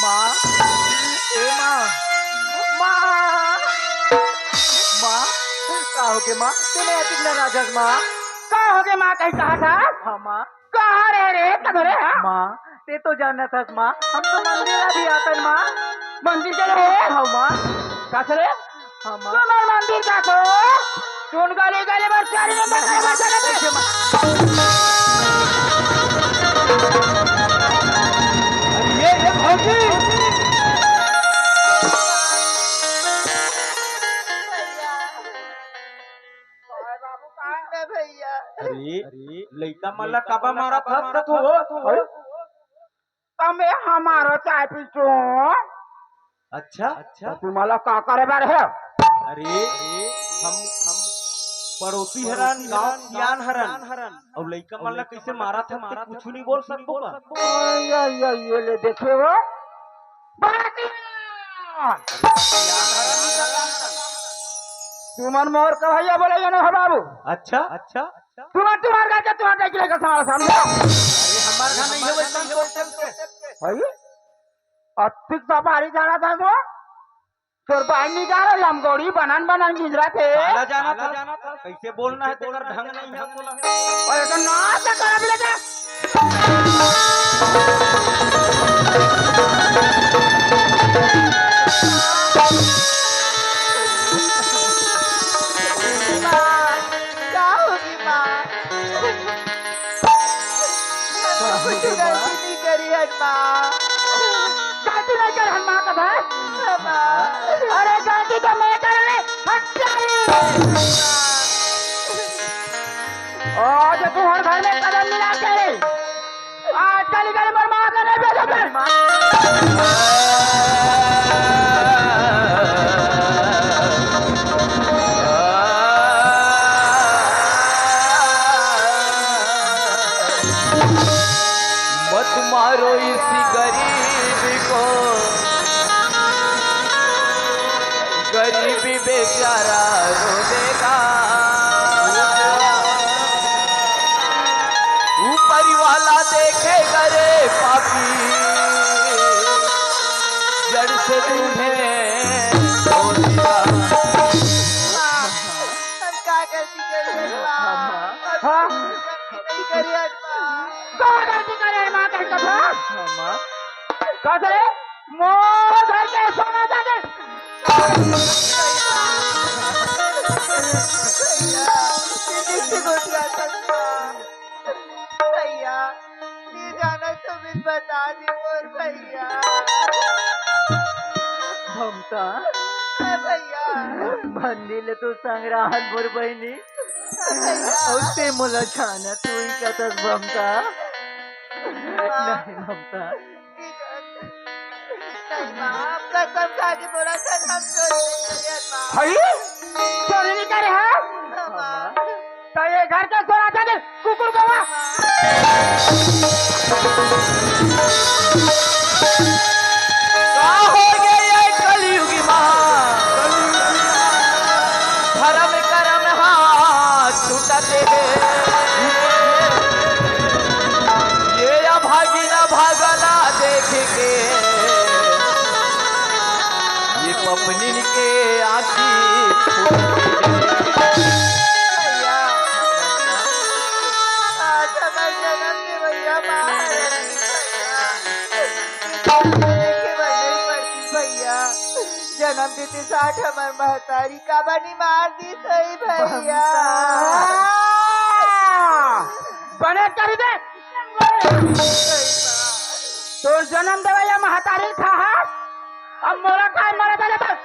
माँ, ए माँ, माँ, माँ, का होगे माँ? तें अतिक नाराज हस माँ? का होगे माँ, कहीं कहा था? हाँ माँ। कहाँ रहे रे, कब रे, हाँ? माँ, तें तो जानत हस माँ, हम तो मंदिर अभी आतन माँ। मंदिर चले हो? हाँ माँ। का चले? हाँ माँ। तुम्हार मंदिर का तो? सुन गली गली में चार नंबर का बच्चा का ऐसे माँ। अरे ये, ये भौजी। भैया। भैया। अरे, लइका मन ला काबर मारत हस तू हो? त मैं हमारो चाय पीसो। अच्छा, अच्छा। त तुम्हारा का करे बर हे? अरे, हम, हम पड़ोसी हरन, गांव सियान हरन। अउ लइका मन ला कइसे मारत हस, कुछु नहीं बोल सकबो का? अय, अय, अय, ये ले देखे हो। तुमन मोर कन्हैया बोले ये ना हो बाबू। अच्छा, अच्छा। तुम्हार, तुम्हार घर के, तुम्हार घर के लेकर तुम्हारा सामने। अरे, हमार घर नहीं है वैसा कोई। भाई, अतिक सफारी जाना था तो। तोर बाई निकाल लमगोड़ी बनन बनन गिंजरा थे। काला जाना था। कइसे बोलना हे, तेकर ढंग नइ हे बोला। अउ एकर नाक ला काला बिला के। माँ, का होगे माँ? कुछु गलती नइ करे हन माँ। गलती नइ करे हन माँ का भाई? हाँ माँ। अरे गलती तो मैं करे हँव, हत्यारी। आज तुम्हर घर में कदम नइ रखे। आज गली गली मोर माँ का नइ भेजों। मत मारो इस गरीब को, गरीब बेचारा रोवेगा। ऊपर वाला देखेगा रे पापी, जड़ से तुम्हें धो देगा। हम का गलती करे हन माँ? हाँ। हम गलती नइ करे हन माँ। का गलती करे हन माँ, कहि कथा? हाँ माँ। का करे? मोर घर के सोना चांदी। भैया, ये कइसे गोठियाथस माँ? भैया, नइ जानस तो बिन बता दे मोर भैया। ममता। हाँ भैया। मंदिर ले तो संग रहन मोर बहिनी। हाँ भैया। अउ ते मोला छाना तू ही कथस ममता। माँ। नहीं ममता। नहीं माँ, हम कसम खा के बोलत हन, हम चोरी नइ करे हन माँ। हई? चोरी नइ करे हस? हाँ माँ। त ये घर के सोना चांदी कुकुर कौवा। का होगे ये कलयुगी माँ? धरम करम हाथ छूटत हे। ये अभागिन अभागना देख के ये पपनिन के आँखी फूट गे। भैया, आज हमर जनम देवइया माँ हरन भैया। देखे बर नइ पड़तिस भैया। जनम देतिस आज हमर महतारी, काबर नइ मार दिस होही भैया। बने करी दे। तोर जनम देवइया महतारी खाहस, अब मोला खाए मरे दे ले बस।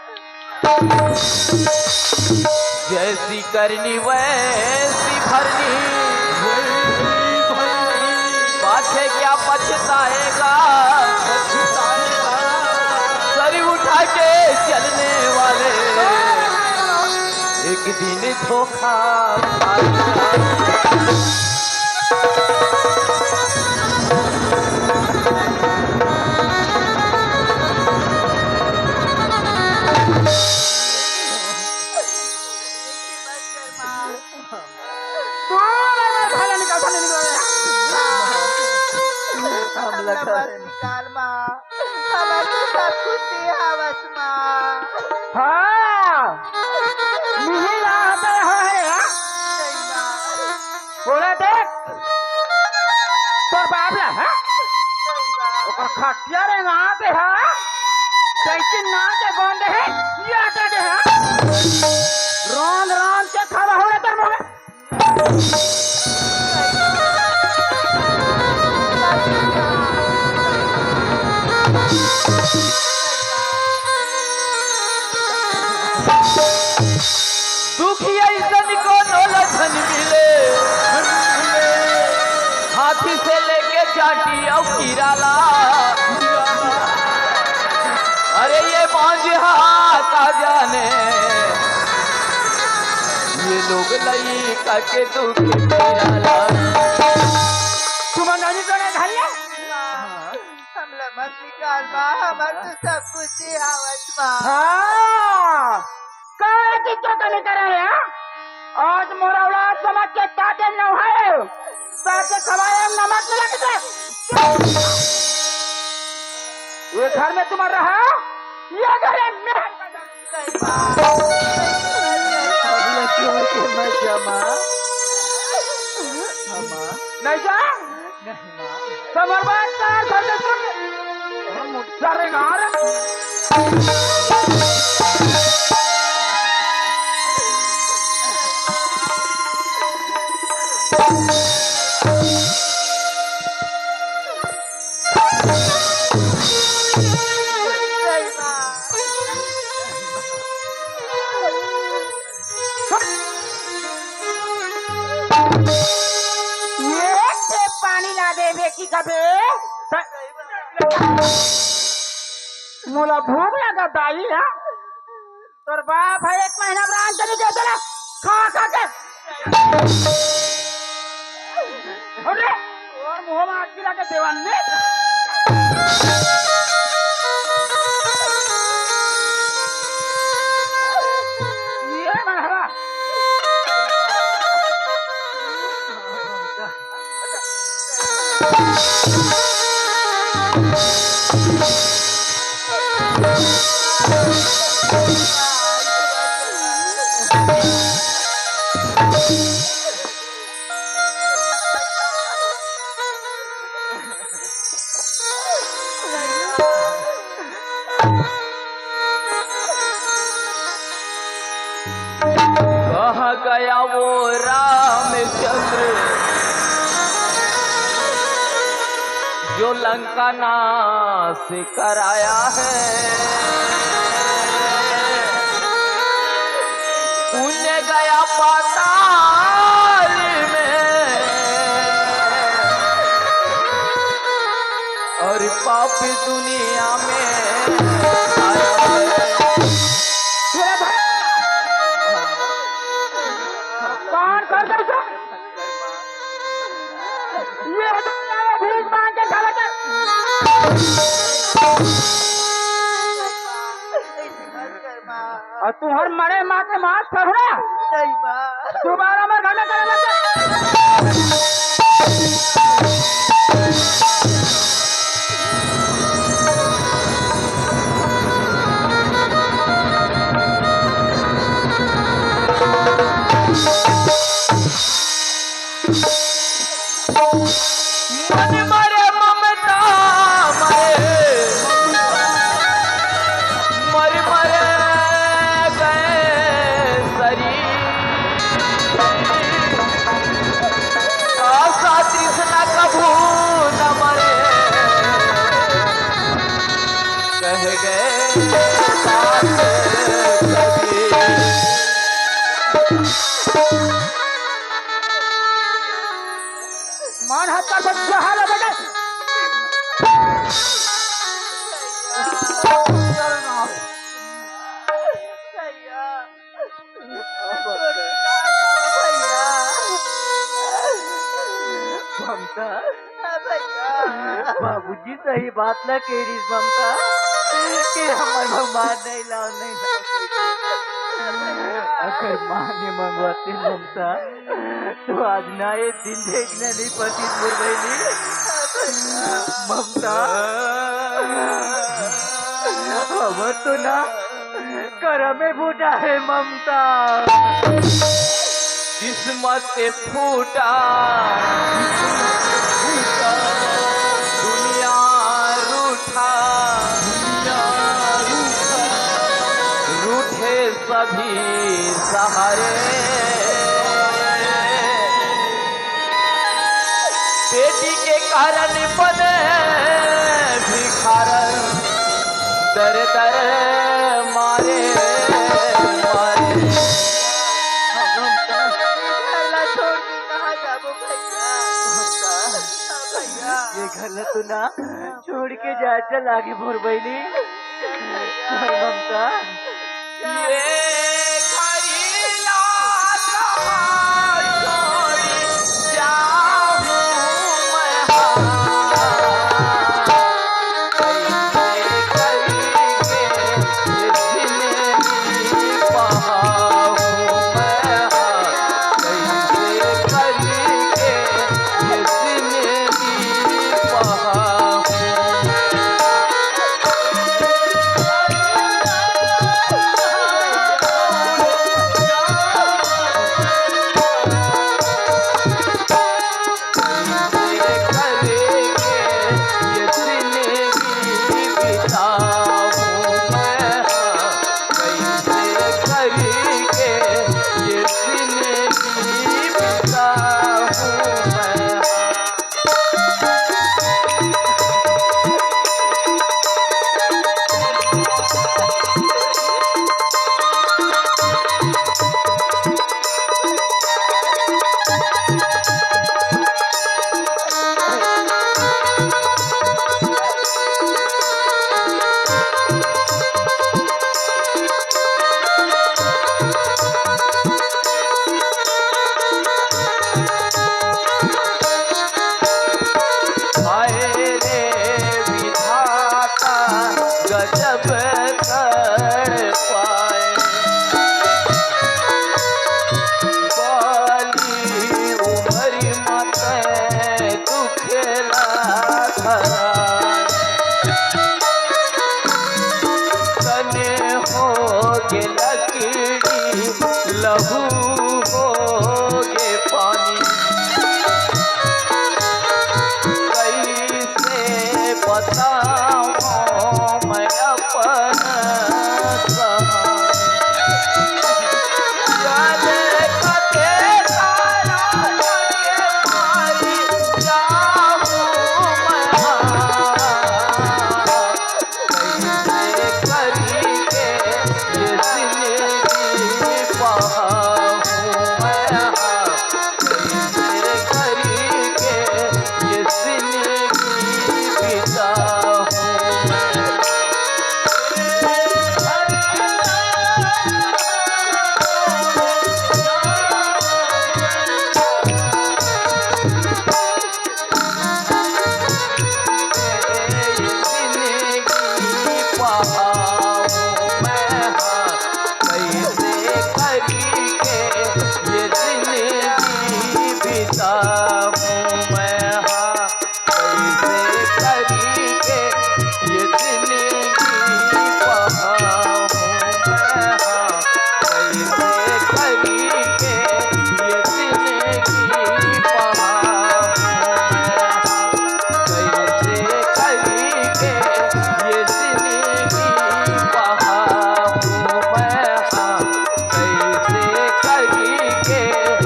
जैसी करनी वैसी भरनी, पाछे क्या पछताएगा? सर उठा के चलने वाले एक दिन धोखा खाएगा। तू हमर भाला निकाल, भाला निकाल। हम हमला लगा मत निकाल माँ, हमर तो सब कुछ दे हवस माँ। हाँ, मिही ला होता है, हाँ? नहीं माँ। बोला देख, तोर बाप ला, हाँ? नहीं माँ। ओकर खटिया रे ना दे, हाँ? जैसे ना के गोंद है, या दे दे, हाँ? रोंद रोंद के खावा हो रे तोर मुँह में। दुखी अइसन कोनो ल झन मिले, हाथी से लेके चांटी अउ कीरा ला। अरे ये बांझ हा का जाने, ये लोग लइका के दुख पीरा ला। तुमन नोनी तो नहीं धन ले? माँ, हमला मत निकाल माँ, हमर तो सब कुछ ही आवत माँ। हाँ, का चीज का कमी करे है, हाँ? आज मोर औलाद समझ के काटे न है, साथे खवाए नमक मिला के दे। ये घर में तुम्हारा रहा, ये घर में मेहर का छोड़ के मत जा माँ। हाँ, माँ। नहीं जा। नहीं माँ। समर बात कर, घर में सुन। हम उठ-, सारे घर। ये के पानी ला दे बेटी का बे। मोला भूख लगा दाई हा। तोर बाप है एक महीना रांध के नहीं देते ना, खा खा के। अरे, तोर मुंह में आग गिरा के देवान ने। ये मनहरा। कहाँ गया वो रामचंद्र जो लंका नाश कराया है? पुण्य गया पाताल में और पाप दुनिया में आया है। कौन कर दे? ये तो भीख मांग के खा लेते। और तुहर मरे माँ के मांस खा रहा। नहीं माँ। दोबारा हमारे घर में चले जाते। मन मरे ममता मरे, मर मर गए शरीर। आशा तृष्णा कभू न मरे, कह गए साथ कबीर। मान हाथ कर बच्चा हाल बेटे। भैया। ममता। हाँ भैया। बाबूजी सही बात ला कह रही ममता कि हमर भगवान नहीं लाओ, नहीं लाओ। अगर माँ ने मंगवाते ममता, तो आज ना ये दिन देखने नहीं पाती मोर बहनी। ममता, हमर तो ना करम में फूटा है ममता। किस्मत फूटा, दुनिया रूठा, रूठे सभी सहारे। बेटी के कारण बने भिखारन, दर दर मारे, मारे। घर ला छोड़ के कहाँ जाबो भैया? हाँ भैया। ये घर ला तो ना छोड़ के जा, चल आगे मोर बहिनी। चल ममता। ये घर ला कहाँ छोड़ जाऊं मैं? तन होगे लकड़ी, लहू होगे पानी। कइसे बतावंव मैं अपन कहानी। जल कते तारा लगे मारी जाहूं मैं हाथ। कइसे करिके ये जिंदगी पाहूं मैं हाथ। कइसे करिके ये जिंदगी बिताहूं मैं।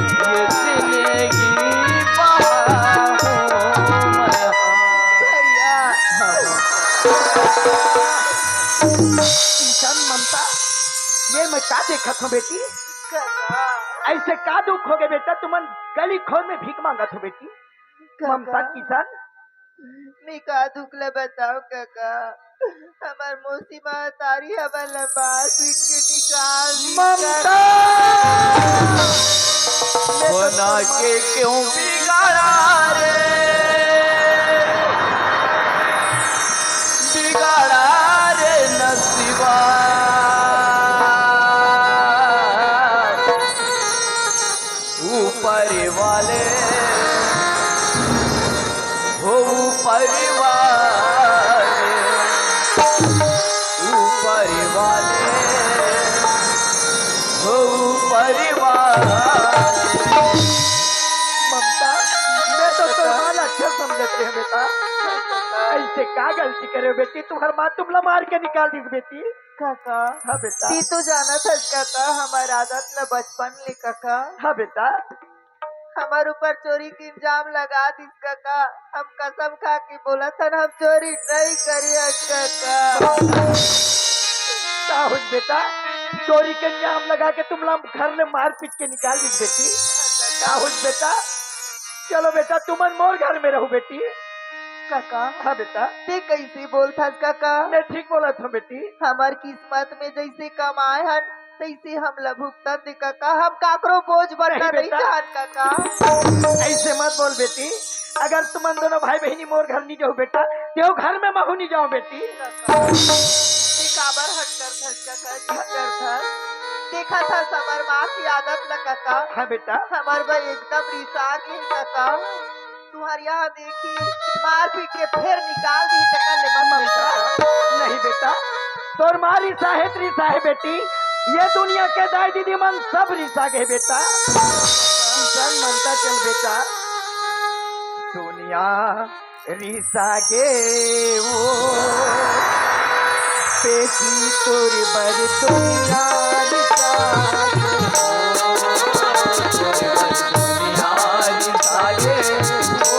किशन, ममता, ये मैं का देखत हूँ बेटी? कका। अइसे का दुख होगे बेटा, तुमन गली खोर में भीख मांगत हो बेटी? कका। ममता, किशन। मैं का दुख ल बतावंव कका, हमर मौसी महतारी हमन ल मार पीट के निकाल दिस ममता। कका। बना के क्यों बिगाड़ा रे, बिगाड़ा रे नसीबा। ऊपर वाले, हो ऊपर वाले, ऊपर वाले, हो ऊपर वाले। ममता, मैं तो तोर माँ ला अच्छा समझत रहेंव बेटा। अइसे का गलती करे हो बेटी, तुम्हर माँ तुमला मार के निकाल दिस बेटी। कका, हाँ बेटा। तैं तो जानत हस कका, हमर आदत ल बचपन ले कका। हाँ बेटा। हमर ऊपर चोरी के इल्जाम लगा दिस कका। हम कसम खा के बोलत हन, हम चोरी नइ करे हन कका। का होइस बेटा, चोरी के इल्जाम लगा के तुमला घर ले मार पीट के निकाल दिस बेटी? का होइस बेटा? चलो बेटा, तुमन मोर घर में रहू बेटी। कका। हाँ बेटा। तैं कइसे बोलथस कका? मैं ठीक बोलत हूँ बेटी। हमर किस्मत में जइसे कमाए हन, तइसे हमला भुगतन दे कका। हम काकरो बोझ बनना नइ चाहन कका। अइसे मत बोल बेटी, अगर तुमन दोनों भाई बहिनी मोर घर नइ जाहू बेटा, तेहू घर में महूँ नइ जाहूँ बेटी। कका, तैं काबर हट करथस कका, जिद करथस? देखत हस हमर माँ के आदत ल कका। हाँ बेटा। हमर बर एकदम रिसा गे हे कका। तुंहर यहाँ देखी, मार पीट के फेर निकाल दिही, तेकर ले मत ममता, नहीं बेटा, तोर माँ रिसाहे त रिसाहे बेटी, ये दुनिया के दाई दीदी मन सब रिसा गे बेटा। किशन, ममता चल बेटा, दुनिया रिसा गे वो बेटी तोर बर दुनिया रिसा गे वो।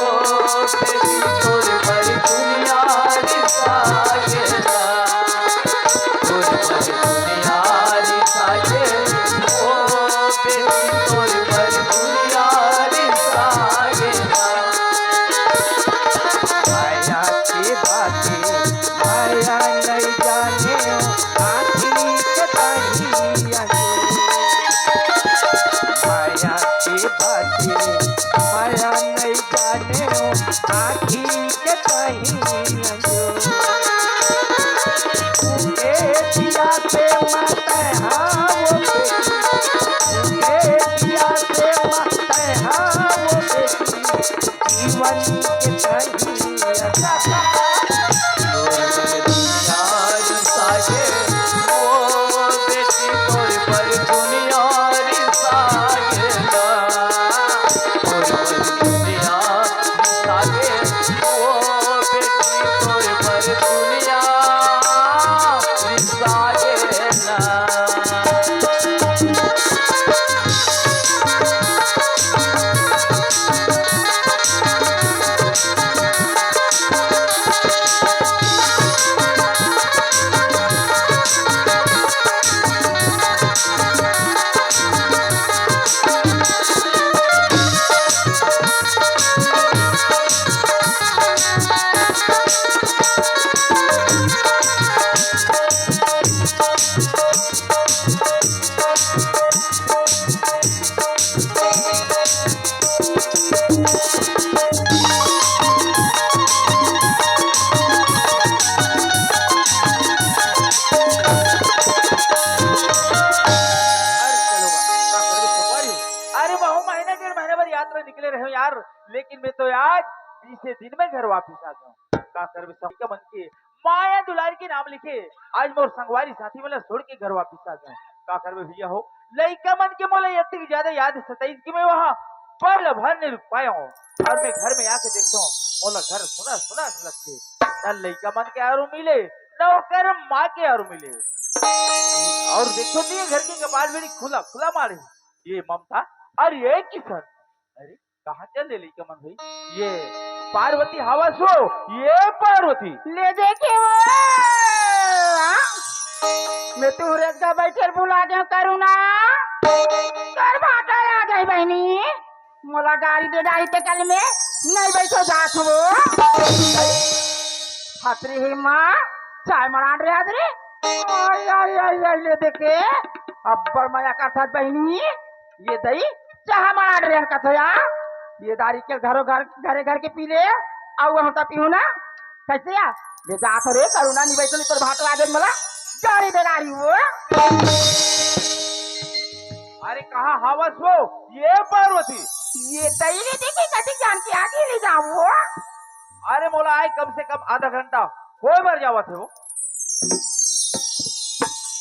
माया के बाते, माया नइ जाने ओ, आँखी के तही अंजोर। माया के बाते, माया नइ जाने ओ, आँखी के तही अंजोर। ए जिया से मत हावो बेटी, ए जिया से मत हावो बेटी, जीवन के तही अंजोर। डेढ़ महीना भर यात्रा निकले रहे हो यार, लेकिन मैं तो आज तीसरे दिन में घर वापिस आ गया हूँ। का करबे, सबके मन के माया दुलार के नाम लिखे आज मोर संगवारी साथी मन ला छोड़ के घर वापिस आ गया हूँ। का करबे भैया हो, लइका मन के मोला इतनी ज्यादा याद सताइस कि मैं वहाँ पल भर नहीं रुक पाया हूँ। और मैं घर में आके देखता हूँ, मोला घर सुना सुना से लगते। न लइका मन के आरू मिले, न ओकर माँ के आरू मिले। और देखो नहीं, घर के कपाट भी खुला खुला मारे। ये ममता और ये किशन, अरे कहाँ चल दे लइका मन भाई? ये पार्वती हवस हो, ये पार्वती। ले देखे वो, हाँ? मैं तू रेत का बैठे भुला दे करुणा। कर भाटा आ गई बहनी, मोला गाड़ी दे डारी ते कल में नहीं बैठो जात हो। हतरी ही माँ, चाय मरान रे हतरी। आय, आय, आय, आय, ले देखे, अब्बड़ मया करथस बहनी। ये दई, चाह मरान रे कथो या। ये दारी के घरो घर, घरे घर के पी ले, अउ हम त पीहू ना। कैसे या? ले जात हो रे, करुणा निभाई तो तोर भाटो आगे मला। गाड़ी दे गाड़ी वो। अरे कहाँ हवस वो? ये पार्वती। ये दई ले देखे कथी जान के आगे ले जाओ। अरे मोला आए कम से कम आधा घंटा होय बर जावत हे वो।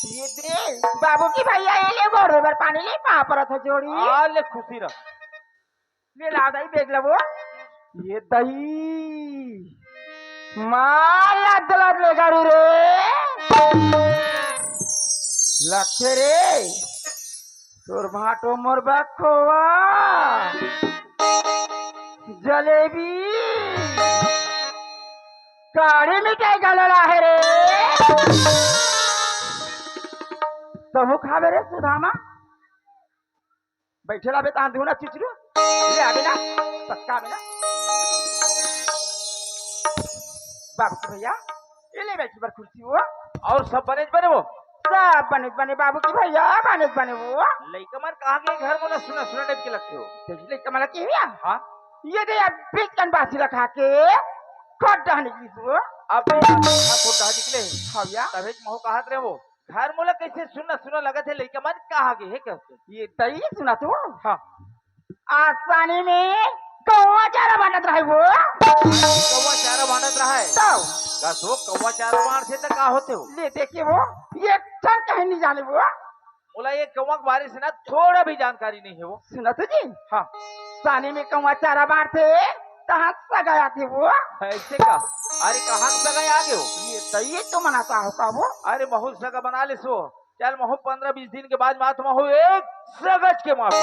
ये दे, बाबू की भैया, ये ले गोड़े बर पानी ले, पाँव परत हो जोड़ी। आ ले खुशी रह। ले ला दई, बेग ला वो। ये दई। माला दलत ले गारू रे। लखे रे। तोर भाटो मोर बखोवा। जलेबी। काढ़ी मिठाई घलो लाहे रे। तहूँ खाबे रे सुदामा। बैठे रहबे तहां दूना चिचरू। ले आबे ना, पक्का आबे ना। बाबू के भैया, ये ले बैठी बर कुर्सी वो। और सब बने बने वो? सब बने बने बाबू के भैया, बने बने वो। लइका मन कहाँ के घर मोला सुना सुना टाइप के लगते हो। देख लइका मन के भैया। हाँ। ये दे यार, बीच कन बासी रखा के खोट डहा निकली तू। अब भी हाँ, खोट डहा निकले। हाँ भैया। तभे महू कहत रहे वो। घर मोला कैसे सुना सुना लगत हे, लइका मन कहाँ गे हे कहते। ये दई सुना तू। हाँ। आसानी में कौवा चारा बांटत रहे वो। कौवा चारा बांटत रहे। तो? का सो कौवा चारा बांटथे त का होथे वो? ले देखे वो, ये ठन कहीं नहीं जाने वो। मोला ये कौवा के बारे से ना थोड़ा भी जानकारी नहीं हे वो। सुना तो जी। हाँ। सानी में कौवा चारा बांटथे, तहाँ सगा आथे वो। ऐसे का? अरे कहाँ के सगा आगे हो? ये तो, ये तो मना का हो का वो? अरे महू सगा बना ले सो। चल महू पंद्रह बीस दिन के बाद मात महू एक सगज के माफी।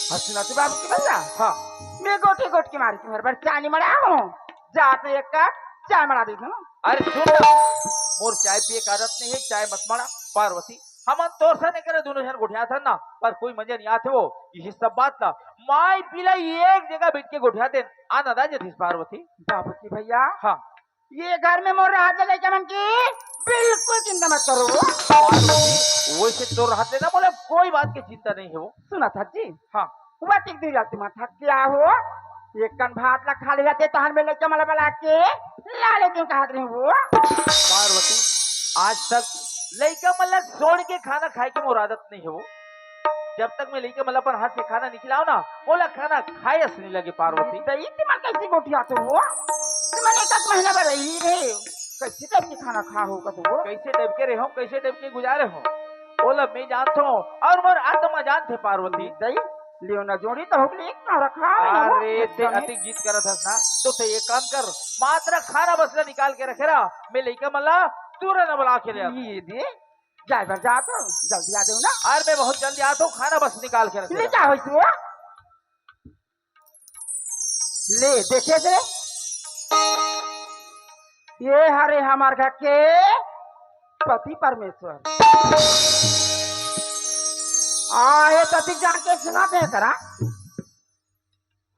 हाँ, सुना तो बाबू के भैया। हाँ। मैं गोटी गोटी मार के मेरे पर चानी मड़ा हूँ। जात एक कप चाय मड़ा दे दूँ। अरे सुन ना, मोर चाय पिए के आदत नहीं हे, चाय मत मड़ा। पार्वती, हमन तोर सन एकरे दोनों झन गोठियाथन ना, पर कोई मजा नहीं आथे वो। यही सब बात ला माई पीला एक जगह बैठ के गोठिया देन, आनंद आ जतिस पार्वती। बाबू की भैया। हाँ। ये घर में मोर रहत ले लइका मन की बिल्कुल चिंता मत करो। पार्वती, वैसे तोर रहत ले ना मोला कोई बात की चिंता नहीं हे वो। सुना था जी। हाँ। वतिक दूर जाते मत थक गया हो। एक कन भात ला खा ले जाते तहन में लइका मन ला बला के ला लेते कहत रहे वो। पार्वती, आज तक लइका मन ला छोड़ के खाना खाए के मोर आदत नहीं हे वो। जब तक मैं लइका मन ला अपन हाथ से खाना नहीं खिलाओ ना, मोला खाना खाए अस नहीं लगे पार्वती। दई ते मन कैसे गोठियात हो? ते मन एक आध महीना बर रही रे। कैसे टाइप के खाना खा हो कत हो? कैसे टाइप के रहे हो, कैसे टाइप के गुजारे हो? ओला मैं जानत हूँ और मोर आत्मा जानथे पार्वती। दई, लियो ना जोड़ी तो होगले एक ना रखा है ना वो। अरे, ते अच्छा नहीं। अति जिद करत हस ना, तो ते एक काम कर, मात्र खाना बस ला निकाल के रखे रहा, मैं लइका मन ला तुरंत बला के ले आता। ये दे, जाए बर जा तो, जल्दी आ जाओ ना। अरे, मैं बहुत जल्दी आता हूँ, खाना बस निकाल के रखे ले रहा। जा होई तू। ले, देखे से? ये हरे हमर घर के पति परमेश्वर। आ, ये पति जान के सुना दे करा।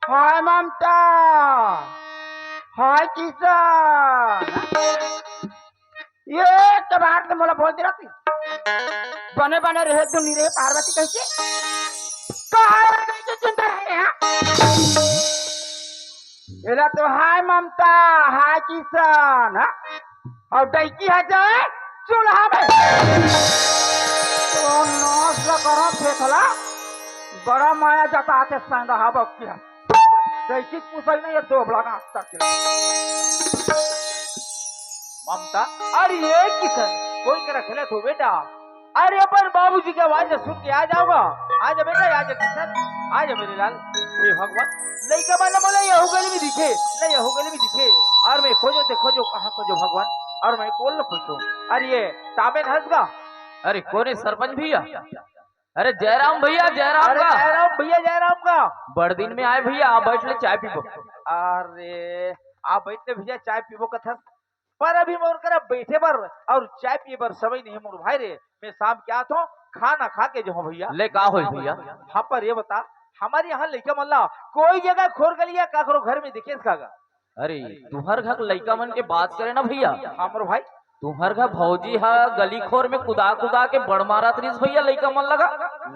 हाय ममता, हाय किशन। ये के बात में मोला बोल दे रहती। बने बने रहे, दुनी रहे, पार्वती कैसे? कहाँ रहे, कैसे चिंता रहे, हाँ? एला तो हाय ममता, हाय किशन, हाँ? और डैकी है जाए चूल्हा में। तो नाश न करो फेंकला। बड़ा माया जताथे संडहा बक्की ह। जैसी पुसई नहीं ये दोबड़ा गांठ तक के। ममता, अरे ये किसन, कोई करा खेलत हो बेटा? अरे अपन बाबूजी के आवाज सुन के आ जाओगा। आ जा बेटा, आ जा किसन, आ जा मेरे लाल। हे भगवान, लइका मन मोला यहू गली में दिखे, न यहू गली में दिखे। और मैं खोजो ते खोजो, कहाँ खोजो भगवान, और मैं कोन ल खोजो? अरे ये तामेन हंस गा। अरे कोन हे सरपंच भैया? अरे जयराम भैया, जयराम अरे का। जयराम भैया, जयराम का। बड़ दिन में आए भैया, आ बैठ ले, चाय पीबो। अरे आ बैठ ले भैया, चाय पीबो कथस। पर अभी मोर करा बैठे बर और चाय पिए बर समय नहीं मोर भाई रे। मैं शाम के आत हों, खाना खा के जाहूं भैया। ले का होय भैया? हाँ पर ये बता, हमर यहाँ लइका मन ला कोई जगह खोर गली या काकरो घर में देखेस का गा? अरे तुहर घर लइका मन के बात करे ना भैया। हाँ मोर भाई। तुहर घर भौजी ह गली खोर में कुदा कुदा के बड़ मारत रिस भैया लइका मन लगा।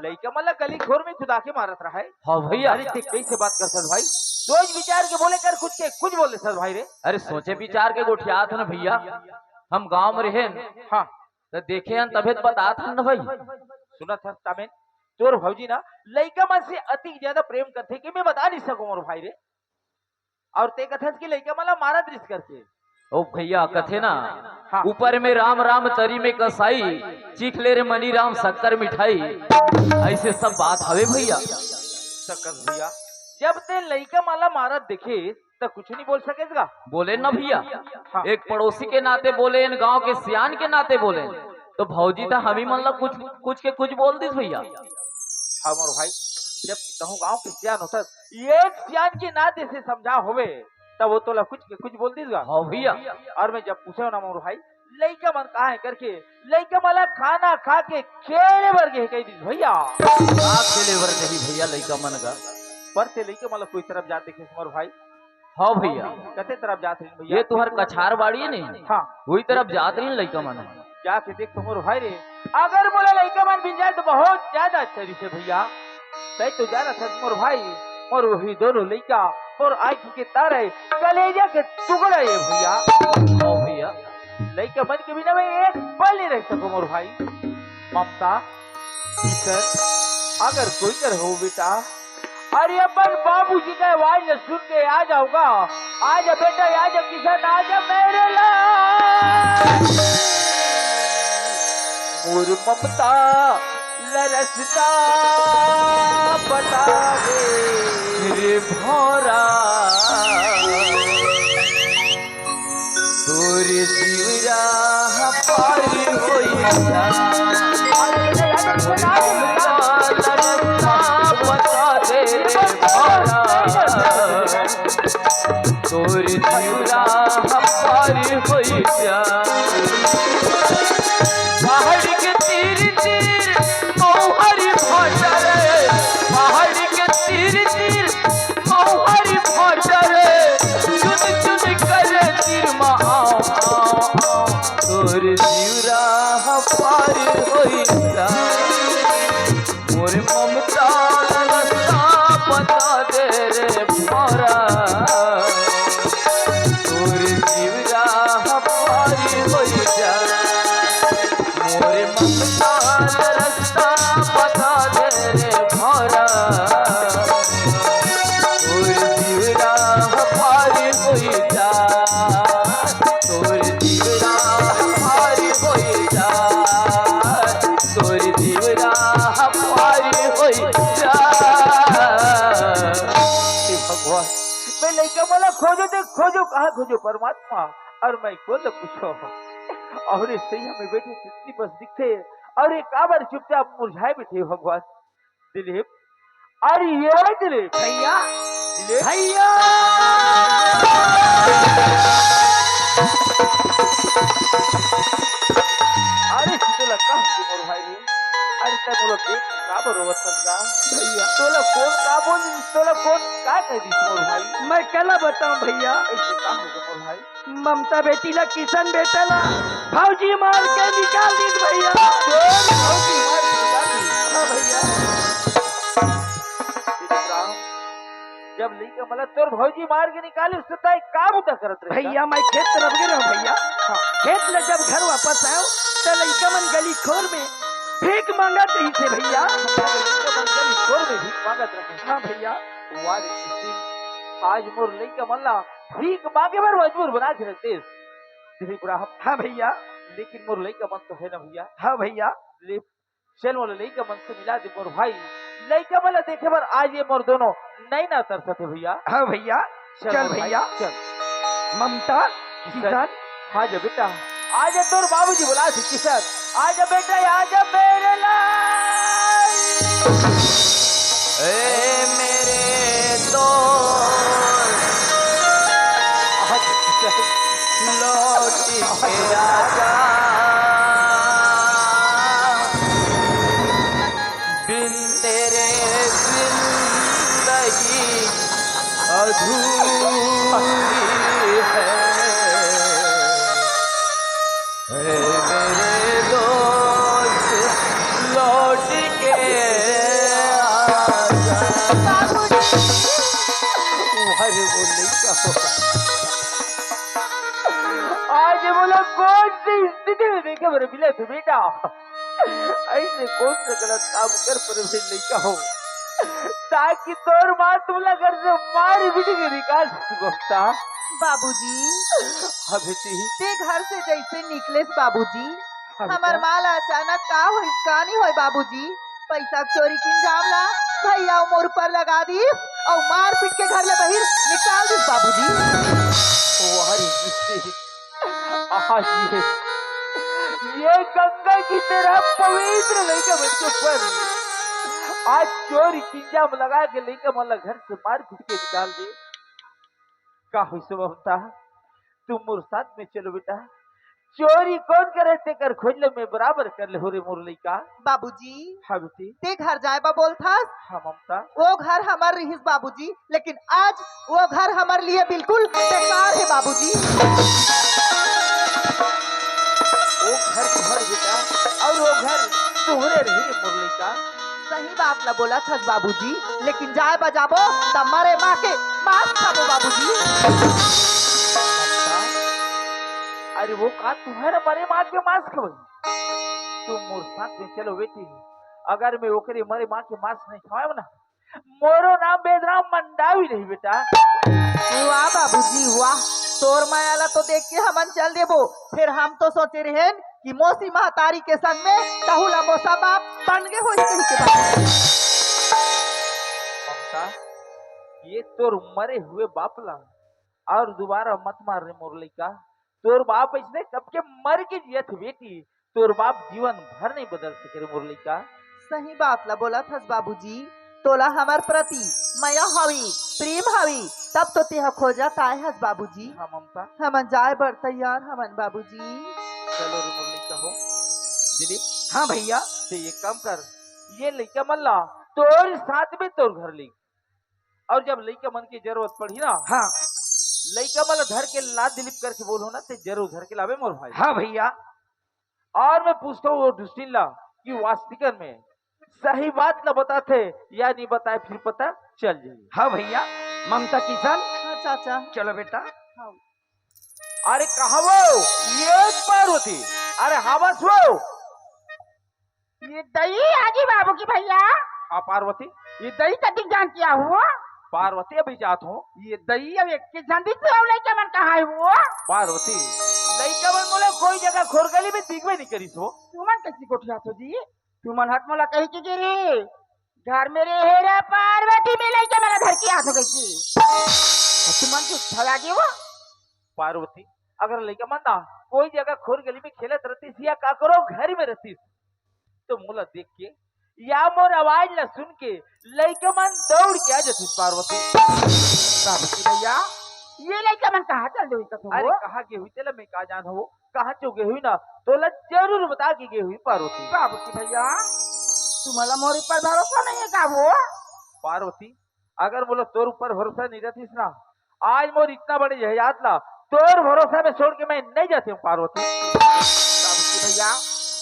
लइका मन ला गली खोर में कुदा के मारत रहा है। हाँ भैया। अरे ते कैसे बात करथस भाई? सोच विचार के बोले कर, कुछ के कुछ बोले सर भाई रे। अरे सोचे विचार के गोठियात हन भैया, हम गांव में रहेन। हाँ। त देखे हन तभे त बतात हन ना भाई। सुनत हस तामेन, तोर भौजी ना लइका मन से अति ज्यादा प्रेम करथे कि मैं बता नहीं सकूं मोर भाई रे। और ते कथस कि लइका मन ला मारत रिस करके। ओ भैया कथे ना, हाँ। ऊपर में राम राम तरी में कसाई, चीख ले रे मनी राम शक्कर मिठाई। ऐसे सब बात हवे भैया। सकस भैया, जब ते लइका मन ला मारत देखे त कुछ नहीं बोल सकेस गा? बोले ना भैया। हाँ। एक पड़ोसी के नाते बोले, इन गांव के सियान के नाते बोले, तो भौजी त हमी मन ला कुछ कुछ के कुछ बोल दिस भैया। हाँ मोर भाई, जब कहूँ गांव के सियान होथस, एक सियान के नाते से समझा होवे, तब वो तोला कुछ के कुछ बोल दिस गा। हाँ भैया। और मैं जब पूछे ना मोर भाई, लइका मन कहाँ है करके, लइका मन ला खाना खा के खेले बर गे कह दिस भैया। का खेले बर कही भैया लइका मन का? पर से लइका मन ला कोई तरफ जात देखे मोर भाई। हाँ भैया। कते तरफ जात रहिन भैया? ये तुहर कछार बाड़ी है नहीं? हाँ। वही तरफ जात रहिन लइका मन। जाके देख तो मोर भाई रे, अगर मोला लइका मन मिल जाए तो बहुत ज्यादा अच्छा रहिसे भैया। तै तो जानत हस मोर भाई, मोर वही दोनों लइका मोर आँख के तारा, कलेजा के टुकड़ा है भैया। हाँ भैया। लइका मन के बिना मैं एक पल नहीं रह सकूं मोर भाई। ममता, किशन, अगर कोई कर हो बेटा, अरे अपन बाबूजी का आवाज सुन के आ जाओगा। आजा बेटा, आजा किशन, आजा मेरे लाल। मोर ममता ला रस्ता बता दे रे भौरा। तोर जीवरा पार होई जा। बता दे रे भौरा। तोर जीवरा पार होई जा। पहाड़ के तीर तीर मौहरी फटर, पहाड़ के तीर तीर मौहरी फटर, चुन चुन कर तीर मा आओ, आओ, आओ। तोर जीवरा पार होई जा। मोर ममता ला रस्ता बता दे रे भौरा। तोर जीवरा पार होई जा। मोर ममता ला रस्ता बता दे रे भौरा। तोर जीवरा पार होई जा। तोर जीवरा पार होई जा। तोर जीवरा पार होई जा। हे भगवान, मैं लइका मन ला खोजो ते खोजो, कहाँ खोजो परमात्मा, और मैं कोन ल पूछो? और ये सही में बैठे तितली बस दिखथे, और ये काबर चुपचाप मुरझाए बैठे भगवान? दिलीप, अरे ये भाई दिलीप। भैया, दिलीप। भैया। अरे तोला का हो मोर भाई रे? अरे तै मोला देख काबर रोवत हस गा? भैया। तोला कोन का बोल, तोला कोन का कह दिस मोर भाई? मैं काला बताऊं भैया? ऐसे का हो गा मोर भाई? ममता बेटी ला, किशन बेटा ला भौजी मार के निकाल दिस भैया। भौजी मार के निकाल दिस? हाँ भैया। जब लइका मन ला तोर भौजी मार के निकालिस, त तैं का बुता करत रहे? भैया, मैं खेत तरफ गे रहेंव भैया। हाँ। खेत ले जब घर वापस आएंव, त लइका मन गली खोर में भीख मांगत रहिसे भैया। लइका मन गली तोर में भीख मांगत रहे। हाँ भैया। वाह रे किस्ती, आज मोर लइका मन ला भीख मांगे बर मजबूर बना के रख देस। दिलीप राम। हाँ भैया। लेकिन मोर लइका मन तो हे ना भैया। हाँ भैया। ले, चल मोर लइका मन से मिला दे मोर भाई। लइका मन ला देखे बर आज ये मोर दोनों नैना तरसत हे भैया। हाँ भैया। चल चल मोर भाई, भैया। चल। ममता, किशन। किशन। हाँ जा बेटा, आजा, तोर बाबूजी बुलाथे किशन। आजा बेटा, आजा मेरे लाल। ए मेरे दोस्त, आजा किशन। लौट के आजा। बिन तेरे जिंदगी अधूरी है। हे मेरे दोस्त, लौट के आजा। अरे वो नहीं कहो। आज बोला कौन सी स्थिति में देखे मेरे मिले थे बेटा? ऐसे कौन सा गलत काम कर पर भी नहीं कहो, ताकि तोर माँ तुमला घर से मार पीट के निकाल दे ममता। बाबूजी, हाँ बेटी। ते घर से जैसे निकलेस बाबूजी, हाँ हमर बेटा। माँ ला अचानक का होइस, का नहीं होय बाबूजी? पैसा चोरी के इल्जाम ला भैया अउ मोर ऊपर लगा दिस अउ मार पीट के घर ले बाहिर निकाल दिस बाबूजी। वाह रे मिस्त्री, आज ये, ये गंगा की तरह पवित्र लइका बच्चों पर आज चोरी के इल्जाम लगा के लइका मन ला घर से मार पीट के निकाल दे। का होइस ममता? तुम मोर साथ में चलो बेटा। चोरी कौन करे तेकर खोज ले, मैं बराबर कर ले हो रे मोर लइका। बाबूजी, हाँ बेटी। ते घर जाए बा बोलथस? हाँ ममता। वो घर हमर रिहिस बाबूजी, लेकिन आज वो घर हमर लिए बिल्कुल बेकार है बाबूजी। वो घर तुम्हर बेटा, और वो घर तुम्हरे रही रे मोर लइका। सही बात ला बोलथस बाबूजी, लेकिन जाए बा जाबो त मरे माँ के मांस खाबो बाबूजी। अरे वो का तुम्हर मरे माँ के मांस खाबो? तुम मोर साथ में चलो बेटी, अगर मैं ओकरे मरे माँ के मांस नहीं खाएब ना, मोरो नाम बेदराम मंडावी नहीं बेटा। वाह बाबूजी वाह, तोर मया ला तो देख के हमन चल देबो। फिर हम तो सोचे रहेन कि मौसी महतारी के संग में कहूँ ला मौसा बाप बन गे होही कही के बात। ममता, ये तोर मरे हुए बाप ला और दोबारा मत मार रे मोर लइका। तोर बाप इसने कब के मर के जियत हे बेटी, तोर बाप जीवन भर नहीं बदल सके रे मोर लइका। सही बात ला बोलथस बाबूजी, तोला हमर प्रति मया हवी, प्रेम हवी, तब तो तेहा खोजत आए हस बाबूजी। हाँ ममता। हमन जाए बर तैयार हवन बाबूजी। चलो रे मोर लइका हो। दिलीप। हाँ भैया। ते एक काम कर, ये लइका मन ला तोर साथ में तोर घर ले, और जब लइका मन की जरूरत पड़ही ना, हाँ। लइका मन ला धर के ला दिलीप करके बोलहू ना, ते जरूर धर के लाबे मोर भाई। हाँ भैया। और मैं पूछत हूँ वो दुष्टिन ला कि वास्तिकन में सही बात ला बताथे या नहीं बताए, फिर पता चल जाही। हाँ भैया, ममता किशन। हाँ चाचा। चलो बेटा। हाँ। अरे कहाँ वो? ये पार्वती। अरे हाँ बस वो। ये दई आगी बाबू की भैया। हाँ पार्वती। ये दई कतिक जान किया हो? पार्वती अभी जात हो। ये दई अब एक के जान दी तो लइका मन कहाँ है वो? पार्वती, लइका मन मोला कोई जगह खोर गली में दिखबे नहीं करिस हो। तुमन कैसी गोठियात हो जी? तुमन हट मोला कही के गिरी। घर में रे हेरा पार्वती में लइका मन धर के आत हो गई की। तुमन जो छला गे वो। पार्वती, अगर लइका मन ना कोई जगह खोर गली में खेलत रहतिस या का करो घर में रहतिस, तो मोला देख के या मोर आवाज ला सुन के लइका मन दौड़ के आ जतिस पार्वती। पार्वती भैया, ये लइका मन कहाँ चल देवी कथो अरे हो? कहाँ गे हुई तेला मैं का जान हो, कहाँ चो गे हुई ना, तोला जरूर बता के गे हुई पार्वती। पार्वती भैया, तुम्हाला मोर ऊपर भरोसा नहीं है का वो? पार्वती, अगर मोला तोर ऊपर भरोसा नहीं रहतिस ना, आज मोर इतना बड़े जहाज ला तोर भरोसा में छोड़ के मैं नहीं जाते हूँ पार्वती। बाबूजी भैया,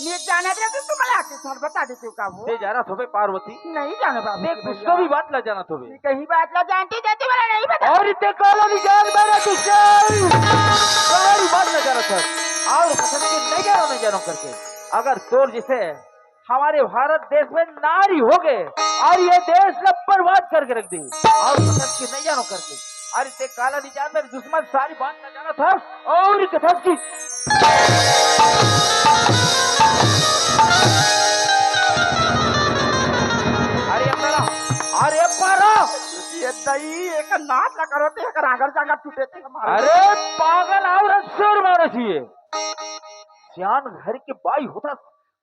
ये जानत रहते तुम्हाला आके सर बता देते हो का वो? ते जानत होबे पार्वती। नहीं जानो बाबूजी देख, कुछ भैया। तो भी बात ला जानत होबे। ये कहीं बात ला जानते जाते वाला नहीं बता। और इतने काला भी जान मेरा तुझसे। सारी बात ला जानत है। और कसम के नहीं जानो, नहीं जानो करके। अगर तोर जैसे हमारे भारत देश में नारी हो गए अउ ये देश ला बर्बाद करके रख दे। अउ कसम की नहीं जानो करके। अरे ते काला नहीं जानता, दुश्मन सारी बात ना जाना था। अउ कसम की। अरे अंदर आ। अरे पारा। ये दई, एक नाच ना करो ते, एक रांगल चांगल टूटे ते हमारे। अरे पागल औरत, सुर मारो छिए। सियान घर के बाई होता,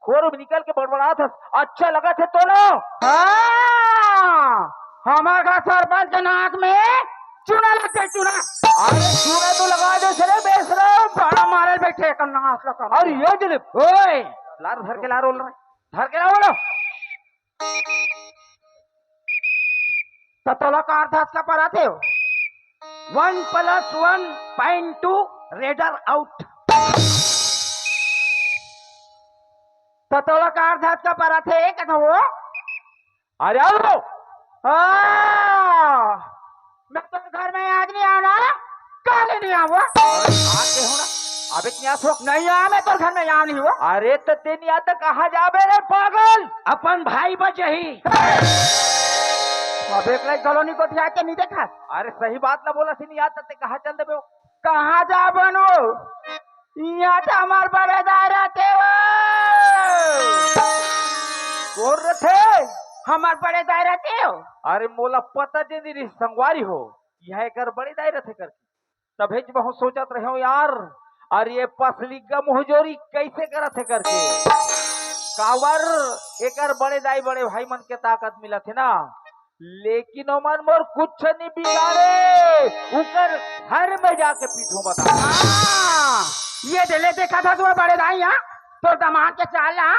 खोर में निकल के बड़बड़ात हस, अच्छा लगत हे तोला? हाँ, हमर घर सरपंच के नाक में चूना लगथे, चूना। अरे चूना तो लगा दे सरे बेसरम। बड़ा मारल बैठे एक नाच लगा। अरे ये दिलीप, ओए, लार धर के लार बोल रहे, धर के लार बोलो। त तोला का अर्थ अतका परत हे? One plus one point two, raider out. त तोला का अर्थ अतका परत हे, कथो वो? अरे आओ। हाँ, मैं तोर घर में आज नहीं आना, काले नहीं आऊँ। आके हो ना, अबे क्या सो? नहीं आ, मैं तोर घर में आऊँ नहीं हो। अरे तो ते नहीं आता, कहाँ जाबे रे पागल? अपन भाई बचही। अब एक लाइक कॉलोनी को ध्यान के नहीं देखा। अरे सही बात ना बोला, नहीं आता ते कहाँ चल देबे हो? कहाँ जाबन हो? यहाँ तो हमार बड़े दाई रहते हो। कौन रहते? हमार बड़े दाई रहते हो। अरे मोला पता जे नहीं रही संगवारी हो, यहाँ एकर बड़े दाई रहते करके। तभे ज बहुत सोचत रहे हो यार, अरे ये पसली का मुहजोरी कैसे करत हे करके। काबर एकर बड़े दाई बड़े भाई मन के ताकत मिलत हे ना, लेकिन ओमन मोर कुछ नहीं बिगाड़े, उकर घर में जाके पीठों बता। हाँ, ये दिले देखा था तुम्हारे बड़े दाई, हाँ? तोर दमाद के चाल ला,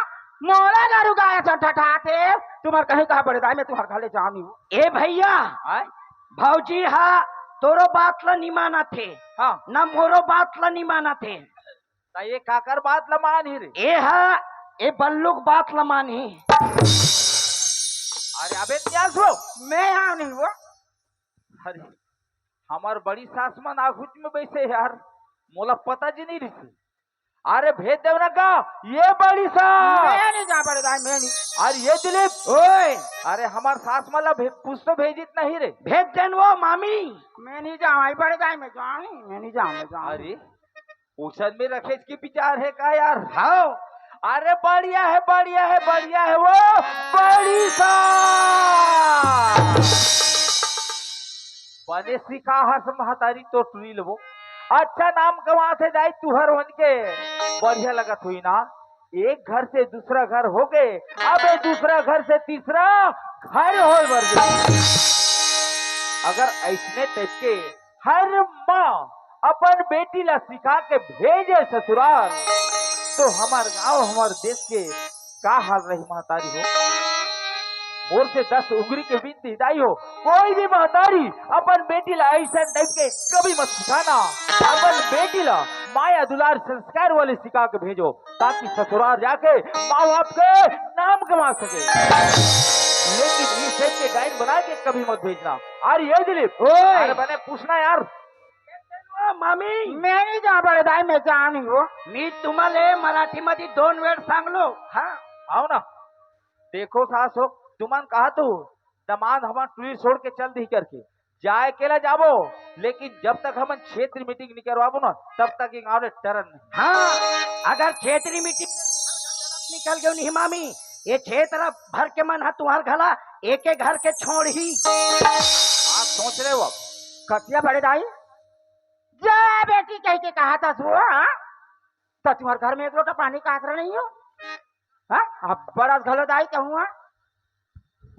मोला दारू गाय से ठठाते, तुम्हार कहीं कहा बड़े दाई, मैं तुम्हार घर ले जाऊँ नहीं हूँ। ए भैया, आय? भौजी हा तोरो बात ला नहीं मानत हे, हाँ। ना मोरो बात ला नहीं मानत हे। त ये काकर बात ला मानही रे? ए हा, ए बल्लू के बात ला मानही। अरे अबे क्या सो? मैं यहाँ नहीं हुआ। अरे हमार बड़ी सास मन आगुच में बैसे यार, मोला पता जी नहीं रही। अरे भेज देव ना का? ये बड़ी सास। मैं नहीं जा बड़े दाई, मैं नहीं। अरे ये दिलीप। ओए। अरे हमार सास मन ला भे-, कुछ तो भेजित नहीं रे। भेज देन वो मामी। मैं नहीं जाऊँ, आई बड़े दाई, मैं जाऊँ नहीं, मैं नहीं जाऊँ, मैं जाऊँ। अरे उसन में रखे के विचार है का यार? हाँ। अरे बढ़िया है, बढ़िया है, बढ़िया है वो बड़ी सा। बने सिखा हस महतारी तो टुरी लेबो। अच्छा नाम कमाथे दाई तुहर मन के। बढ़िया लगत हुई ना। एक घर से दूसरा घर हो गए, अब ये दूसरा घर से तीसरा घर होए बर गे। अगर ऐसने टाइप के हर माँ अपन बेटी ला सिखा के भेजे ससुराल, तो हमार गांव, हमार देश के का हाल रही महतारी हो। मोर से दस उंगली के बिनती दाई हो, कोई भी महतारी अपन बेटी ला ऐसन टाइप के कभी मत सिखाना। अपन बेटी ला माया दुलार संस्कार वाले सिखा के भेजो, ताकि ससुराल जाके माँ बाप के नाम कमा सके। लेकिन इस टाइप के डाइन बना के कभी मत भेजना। अरे ये दिलीप, ओए। अरे बने पूछना यार। ओ मामी। मैं नहीं जा बड़े दाई, मैं जा नहीं हो। मी तुम्हाले मराठी मध्ये दोन वेळ सांगलो। हाँ। आओ ना। देखो सास हो, तुमन कहा तू दमाद हमार टुरी छोड़ के चल दी करके। जाए अकेला जाबो, लेकिन जब तक हमन क्षेत्रीय मीटिंग नहीं करवाबो ना, तब तक ये गाँव ले टरन नहीं। हाँ, अगर क्षेत्रीय मीटिंग निकल गयो नहीं मामी, ये क्षेत्र भर के मन हा तुहार घला एक एक घर के छोड़ ही। आप सोच रहे हो अब? कतिया बड़े दाई? जा बेटी कह के कहा था सो, हाँ? तो तुम्हारे घर में एक लोटा पानी का आसरा नहीं हो? हाँ? अब बड़ा घलो दाई कहूँ, हाँ?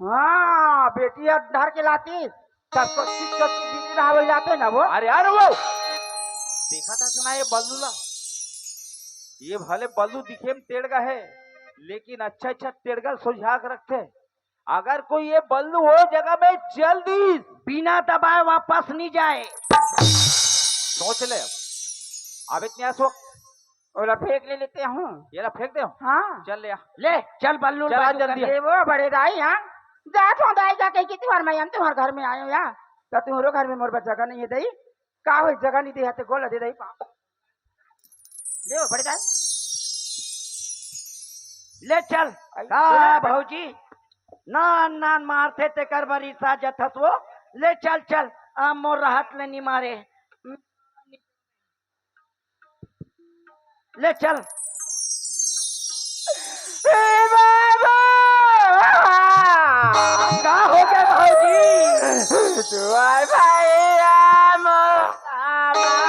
हाँ, बेटी अब धर के लाती, तब को चिक चिक की बीच रहा हो जाते ना वो। अरे यार वो, देखा था सुना ये बल्लू ला, ये भले बल्लू दिखे में टेढ़ गा है, लेकिन अच्छा अच्छा टेढ़ गा सुलझा के रखते। अगर कोई ये बल्लू वो जगह में चल दी, बिना दबाए वापस नहीं जाए। सोच ले अब। अब इतने आंसू ओला फेंक ले लेते हूँ। ये ला फेंक दे। हाँ। चल ले आ। ले, चल बल्लू चल आ बाजू जल्दी कर। ये वो बड़े दाई, हाँ? जा तो दाई जा कह के तुम्हार मैं हम तुम्हार घर में आयो या। तो तुम्हारो घर में मोर बर जगह नहीं है दाई। का हो जगह नहीं दे है तो गोला दे दाई पा। ले वो बड़े दाई। ले चल। आई, का ले। भौजी? नान नान मारथे, तेकर बर रिसा जथस वो। ले चल चल, अब मोर रहत ले नी मारे। ले चल। ए बाबू! का हो गे भौजी? दुआर भैया मोर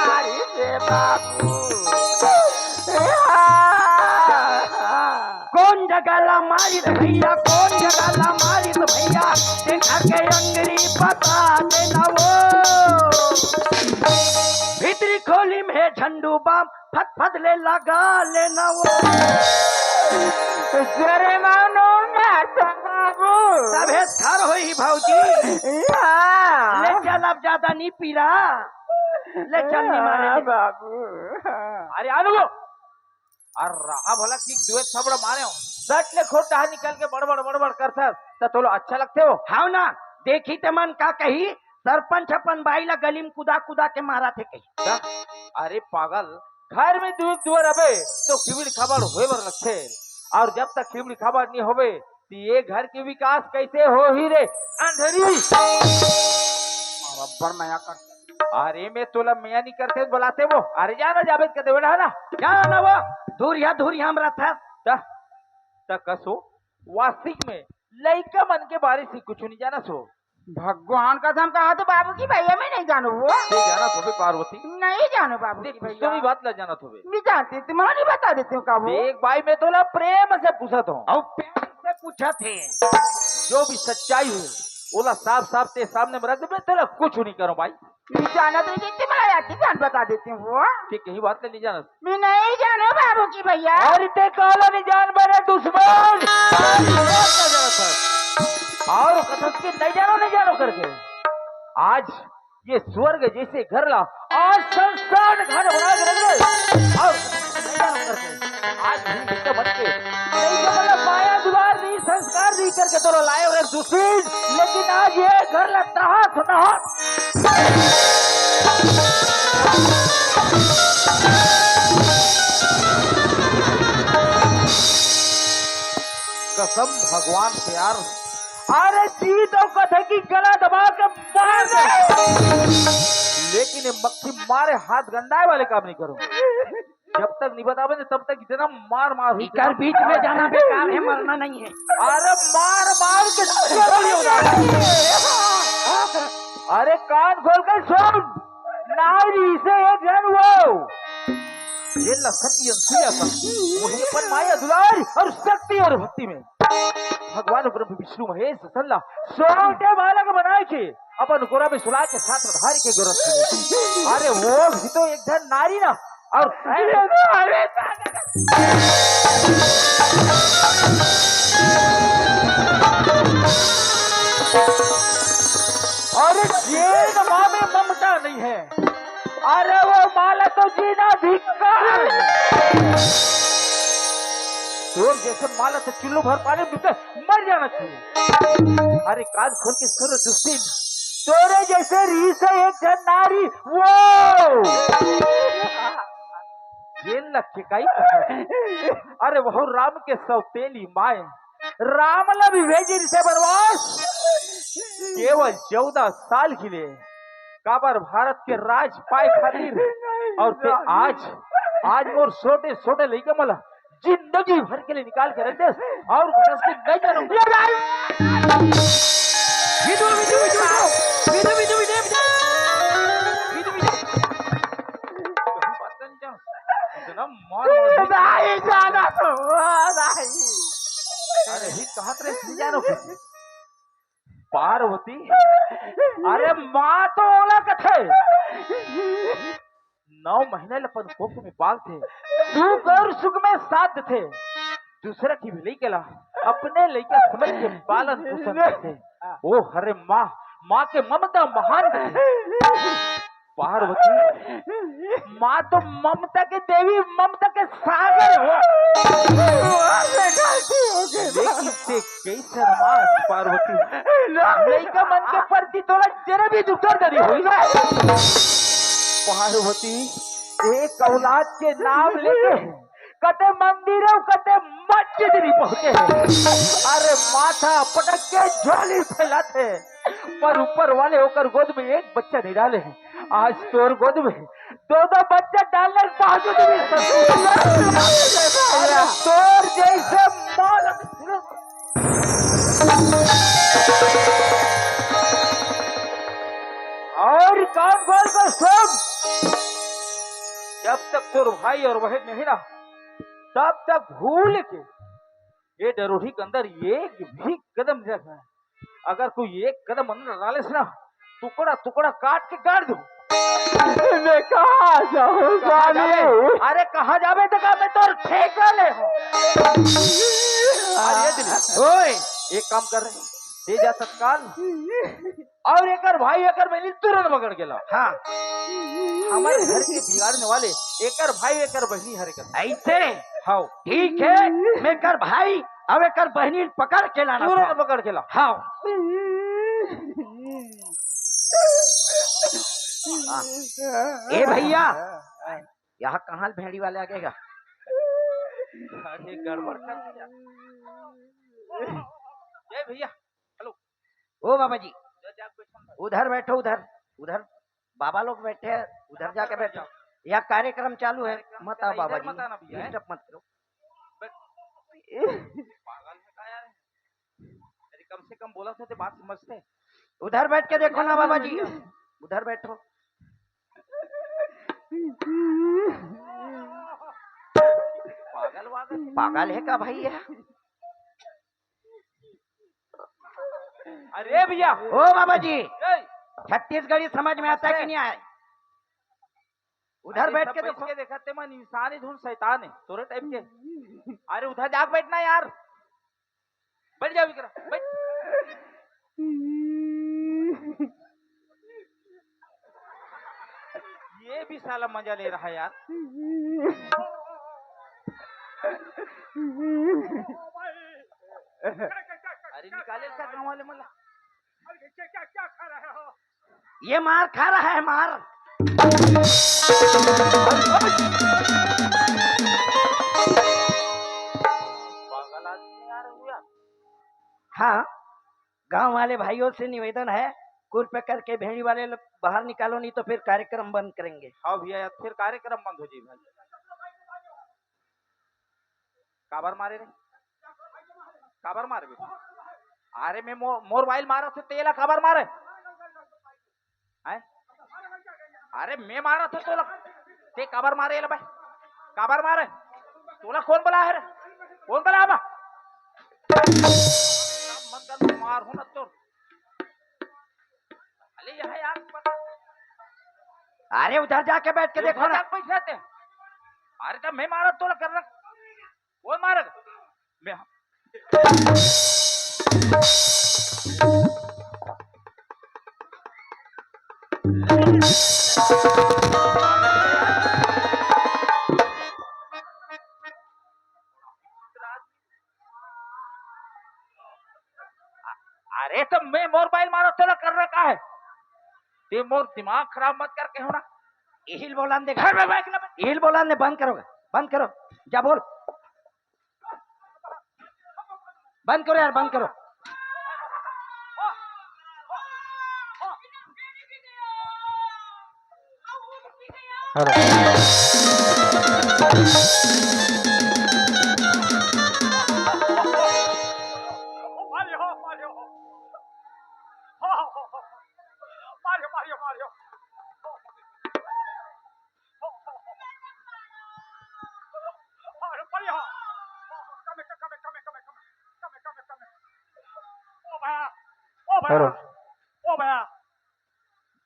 मारी दे बाबू। कोन जगह ला मारिस भैया, कोन जगह ला मारिस भैया, देखा के अंगरी बता देना वो। भीतरी खोली में झंडू बाम फत फत ले लगा लेना वो। तेरे मानो ना तो बाबू। तभे थर होई भौजी। या। ले चल, अब ज्यादा नी पीरा। ले चल, नी मारे। हाँ, बाबू। अरे आलू, अरे रहा भला कि दुए थबड़ा मारे हो। सट ले खोट डहा निकल के बड़बड़ बड़बड़ करथस, त तोला अच्छा लगथे हो? हाव ना, देखी ते मन का कही, सरपंच अपन बाई ला गली में कुदा कुदा के मारा थे कही। का? अरे पागल, घर में दूध दुआर अबे तो खिबड़ी खाबड़ होए बर लगथे, और जब तक खिबड़ी खाबड़ नहीं होवे तो ये घर के विकास कैसे होही रे अंधरी? बराबर मया कर। अरे मैं तोला मया नहीं करते बुलाते वो। अरे जाना जाबे कर देवे ना, जाना ना वो। धुरिया धुरिया हम रहता। त, त कसो वास्तविक में लइका मन के बारे से कुछ नहीं जाना सो। भगवान कसम कहा तो बाबू की भैया मैं नहीं जानू वो। नहीं जाना तो भी पार्वती। नहीं जानू बाबू देख, की कुछ तो भैया। भी बात ला जाना तो भी। नहीं जानती, तुम्हारी बता देती हूँ का वो। देख भाई, मैं तोला प्रेम से पूछत हूँ। और प्यार से पूछत हे। जो भी सच्चाई है, ओला साफ साफ ते सामने में रख दे, मैं तोला कुछ नहीं करूँ भाई। नहीं जाना तो ये तुम्हारा यार जान बता देती हूँ वो। ठीक, कहीं बात नहीं जाना। मैं नहीं जानू बाबू की भैया। अरे ते काला नहीं जान बने दुश्मन। और कथस के नहीं जानो, नहीं जानो करके। आज ये स्वर्ग जैसे घर ला आज संस्थान घर बना के रख दे। और नहीं जानो करके। आज भी इनके मन के नहीं समझ माया दुलार नहीं संस्कार नहीं करके तो लाए हुए दुश्मन। लेकिन आज ये घर ला तहस नहस कसम भगवान से यार। अरे जी तो कथे की गला दबा के मार दे। लेकिन ये मक्खी मारे हाथ गंडाए वाले काम नहीं करूं। जब तक नहीं बतावे ना, तब तक इतना मार मार हुई। इकर बीच में जाना बेकार है, मरना नहीं है। अरे मार मार के चोरी हो जाए। अरे कान खोल के सुन, नारी से एक जन वो जेन ला सती अनसुईया का वही अपन माया दुलार और शक्ति और भक्ति में भगवान ब्रह्म विष्णु महेश सल्ला छोटे बालक बनाए के अपन गोरा में सुला के साथ धार के गोरख। अरे वो भी तो एक जन नारी ना। और अरे जेन माँ में ममता नहीं है, अरे वो माँ ला तो जीना धिक्कार। तोर जैसे माँ ला तो चुल्लू भर पानी पीते मर जाना चाहिए। अरे कान खोल के सुन दुश्मन, तोरे जैसे रीस है एक जन नारी वो जेल लग के काई। अरे वहू राम के सौतेली माय राम ला भी भेजे रिसे बनवास केवल चौदह साल के लिए। काबर भारत के राज पाए खातिर। और ते आज आज मोर छोटे छोटे लइका मन ला जिंदगी भर के लिए निकाल के रख दे। और कुछ नहीं जानो। ये भाई विदु विदु विदु विदु विदु विदु विदु विदु विदु। कहीं बात नहीं जानो। इतना मार मार नहीं जाना तो नहीं। अरे ही कहा तेरे नहीं जानो। पार्वती, अरे माँ तो ओला कथे नौ महीना ले अपन कोख में पालथे, दुख और सुख में साथ देथे। दूसरा की भी लइका ला अपने लइका समझ के पालन पोषण करथे। ओ हरे माँ, माँ के ममता महान देथे। पार्वती माँ तो ममता के देवी, ममता के सागर हो। लेकिन ते कैसन माँ पार्वती, लइका मन के प्रति तोला जरा भी दुखर नहीं होई। पार्वती एक औलाद के नाम लेके कते मंदिर अउ कते मस्जिद नहीं पहुंचे हे। अरे माथा पटक के झोली फैलाथे, पर ऊपर वाले ओकर गोद में एक बच्चा नहीं डाले हे। आज तोर गोद में दो दो बच्चा डालने के बावजूद भी ससुर, अरे तोर जैसे मौलवी और कान खोल कर सुन, जब तक तोर भाई और बहन नहीं ना, तब तक भूल के ये डरोढ़ी के अंदर एक भी कदम न रखना। अगर कोई एक कदम अंदर डालेस ना, टुकड़ा टुकड़ा काट के गाड़ दूं। मैं कहाँ जाऊँ स्वामी? अरे कहाँ जाबे तो का मैं तोर ठेका ले हूँ। अरे दिली, ओए, एक काम कर रहे, दे जा तत्काल। और एकर भाई एकर बहिनी तुरंत पकड़ के लाओ। हाँ, हमर घर के बिगाड़ने वाले एकर भाई एकर बहिनी हरे कर। ऐसे? हाँ। ठीक है, मैं एकर भाई अब एकर बहिनी पकड़ के लाना तुरंत था। पकड़ के लाओ। हाँ। हाँ। ए भैया, यहाँ कहाँ भेड़ी वाले आ गएगा? अरे गड़बड़ कर दिया। ए भैया, हेलो। ओ बाबा जी, उधर बैठो, उधर, उधर बाबा लोग बैठे हैं, उधर जाके बैठो। यहाँ कार्यक्रम चालू है, मत आओ बाबा जी, डिस्टर्ब मत करो। पागल है का यार? अरे कम से कम बोला तो बात समझते। उधर बैठ के देखो ना बाबा जी, उधर बैठो। पागल वागल। पागल है का भाई ये? अरे भैया। ओ बाबा जी, ए! छत्तीसगढ़ी समझ में आता है कि नहीं आया? उधर अरे बैठ सब के बैठ देखो। के देखा ते मन इंसान ही धुन शैतान है, तोरे टाइप के। अरे उधर जाके बैठना यार, बैठ जा विक्रम, बैठ। ये भी साला मजा ले रहा है यार। अरे निकाले का गाँव वाले मला। ये मार खा रहा है, मार। पागल आदमी यार हुआ। हाँ, गांव वाले भाइयों से निवेदन है, कृपया करके भेड़ी वाले लोग बाहर निकालो, नहीं तो फिर कार्यक्रम बंद करेंगे। हाँ भैया, फिर कार्यक्रम बंद हो जाए भाई। काबर मारे रे? काबर मारबे? अरे मैं मो-, मोर बाइल मारत हे, तेला काबर मारे? हैं? अरे मैं मारत हे तोला, ते काबर मारे एला बे? काबर मारे? तोला कौन बोला है रे? कौन बोला बा? मत कर, मार हो ना तोर। अरे यहाँ यार, अरे उधर जाके बैठ के देखो ना। बैठ जाते। अरे तो मैं मारत तोला कर रहा। वो मारग। मैं अरे तो मैं मोर बाइल मारो तोला कर रखा है। ते मोर दिमाग खराब मत करके हो ना। इहिल बोलान दे। घर में बैठ ना। इहिल बोलान दे, बंद करो, बंद करो, जा बोल। बंद करो यार, बंद करो। ओ भैया, ओ भैया, हेलो। ओ भैया।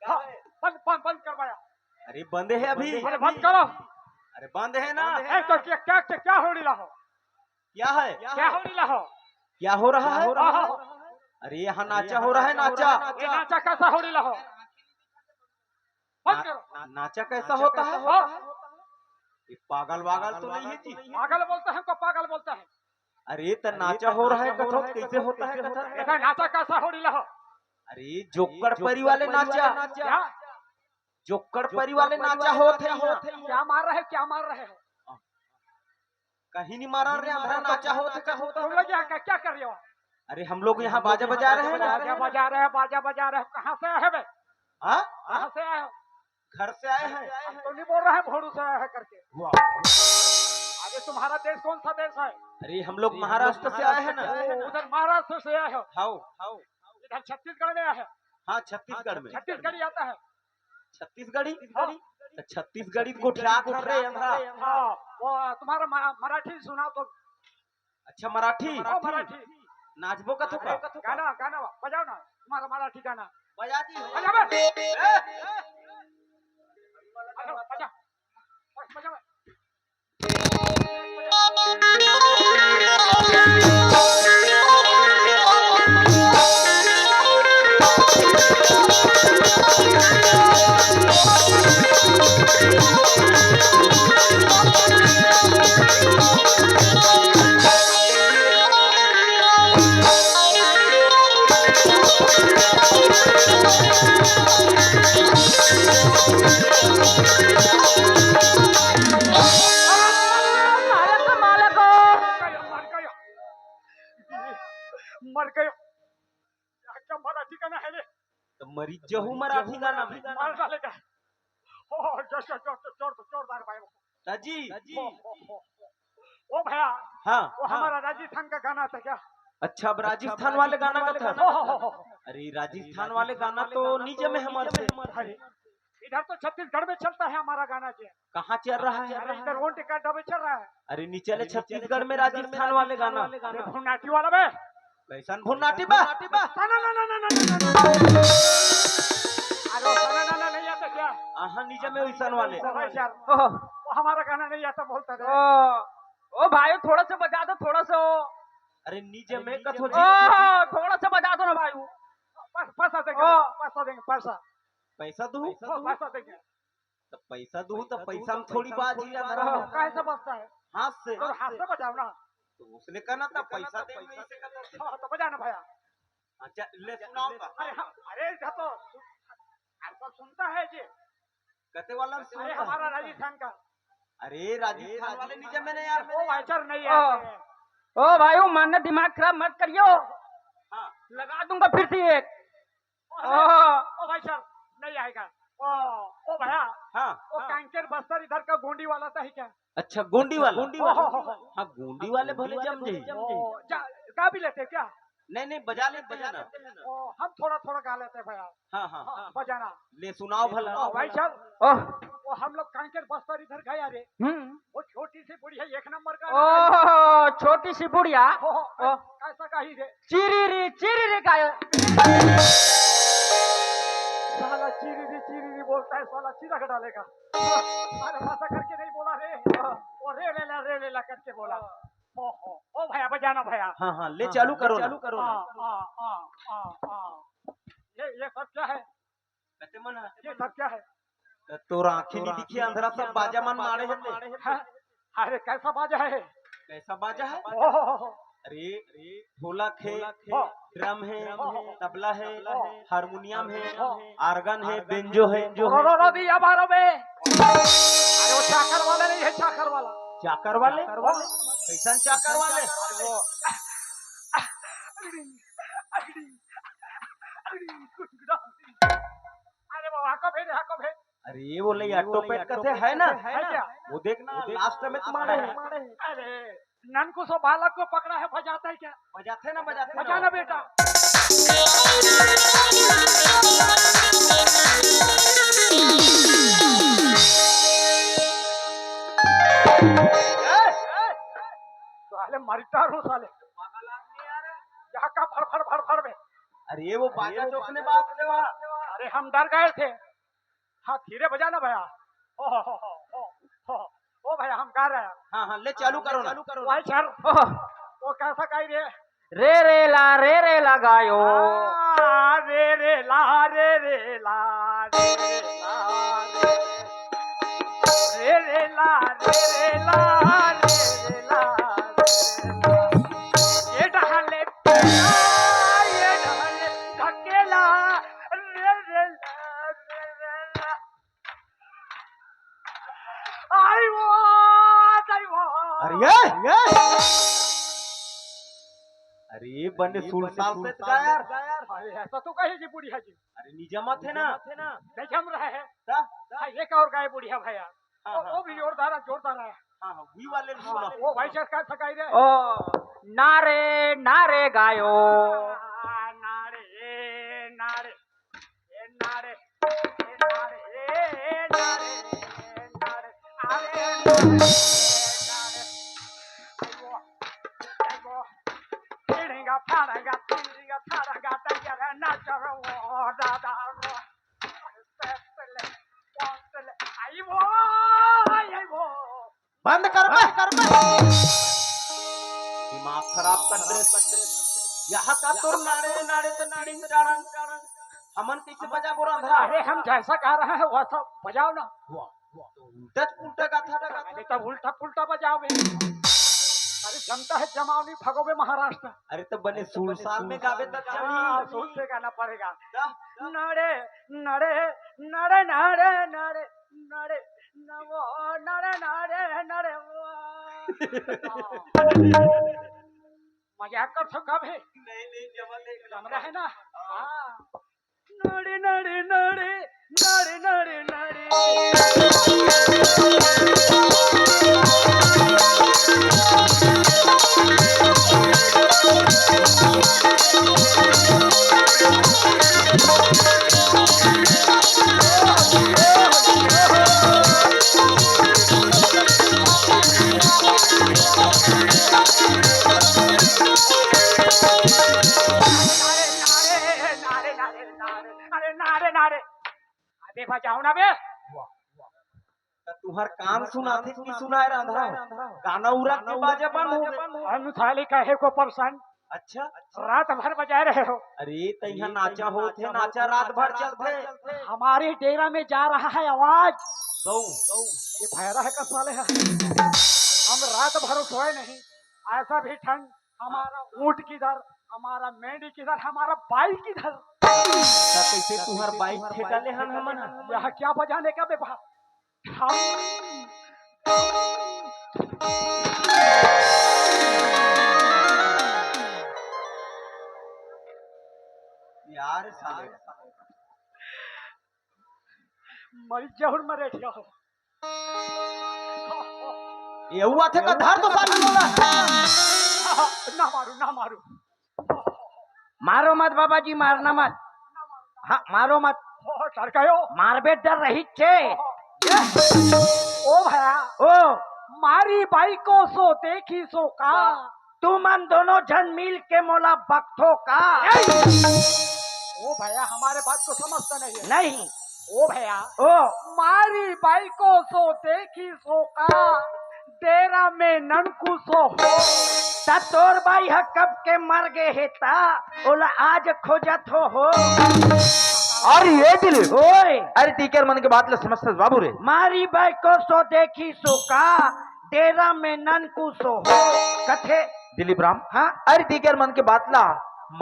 हाँ, बंद, बंद, बंद कर भैया। अरे बंद है अभी। अरे बंद करो। अरे बंद है ना। ए, तो क्या, क्या, क्या, क्या हो रहा हो? क्या है? क्या हो रहा हो? क्या हो रहा है? हाँ, हाँ। अरे यहाँ नाचा हो रहा है, नाचा। ये नाचा कैसा हो रहा हो? बंद ना-, करो। ना-, नाचा कैसा होता है? हाँ। ये पागल वागल तो नहीं है जी? पागल बोलता है, हमको पागल बोलता है। अरे तो नाचा हो रहा है, कथो कैसे होता है कथा? ये नाचा कैसा हो रहा हो? अरे जोक्कड़ परी वाले नाचा। क्या? जोक्कड़ परी वाले नाचा होत है यहाँ। क्या मार रहे हो, क्या मार रहे हो? कहीं नहीं मारा रे, हमारा नाचा हो तो क्या होता? तुम लोग यहाँ क्या, क्या कर रहे हो? अरे हम लोग यहाँ बाजा बजा रहे हैं ना। बाजा बजा रहे हैं, बाजा बजा रहे हैं। कहाँ से आए हो बे? हाँ? कहाँ से आए हो? घर से आए हैं। हम तो नहीं बोल रहे हैं भोड़ू से आए हैं करके। वाह। अरे तुम्हारा देश कौन सा देश है? अरे हम लोग महाराष्ट्र से आए हैं ना। ओ, उधर महाराष्ट्र से आए हो। How, how. इधर छत्तीसगढ़ में आए हैं। हाँ, छत्तीसगढ़ में। छत्तीसगढ़ी आता है? छत्तीसगढ़ी? हाँ। तो छत्तीसगढ़ी गोठिया कर रहे हैं हमरा। हाँ, वो तुम्हारा मा-, मराठी सुनाओ तो। अच्छा, मराठी? हाँ, मराठी। नाचबो का तू का? गाना, गाना बजाओ ना, तुम्हारा मराठी गाना। बजा दी। बजा बे। ए! बजा, बजा। बस, बजा बे। मालक, मालक। मर गयो। क्या मराठी गाना है रे? तो मरी जहू मराठी गाना में। मार डालेगा। ओ, जोर, जोर, जोर, जोर, जोर, जोरदार भाई। दाजी। ओ, ओ, ओ। ओ भैया। हाँ, वो हाँ। हमारा राजस्थान का गाना था क्या? अच्छा, अब राजस्थान वाले गाना का था? ओ, हो, हो, हो। अरे, राजस्थान वाले गाना तो नहीं जमे हमारे से। अरे, इधर तो छत्तीसगढ़ में चलता है हमारा गाना जी। कहाँ चल रहा है? अरे, इधर ओंटे का डबे चल रहा है। अरे, नीचे ले छत्तीसगढ़ में राजस्थान वाले गाना। अरे, भुन्नाटी वाला बे। कैसन भुन्नाटी बा? ना, ना, ना, ना। अरे, ना, ना, ना, नहीं आता क्या? हाँ, नीचे में वैसन वाले। ओ भाई यार, ओह। वो हमारा गाना नहीं आता बोलता रे। ओ, ओ भाई, थोड़ा सा बजा दो, थोड़ा सा। अरे, नीचे में कथो जी। ओ, थोड़ा सा बजा दो ना भाई। बस, पैसा देंगे, ओ। पैसा देंगे, पैसा। पैसा दूँ? ओ, पैसा देंगे। तो पैसा दूँ, तो पैसा में थोड़ी बात ही अंदर हाँ, है। काहे से बजता है? हाथ से। तो हाथ से बजाओ ना। तो उसने कहना था, पैसा दे, मैं इसे कहता था। हाँ, तो बजा ना भैया। अच्छा, ले सुनाओ तो। अरे, हम, अरे, इधर तो सु-, अरे, सब सुनता है जी। कते वाला अरे, सुनता है? हमारा राजस्थान का। अरे, राजस्थान वाले नहीं जमे ना यार। ओ भाई, सर, नहीं ओ। आते हैं। ओ भाई, वो मानना दिमाग खराब मत करियो। हाँ। लगा दूंगा फिर से एक। ओ, ओ भाई साहब, नहीं आएगा। ओ, ओ भैया, हाँ, वो हाँ। कांकेर बस्तर इधर का गोंडी वाला था ही क्या? अच्छा, गोंडी वाला? गोंडी वाला। ओ, हो, हो, हो। हाँ, गोंडी वाले भले जम जाई। ओ, जा, गा भी लेते क्या? नहीं, नहीं, बजा लेते हैं ना। ओ, हम थोड़ा, थोड़ा गा लेते हैं भैया। हाँ, हाँ, हाँ, हाँ। बजाना। ले सुनाओ भला। ओ, भाई साहब, ओह। वो हम लोग कांकेर बस्तर इधर गया रे। हम्म। वो छोटी सी बुढ़िया एक नंबर का ओह, छोटी सी बुढ़िया। ओ, ओ। कैसा गाई रे? चिरी री, चिरी री गाय। साला चिरी री, चिरी री बोलता है, साला चिरक डालेगा। अरे भाषा करके नहीं बोला रे। ओ रे ले ला, रे ले ला करके बोला। ओ, ओ, ओ भैया बजाना भैया। हाँ, हाँ, ले चालू करो ना। चालू करो ना। आ, आ, आ, आ, आ। ये, ये सब क्या है? कते मन है? ये सब क्या है? त तोर आँखी नहीं दिखी, अंधरा सब बाजा मन मारे हे ते। हाँ? अरे, कैसा बाजा है? कैसा बाजा है? ओहो। अरे, ढोलक है, हाँ। ड्रम है, हाँ। तबला है, हाँ। हारमोनियम है, हाँ। आर्गन है, बेंजो है। रो, रो, रो दिया बारो में। अरे, वो चाकर वाला नहीं है, चाकर वाला। चाकर वाले? चाकर वाले? कैसन चाकर वाले? अरे, वो अरे बाबा, हाको भेज, हाको भेज। अरे, ये बोले, ये ऑटो पेट कथे है ना? है क्या? वो देख ना, लास्ट में तुम्हारे है। अरे, ननकू सो बालक को पकड़ा है, बजाता है क्या? बजाते ना, बजाते ना। बजा ना बेटा। साले मरता रो साले। यहाँ का फड़, फड़, फड़, फड़ में। अरे, वो बाजा चौक ने बात लेवा। अरे, हम डर गए थे। हाँ, धीरे बजा ना भैया। ओ, हो, हो, हो, हो, हो। ओ भैया, हम गा रहे हैं। हाँ, हाँ, ले चालू करो ना। चालू करो ना। भाई सर, ओह। वो कैसा गाई रे? रे रे ला, रे रे ला गायो। आ, रे रे ला, रे रे ला, रे रे ला, रे रे ला, रे रे ला, रे रे ला, रे रे ला। ये डहले ये ढाले ढकेला, रे रे ला, रे रे ला। आई वो, आई वो। अरे, ये, ये। अरे बने सुलतान से गा यार। अरे ऐसा तो कहेगी बुढ़िया जी। अरे निजमत है ना। नहीं जम रहा है। ता? हाँ, एक और गाए बुढ़िया भैया। हाँ, वो, हाँ। वो भी जोरदार है, जोरदार है। हाँ, हाँ, वी वाले भी सुना। वो भाई सर का सगाई रे। ओ, नारे, नारे गायो। आ, नारे, नारे, ए नारे, ए नारे, ए नारे, ए नारे, अरे नारे, नारे। IGo, iGo. तिड़िंगा, फाड़ंगा, तिड़िंगा, फाड़ंगा, तैयार है, नाच रो, दादा रो। आई वो, आई वो। बंद कर बे, कर बे। दिमाग खराब कर दे। यहाँ का तोर नारे, नारे तो नारे से डारन। हमन कैसे बजा बोरा था? अरे हम जैसा गा रहे हैं वैसा बजाओ ना। वाह, वाह। तो उल्टा पुल्टा गा था, गा था। अरे तब उल्टा पुल्टा बजाओ बे। अरे जनता है जमावनी भगोबे महाराष्ट्र। अरे तो बने सुरसाल में गावे तब हाँ, चली। सुर से गाना पड़ेगा। क्या? नड़े, नड़े, नड़े, नड़े, नड़े, नड़े, नवो, नड़े, नड़े, नड़े, वो। मजाक कर सो कब है? नहीं, नहीं, जमा नहीं। जमरा है ना? हाँ। नड़े, नड़े, नड़े, नड़े, नड़े, नड़े। अरे नारे, नारे, नारे, नारे, अरे नारे, नारे। अबे बजाओ ना बे। त तुहर कान सुनाथे कि सुनाए रंधरा? गाना उरा के बाजा बंद हो गए। हम साले कहे को परेशान। अच्छा। रात भर बजाए रहे हो। अरे, त इहाँ नाचा होत हे, नाचा रात भर चलथे। हमारे डेरा में जा रहा है आवाज। गऊ। ये भैरा है का साले है? हम रात भर सोए नहीं, ऐसा भी ठंड, हमारा ऊंट किधर, हमारा मेंढी किधर, हमारा बाइक किधर? त कैसे तुहर बाइक ठेका ले हन हमन? यह क्या बजाने का व्यवहार? यार साले। मर जाऊं मरे जाओ। ये हुआ थे का धर तो साले बोला। ना मारू, ना मारू। मारो मत बाबा जी, मारना मत। हाँ, मारो मत। ओ, डर गयो। मारबे डर रही छे। ओ भैया। ओ। मारी बाइको सो देखी सो का। तुमन दोनों झन मिल के मोला बकथो का। ओ भैया, हमारे बात को समझता नहीं है। नहीं। ओ भैया। ओ। मारी बाइको सो देखी सो का। डेरा में ननकू सो हो। त तोर बाई ह कब के मर गे हे त ओला आज खोजत हो हो। अरे ये दिलीप। ओए। अरे तीकर मन के बात ल समझथस बाबू रे। मारी बाइको सो देखी सो का, डेरा में ननकू सो हो। कथे। दिलीप राम। हाँ। अरे तीकर मन के बात ला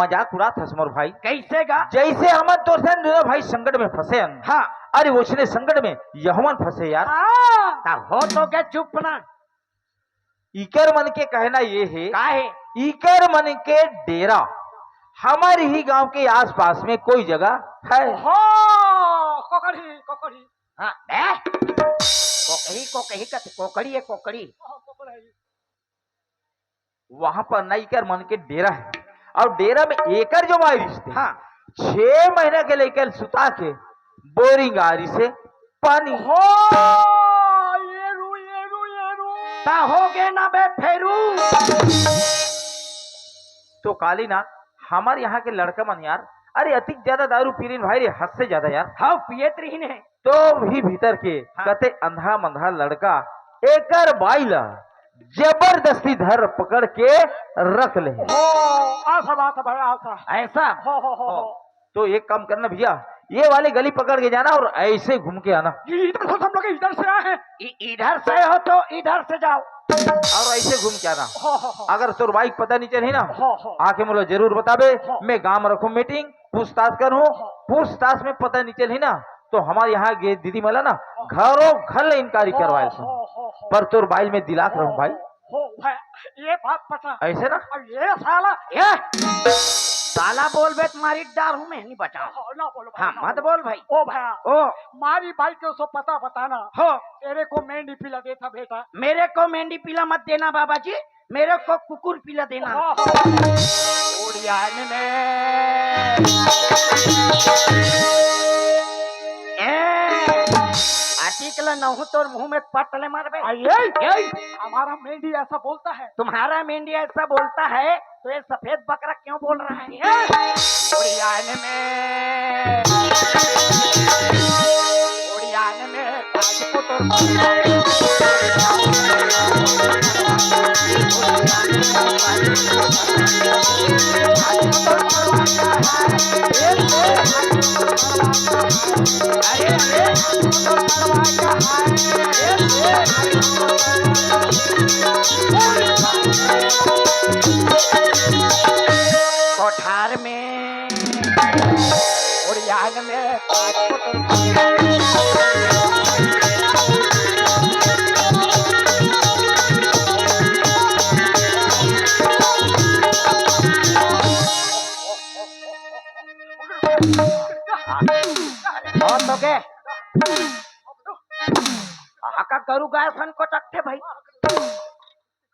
मजाक उड़ाथस मोर भाई। कैसे गा? जैसे हमन तोर सन दोनों भाई संकट में फंसे हन। हाँ। अरे वैसने संकट में यहमन फंसे यार। हाँ। त हो तो गे चुप ना। इकर मन के कहना ये हे, का हे? इकर मन के डेरा हमर ही गांव के आसपास में कोई जगह है? हो, कोकड़ी, कोकड़ी। हाँ, बे? कोकड़ी, कोकड़ी कथे, कोकड़ी हे, कोकड़ी। हाँ, कोकड़ी। वहां पर ना इकर मन के डेरा हे, अउ डेरा में एकर जो माई रिहिस हे, हाँ। छह महीना के लइका ल सुता के बोरिंग आरी से पानी। हो, ये रू, ये रू, ये रू। त हो गे ना बे फेरू। तो काली ना, हमर यहाँ के लड़का मन यार, अरे अतिक ज्यादा दारू पी रहिन भाई रे, हद से ज्यादा यार। हाँ, पियत रहिन हे। तो भी भीतर के हाँ। कते अंधा मंधा लड़का एकर बाई ला जबरदस्ती धर पकड़ के रख ले। हो, आसा बात है भाई, आसा। ऐसा? हो, हो, हो, हो। हो। तो एक काम करना भैया, ये वाली गली पकड़ के जाना और ऐसे घूम के आना। ये इधर से हम लोग इधर से आए हैं। इ-, इधर से हो तो इधर से जाओ। और ऐसे घूम के आना। हो, हो, हो। अगर तोर बाइक पता नहीं चली ना, हो, हो। आके मोला जरूर बताबे, हो। मैं गांव में रखूं मीटिंग, पूछताछ करूं, हो। पूछताछ में पता नहीं चली ना, तो हमारे यहाँ गे दीदी मला ना, हो। घरों घर ले इंक्वायरी हो, करवाए हो, सुन। हो, हो। पर तोर बाइल में दिलात हो, रहूं भाई। हो, हो। भैया, ये बात पता। ऐसे ना? अब ये साला। ए, साला बोलबे त मारी डार हूँ मैं, नहीं बचाओ। हाँ, ना बोलो भाई, हाँ, ना मत बोलो। बोल भाई। ओ भैया, ओ। मारी बाई के उसको पता बताना। हो। तेरे को मेंढी पिला देता बेटा। मेरे को मेंढी पिला मत देना बाबा जी, मेरे को कुकुर पिला देना। हाँ, हाँ। उड़ियान में। ए, आटिकला नहु तोर मुंह में पटले मारबे। आ, ये, ये, हमारा मेंढी ऐसा बोलता है। तुम्हारा मेंढी ऐसा बोलता है, तो ये सफेद बकरा क्यों बोल रहा है? ए, उड़ियान में, उड़ियान में। कोठार में, उड़ियान में। और तो के? आहा का गरु गाय फन को तकथे भाई।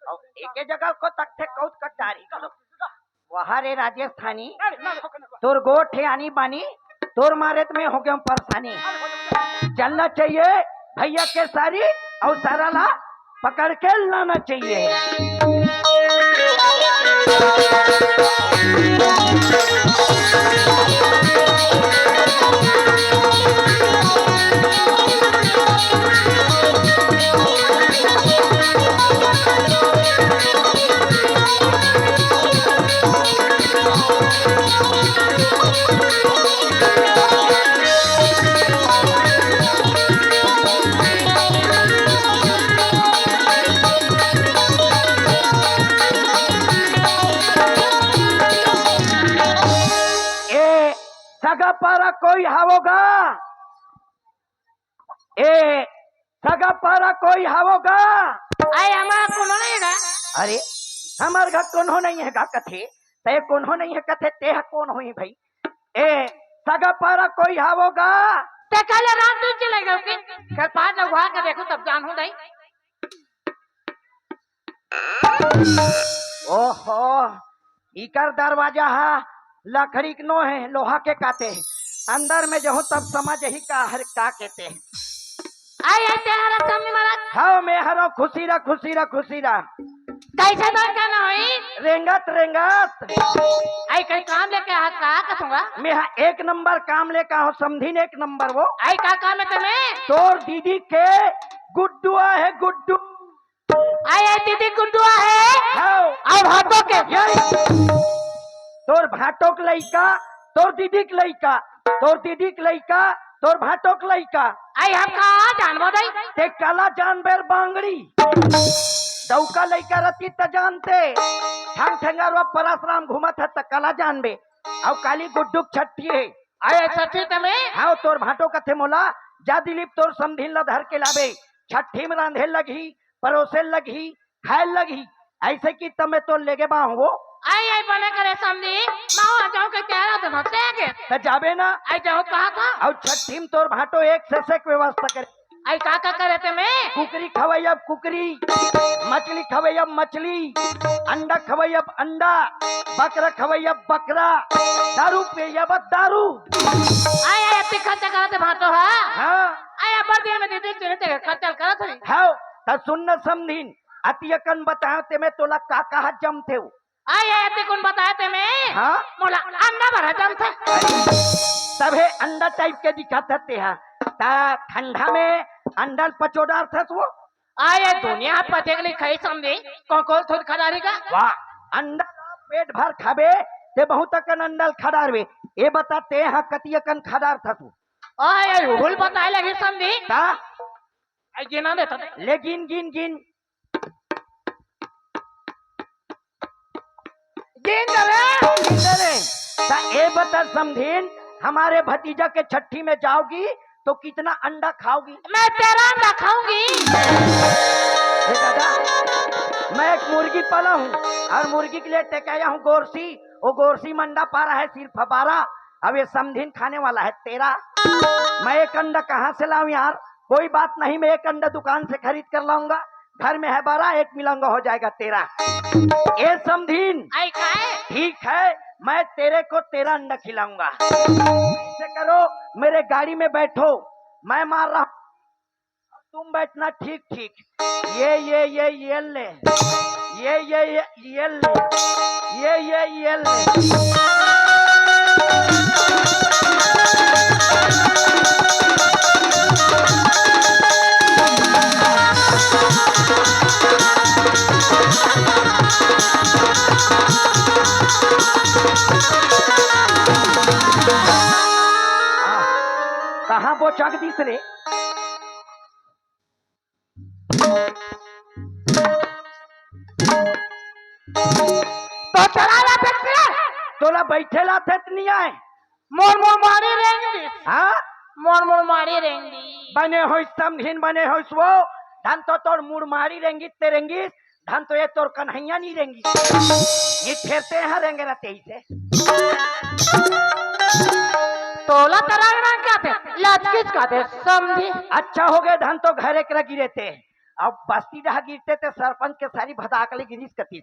अउ एके जगह को तकथे कौत कटारी। वाह रे राजस्थानी, तोर गोठ हे आनी बानी, तोर मारे त मैं हो गया हूँ परेशानी। चलना चाहिए भैया के सारी, और सारा ला पकड़ के लाना चाहिए। ए, सगा पारा कोई हावोगा? ए, सगा पारा कोई हावोगा? अरे, हमारा कोनो नहीं है गा। अरे, हमार घर कोनो नहीं है गा कथे, ते कोनो नहीं है कथे, ते ह कोन होही भाई? ए, सगा पारा कोई हावोगा? ते काले रात दिन चले गए कि? कल पाँच लोग वहाँ के देखो तब जानू नहीं। ओहो, इकर दरवाजा हा लकड़ी के नो है, लोहा के काते है। अंदर में जहूँ तब समझ ही का हर का कहते हैं। आई, आई, तेरा रसम नहीं मारा। हाँ, मैं हरो, खुशी रह, खुशी रह, खुशी रह। कैसे बात करना होई? रेंगत, रेंगत। आई, कहीं काम लेके आ, का कथूंगा? मैं हा एक नंबर काम लेके आहो, समझी ने, एक नंबर वो। आई, का काम है तुम्हें? तोर दीदी के गुड्डुआ है, गुड्डू। आय, आय, दीदी गुड्डुआ है। हाँ। अउ भाटो के। ये। तोर भाटो के लइका, तोर दीदी के लइका, तोर दीदी के लइका, तोर भाटो के लइका। आय, हम का जानबो दई? ते काला जानबे रे बांगड़ी। डउका लइका रती त जानते। ठंग ठंगारवा परसराम घूमत हे त काला जानबे। अउ काली गुड्डू के छट्ठी हे। आय, छट्ठी तमे? हाँ, तोर भाटो कथे मोला, जा दिलीप तोर समधिन ला धर के लाबे। छट्ठी में रांधे लगही, परोसे लगही, खाए लगही, ऐसे कि तमे तो लेगे बा हो। आई, आई, बने करे समधी, माँ आ जाओ के कह रहा था ना, ते के। त जाबे ना। आई जाओ कहा था। अउ छट्ठी में तोर भाटो एक से एक व्यवस्था करे। आई का का करे ते में? कुकरी खवई अब कुकरी, मछली खवई अब मछली, अंडा खवई अब अंडा, बकरा खवई अब बकरा, दारू पिए अब दारू। आई, आई, अति खर्चा करते भाटो है। हाँ। आई, अबर दिन में दीदी तेरे तेरे खर्चा करत है। हाँ, त सुन न समधिन, अति अकन बताओ ते में तोला का कहा जमथे हो? आय, आय, अति कुन बताए ते में? हाँ? मोला अंडा भरा जमथे। तभे अंडा type के दिखत हे ते हा। ता ठंडा में अंडा ल पचो डारथस वो? आय, आय, दुनिया पचे के नहीं खाई समधी, कौन कौन थोड़ी खा डारी का? वाह, अंडा ल पेट भर खाबे, ते बहुत अकन अंडा ल खा डारबे। ए बता ते हा कति अकन खा डारथस वो? आय, आय, हुल बताए लगी समधी। ता? आय, गिना देता। ले गिन, गिन, गिन। गिन डरे। गिन डरे। ता ए बता समधिन, हमारे भतीजा के छट्ठी में जाओगी तो कितना अंडा खाओगी? मैं तेरह अंडा खाऊंगी। ए दादा, मैं एक मुर्गी पाला हूँ और मुर्गी के लिए टेकाया हूँ गोरसी। वो गोरसी मंडा पा रहा है सिर्फ बारह। अब ये समधिन खाने वाला है तेरह। मैं एक अंडा कहाँ से लाऊं यार? कोई बात नहीं, मैं एक अंडा दुकान से खरीद कर लाऊंगा। घर में है बारह, एक मिलाऊंगा, हो जाएगा तेरह। ए समधिन, आई काय? ठीक है, मैं तेरे को तेरह अंडा खिलाऊंगा। ऐसे करो, मेरे गाड़ी में बैठो, मैं मार रहा हूँ, तुम बैठना ठीक ठीक। ये ये ये ये ले, ये ये ये ये ले, ये ये ये ले। कहाँ बोचक दिस रे? तो चला ला फैक्ट्री। तोला बैठे ला थे त नहीं आए। मोर मोर मारी रेंग दिस। हाँ? मोर मोर मारी रेंग दिस। बने होइस समधिन, बने होइस वो। धन तो तोर मुड़ मारी रेंगी ते रेंगी। धन तो ये तोर कन्हैया नहीं रेंगी। ये फेरते हैं रेंगे ना तेईस से। तोला तरंग रंग का थे, लचकिस का थे, समधी। अच्छा हो गए धन तो घर एक रगी रहते। अब बस्ती डहा गिरते ते सरपंच के सारी भदाकले गिरीस कती।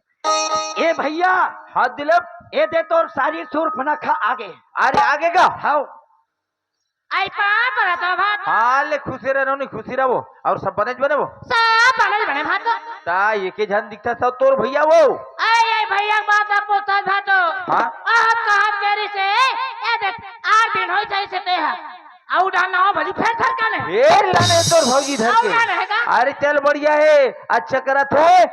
ए भैया। हाँ दिलीप। ए दे तोर सारी सुर्फ नखा आगे। अरे आगे का? हाव। आई पाँव परत हँव भाटो। हाँ, ले खुशी रह, नोनी, खुशी रहो। और सब बने बने वो? सब बने बने भाटो। ता ये के झन दिखता सब तोर भैया वो? आई, आई भैया के बात अब पूछत भाटो। हाँ? अब कहाँ तेरी से? ए देख, आठ दिन हो जाए से ते है। आऊ डहा नाव भली फेर धर का ने। फेर लाने तोर भौजी धर अउ के। ना रहेगा। अरे चल बढ़िया है, अच्छा करत है,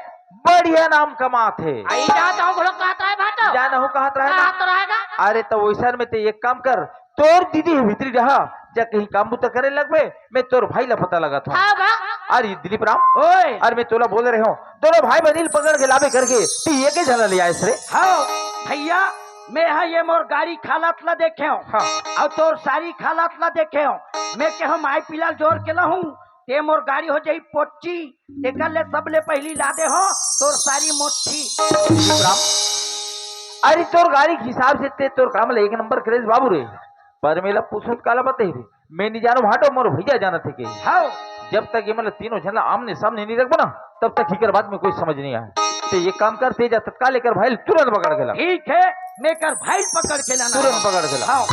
बढ़िया नाम कमात है। आई जा तो घोड़ो कहता है भाटो। जा नहु कहत रहे ना। कहत रहेगा। अरे तो वैसन में ते एक काम कर, तोर दीदी है भीतरी रहा, जा कहीं काम बुता करे लगबे, मैं तोर भाई ला पता लगात हँव। हाँ बा। अरे दिलीप राम, ओए। अरे मैं तोला बोल रहे हँव, दोनों भाई बहिनी ल पकड़ के लाबे करके, ते ये के झन ले आइस रे? हाँ भैया, मैं हा ये मोर गाड़ी खालत ला देखे हँव। हाँ। अउ तोर सारी खालत ला देखे हँव। मैं केहेंव माई पीला ल जोर के लाहूँ, ते मोर गाड़ी हो जाही पोच्ची। तेकर ले सबले पहिली ला दे हँव तोर सारी मोट्ठी। राम, अरे तोर गाड़ी के हिसाब से ते तोर काम ले एक नंबर करेस बाबू रे। पर मेला पूछत काला बतही रे, मैं नहीं जानों भाटो, मोर भैया जानत हे के। हाँ। जब तक ये मतलब तीनों झन ला आमने सामने नहीं रखबो ना, तब तक इकर बात में कोई समझ नहीं आए। ते ये काम कर, ते जा तत्काल एकर भाई ल तुरंत पकड़ के ला। ठीक है, मैं एकर भाई ल पकड़ के लाना। तुरंत पकड़ के ला। हाँ।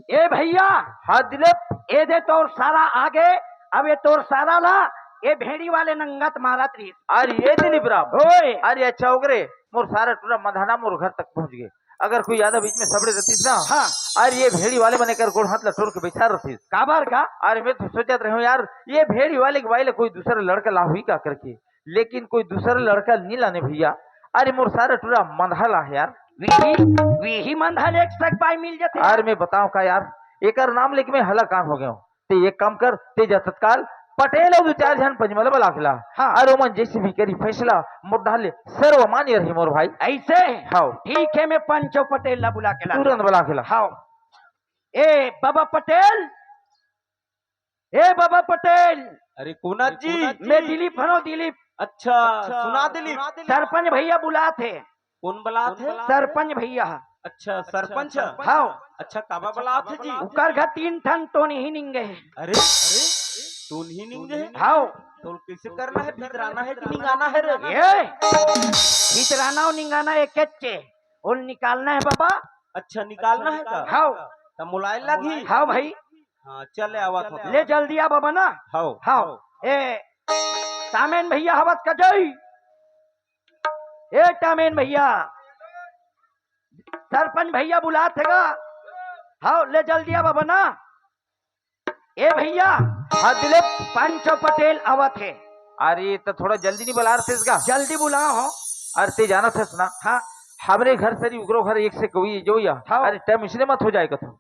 ए भैया। हाँ दिलीप। ए दे तोर सारा आगे, अब ये तोर सारा ला, ये भेड़ी वाले नंगत मारत रहिस। अरे ये दिलीप राम। ओए। अरे अच्छा हो गे रे, मोर सारा टूरा मंधाना मोर घर तक पहुंच गे। अगर कोई आधा बीच में सबड़े रहतिस ना, हाँ। अरे ये भेड़ी वाले मन एकर गोड़ हाथ ला टोर के बैठा रहतिस। काबर का? अरे मैं तो सोचत रहे हूँ यार, ये भेड़ी वाले के बाई ला कोई दूसरा लड़का लाही का करके, लेकिन कोई दूसरा लड़का नहीं लाने भैया। अरे मोर सारा टूरा मंधा ला हे यार। विही, विही मन हर एक सग बाई मिल जथे। अरे मैं बताओं का यार, एकर नाम लेके मैं हलाकान हो गया हूँ। ते एक काम कर, ते जा तत्काल पटेल अउ दू चार झन पंजमल बला के ला। हाँ। अरे ओमन जैसे भी करी फैसला, मोर डहर ले सर्वमान्य रही मोर भाई। ऐसे? हाँ। ठीक है, मैं पंच अउ पटेल ला बुला के ला। तुरंत बला के ला। हाँ। ए बाबा पटेल, ए बाबा पटेल। अरे कोन जी? मैं दिलीप हनों, दिलीप। अच्छा, सुना दिलीप। सरपंच भैया बुलात हे। कोन बुलात हे? सरपंच भैया। अच्छा, सरपंच। हाँ। अच्छा, काबर बुलात हे जी? उकर घर तीन ठन टोनही निंगे हे। अरे, टोनही निंगे हे? हाँ। तो कइसे करना हे? भितराना हे कि निंगाना हे रे? ए, भितराना अउ निंगाना एकेच हे। ओला निकालना हे बाबा। अच्छा, निकालना हे का? हाँ। त मोला लागही। हाँ भाई। हाँ, चले आवत हों। ले जल्दी आ बाबा ना। हाँ। हाँ। ए, टामेन भैया हवत का जई? ए, टामेन भैया, सरपंच भैया बुलात हे गा। हाँ, ले जल्दी आ बाबा ना। ए भैया। हाँ दिलीप। पंच पटेल आवत हे। अरे त थोड़ा जल्दी नहीं बुला रहे इसका? जल्दी बुलाओ हो। अरे ते जानत हस ना। हाँ। हमरे घर सरी उकरो घर एक से कोई जो या। हाँ। अरे टाइम इसने मत हो जाए कथों।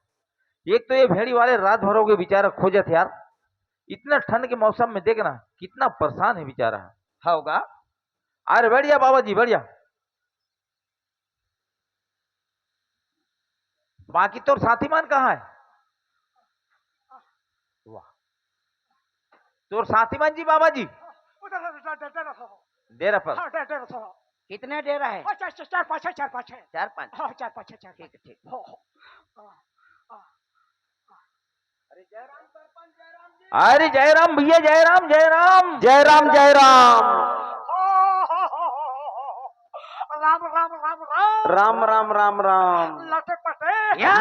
एक तो ये भेड़ी वाले रात भर हो गए बेचारा खोजत यार। इतना ठंड के मौसम में देखना कितना परेशान है बेचारा। होगा। अरे बढ़िया बाबा जी, बढ़िया। बाकी तोर साथी मन कहाँ हे? वाह, तोर साथी मन जी बाबा जी? उधर, उधर, उधर, उधर रखो। डेरा पर? हाँ, डेरा, डेरा रखो। कितने डेरा हे? अच्छा, अच्छा, चार पाँच हे, चार पाँच हे। चार पाँच? हाँ, चार पाँच हे, चार ठीक हे, पाँच। ठीक। हो, हो। हाँ, हाँ। अरे जयराम भैया, जयराम, जयराम। जयराम, जयराम। राम, राम, राम, राम। राम, राम, राम, राम। लटे पटे। या?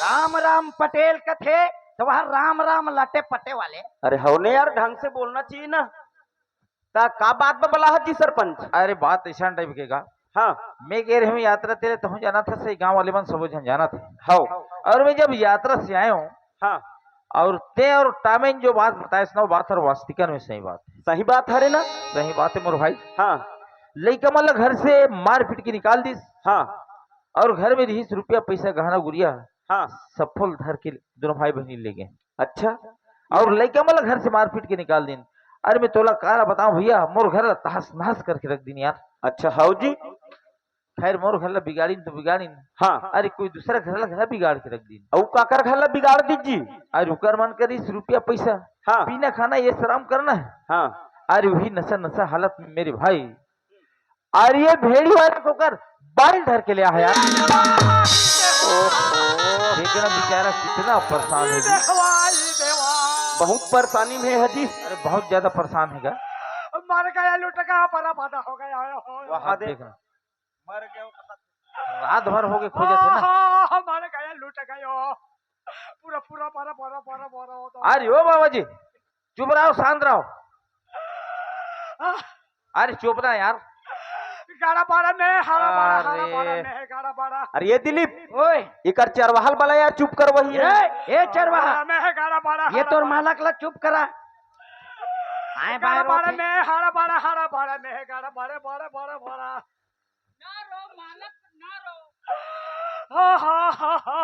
राम राम पटेल कथे, त वह राम राम लटे पटे वाले। अरे हव ने यार, ढंग से बोलना चाहिए ना। त का बात बा बलाहत जी सरपंच? अरे बात ऐसा टाइप के का। हाँ। मैं कह रहे हूँ यात्रा तेरे, तुम जानत हस, गाँव वाले मन सबो झन जानत हे। हव। अउ मैं जब यात्रा से आए हूँ। हाँ। अउ ते अउ टामेन जो बात बताए, सुनाओ बात हर वास्तविकन में सही बात हे। सही बात हरे ना? सही बात हे मोर भाई। हाँ। लइका मन ला घर से मार पीट के निकाल दिस। हाँ। अउ घर में रहिस रुपया पैसा गहना गुरिया। हाँ। सब फूल धर के दोनों भाई बहिनी ले गए। अच्छा। अउ लइका मन ला घर से मार पीट के निकाल दिन। अरे मैं तोला का ला बताऊं भैया, मोर घर ला तहस नहस करके रख दिन यार। अच्छा, हव जी। खैर मोर घर ला बिगाड़िन तो बिगाड़िन। हाँ। अरे कोई दूसरा घर ला, घर ला बिगाड़ के रख दिन। अउ काकर घर ला बिगाड़ दिस जी? अरे उकर मन करिस रुपया पैसा। हाँ। पीना खाना ऐश आराम करना हे। हाँ। अरे वही नशा नशा हालत में मेरे भाई अरे ये भेड़ी वाला कोकर बाइल धर के ले आया यार। ओहो, देखना बेचारा कितना परेशान हे जी। बहुत परेशानी में हे जी। अरे बहुत ज्यादा परेशान हे गा। मर गया लुटका, बड़ा बड़ा हो गया। वहाँ अब देख। देखना। मर गया वो पता। रात भर हो गए खोजत हे ना। आहा, मर गया लुटका। पूरा, पूरा, पूरा, पूरा, पूरा, पूरा हो तो। अरे ओ बाबा जी, चुप रहो, शांत रहो। आह। अरे चुप ना यार। गाड़ा बाड़ा में, हाड़ा बाड़ा, हाड़ा अरे। बाड़ा में हे, गाड़ा बाड़ा। अरे ये दिलीप, ओए। एकर चरवाहा ल बला यार, चुप कर वही हे। ए, ए चरवाहा। बाड़ा में हे, गाड़ा बाड़ा, ये हाड़ा तोर बाड़ा। मालक ला चुप करा। आए गाड़ा बाहर बाड़ा होके। में, हाड़ा बाड़ा, हाड़ा बाड़ा में हे, गाड़ा बाड़ा, बाड़ा, बाड़ा, बाड़ा। ना रो मालक, ना रो। हा, हा, हा, हा।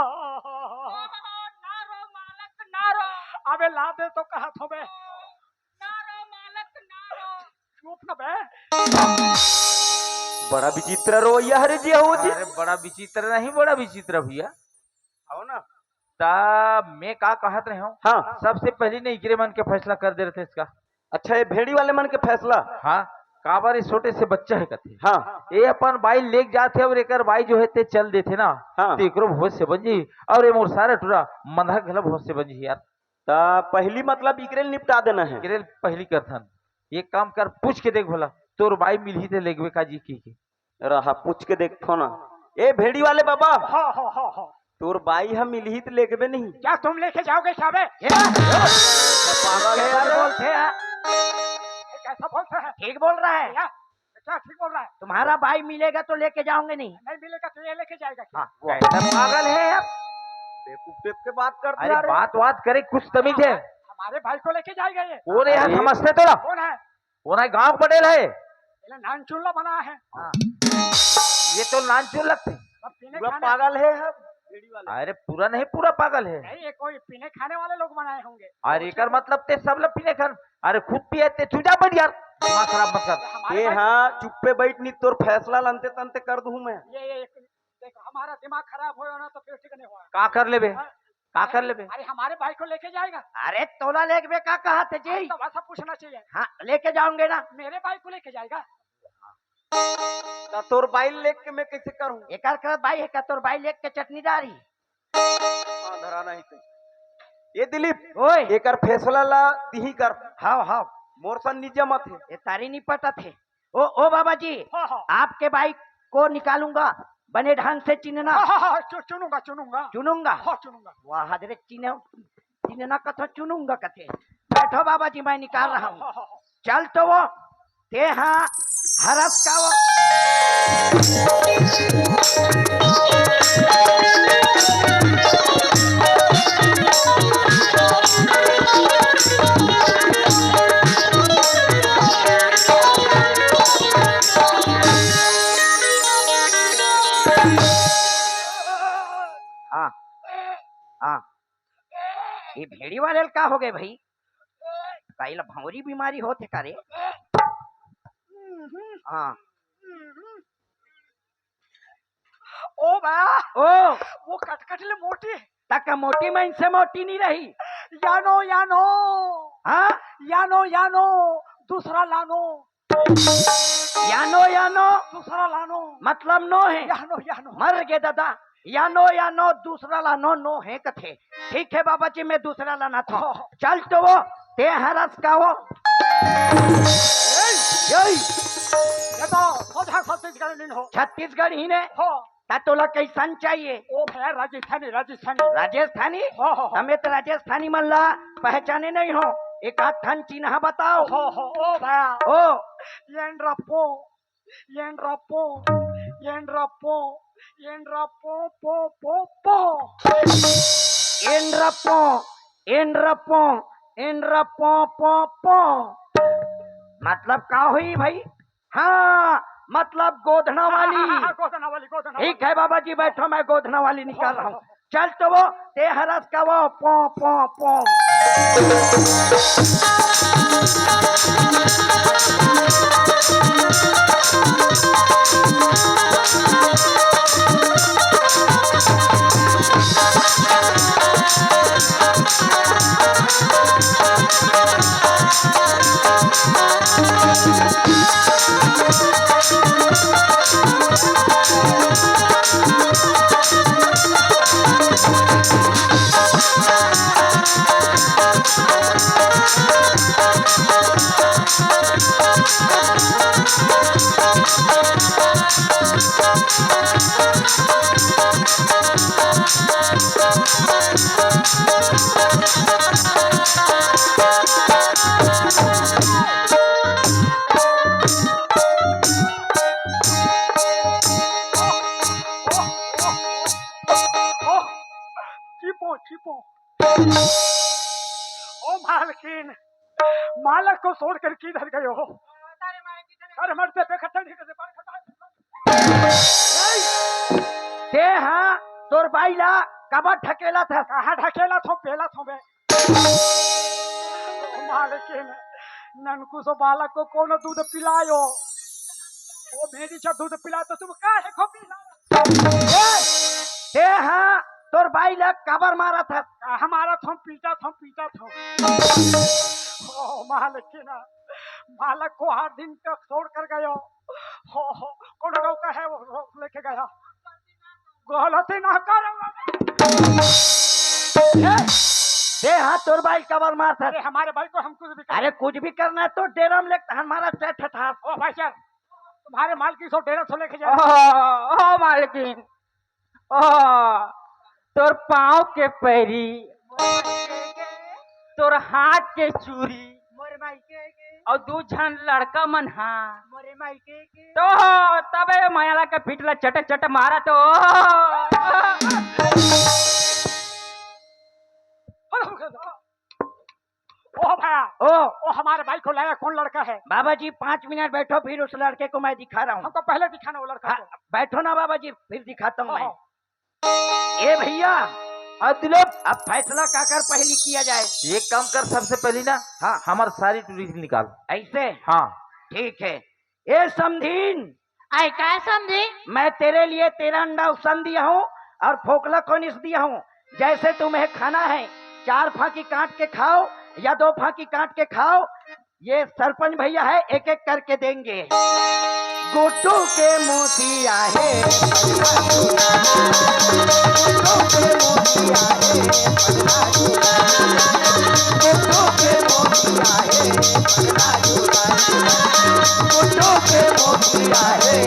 ना रो मालक, ना रो। अबे ला दे तो कहा थो बे। ना रो मालक, ना रो। चुप ना बे। बड़ा विचित्र रोइया हरे जी, हो जी। अरे बड़ा विचित्र नहीं, बड़ा विचित्र भैया। हो ना। ता मैं का कहत रहे हूँ? हाँ। सबसे पहली ने इकरे मन के फैसला कर दे रहे थे इसका। अच्छा, ये भेड़ी वाले मन के फैसला? हाँ, काबर ये छोटे से बच्चा हे कथे। हाँ। ये अपन बाई लेके जाथे अउ एकर बाई जो हे ते चल देथे ना, हाँ। तो एकरो भोज से बन जी, अउ ये मोर सारा टूरा मंधा घला भोज से बन जी यार। ता पहली मतलब इकरे ल निपटा देना हे। इकरे ल पहली करथन। एक काम कर, पूछ के देख भला, तोर बाई मिलही ते लेगबे का जी की, की? रहा, पूछ के देखथो ना। ए भेड़ी वाले बाबा, हाँ, हाँ, हाँ, हाँ। तोर बाई ह मिलही त लेगबे नहीं। क्या तुम लेके जाओगे क्या बे? ये पागल हे यार। बोलते हैं। ये कैसा बोलता है? ठीक बोल रहा है। क्या? क्या ठीक बोल रहा है? तुम्हारा बाई मिलेगा तो लेके जाओगे नहीं? नहीं मिलेगा तो ये लेके जाएगा क्या? हाँ, वो पागल हे यार। बेवकूफ टाइप के बात करता अरे यार। बात बात करे, कुछ तमीज हे। हमारे भाई को लेके जाएगा ये? कौन हे यार, अरे समझते तो ना। कौन है? वो ना गांव पटेल हे। ये नानचुन ला बना है। हाँ। ये तो पाँच सौ लगथे। अब पीने पूरा खाने पागल है हम। अरे पूरा नहीं, पूरा पागल है। नहीं, ये कोई पीने खाने वाले लोग बनाए होंगे। अरे एकर मतलब ते सब लोग पीने खाने, अरे खुद पिए ते, तू जा बैठ यार, दिमाग खराब मत कर। हमारे ये भाई हाँ, चुप्पे बैठ, नहीं तोर फैसला लनते तनते कर दूं मैं। ये, ये, एक, देख, हमारा दिमाग खराब हो ना तो फिर ठीक नहीं हुआ। का कर लेबे? हाँ? का कर लेबे? अरे हमारे भाई को लेके जाएगा। अरे तोला लेके का कहा थे जी? तो वैसा पूछना चाहिए। हाँ, लेके जाऊंगे ना। मेरे भाई को लेके जाएगा। त तोर बाई लेके मैं कैसे करूं? एकर करत बाई है का तोर बाई लेके चटनी डारी? हाँ, धरा नहीं ते। ये दिलीप, ओए। एकर फैसला ला तिही कर। हाव, हाव। मोर सन निज मत है। ये तारी नहीं पटत है। ओ, ओ बाबा जी, हाँ, हाँ। आपके बाई को निकालूंगा, बने ढंग से चिन्हना। हाँ, हाँ, हाँ, चु-, चुनूंगा, चुनूंगा। चुनूंगा? हाँ, चुनूंगा। वाह, हजरे चिन्ह, चिन्हना कथो, चुनूंगा कथे। बैठो बाबा जी, मैं निकाल रहा हूँ। हाँ, हाँ, हाँ। चल तो वो, ते हाँ, हरस का वो। हाँ, हाँ। ये भेड़ी वाले ल का हो गए भाई? का एला भौंरी बीमारी होत हे का रे? हाँ। ओ बा, ओ। वो कटकट ले मोटी। तक मोटी मन से मोटी नहीं रही। यानो, यानो। हाँ? यानो, यानो, दूसरा लानो। यानो, यानो। दूसरा लानो। मतलब नो है। यानो, यानो। मर गे दादा। यानो, यानो, दूसरा लानो, नो है कथे। ठीक है बाबा जी, मैं दूसरा लाना था। हो, हो। चल तो वो, ते हरस का वो। ए! ए! ये तो सोझा छत्तीसगढ़ नहीं हो। छत्तीसगढ़ ही ने? हो। ता तोला कैसन चाहिए? ओ भैया, राजस्थानी, राजस्थानी। राजस्थानी? हो, हो, हो। हमें तो राजस्थानी मन ला पहचाने नहीं हो। एक आध ठन चिन्हा बताओ। हो, हो, ओ भैया। ओ। एन रप्पो, एन रप्पो, एन रप्पो, एन रप्पो, पो, पो, पो। एन रप्पो, एन रप्पो, एन रप्पो, पो, पो। मतलब का हुई भाई? हाँ, मतलब गोधना वाली। हाँ, हाँ, हाँ, गोधना वाली, गोधना वाली। ठीक है बाबा जी, बैठो, मैं गोधना वाली निकाल रहा हूँ। चल तो वो, ते हरस का वो, पो, पो, पो। छिपो, छिपो। ओ मालकिन, मालक को छोड़कर किधर गए हो? अरे मरते पे खत्म नहीं करते, पर खत्म। ते हाँ, तोर बाई ला काबर ढकेलत हस? कहाँ ढकेलत हों, पेलत हों बे। ओ मालकिन, ननकू सो बालक को कोनो दूध पिलायो? ओ भेड़ी सा दूध पिला तो तुम काहे को पिला? ए, ते हाँ, तोर बाई ला काबर मारत हस? कहाँ मारत हों, पीटत हों, पीटत हों। ओ मालकिन, बालक को हर दिन तक छोड़ कर गयो। हो, हो, कोनो गाँव का है, वो रोक लेके गया। गलती ना कर। ए, ते हाँ, तोर बाई काबर मारत हस? अरे, हमारे भाई को हम कुछ भी कर अरे, कुछ भी करना है तो डेरा में लेके हमारा चैट हटा। ओ भाई साहब, तुम्हारे मालकिन सो डेरा सो लेके जा। ओ, ओ मालकिन, ओ, तोर पाँव के पैरी, तोर हाथ के चूरी, मोर माई के, के। अउ दू झन लड़का मन हा। मोरे माई के, के। तो तबे माया ला के पीठ ला चट चट मारा तो। ओ भया, ओ, ओ हमारे भाई को लाया, कौन लड़का है? बाबा जी, पाँच मिनट बैठो, फिर उस लड़के को मैं दिखा रहा हूँ। हमको पहले दिखाना वो लड़का हाँ, को। बैठो ना बाबा जी, फिर दिखाता हूँ मैं। ओहो। ए भैया, हाँ दुलत। अब फैसला काकर पहली किया जाए? एक काम कर, सबसे पहली ना, हाँ। हमार सारी टूरी निकाल। ऐसे? हाँ। ठीक है। ए समधीन, आय का समधी? मैं तेरे लिए तेरा अंडा उसन दिया हूँ और फोकला कोनिस दिया हूँ। जैसे तुम्हें खाना है, चार फांकी काट के खाओ या दो फांकी काट के खाओ, ये सरपंच भैया है, एक एक करके देंगे। गुड्डू के मोतिया है, गुड्डू के मोतिया है, गुड्डू के मोतिया है, गुड्डू के मोतिया है।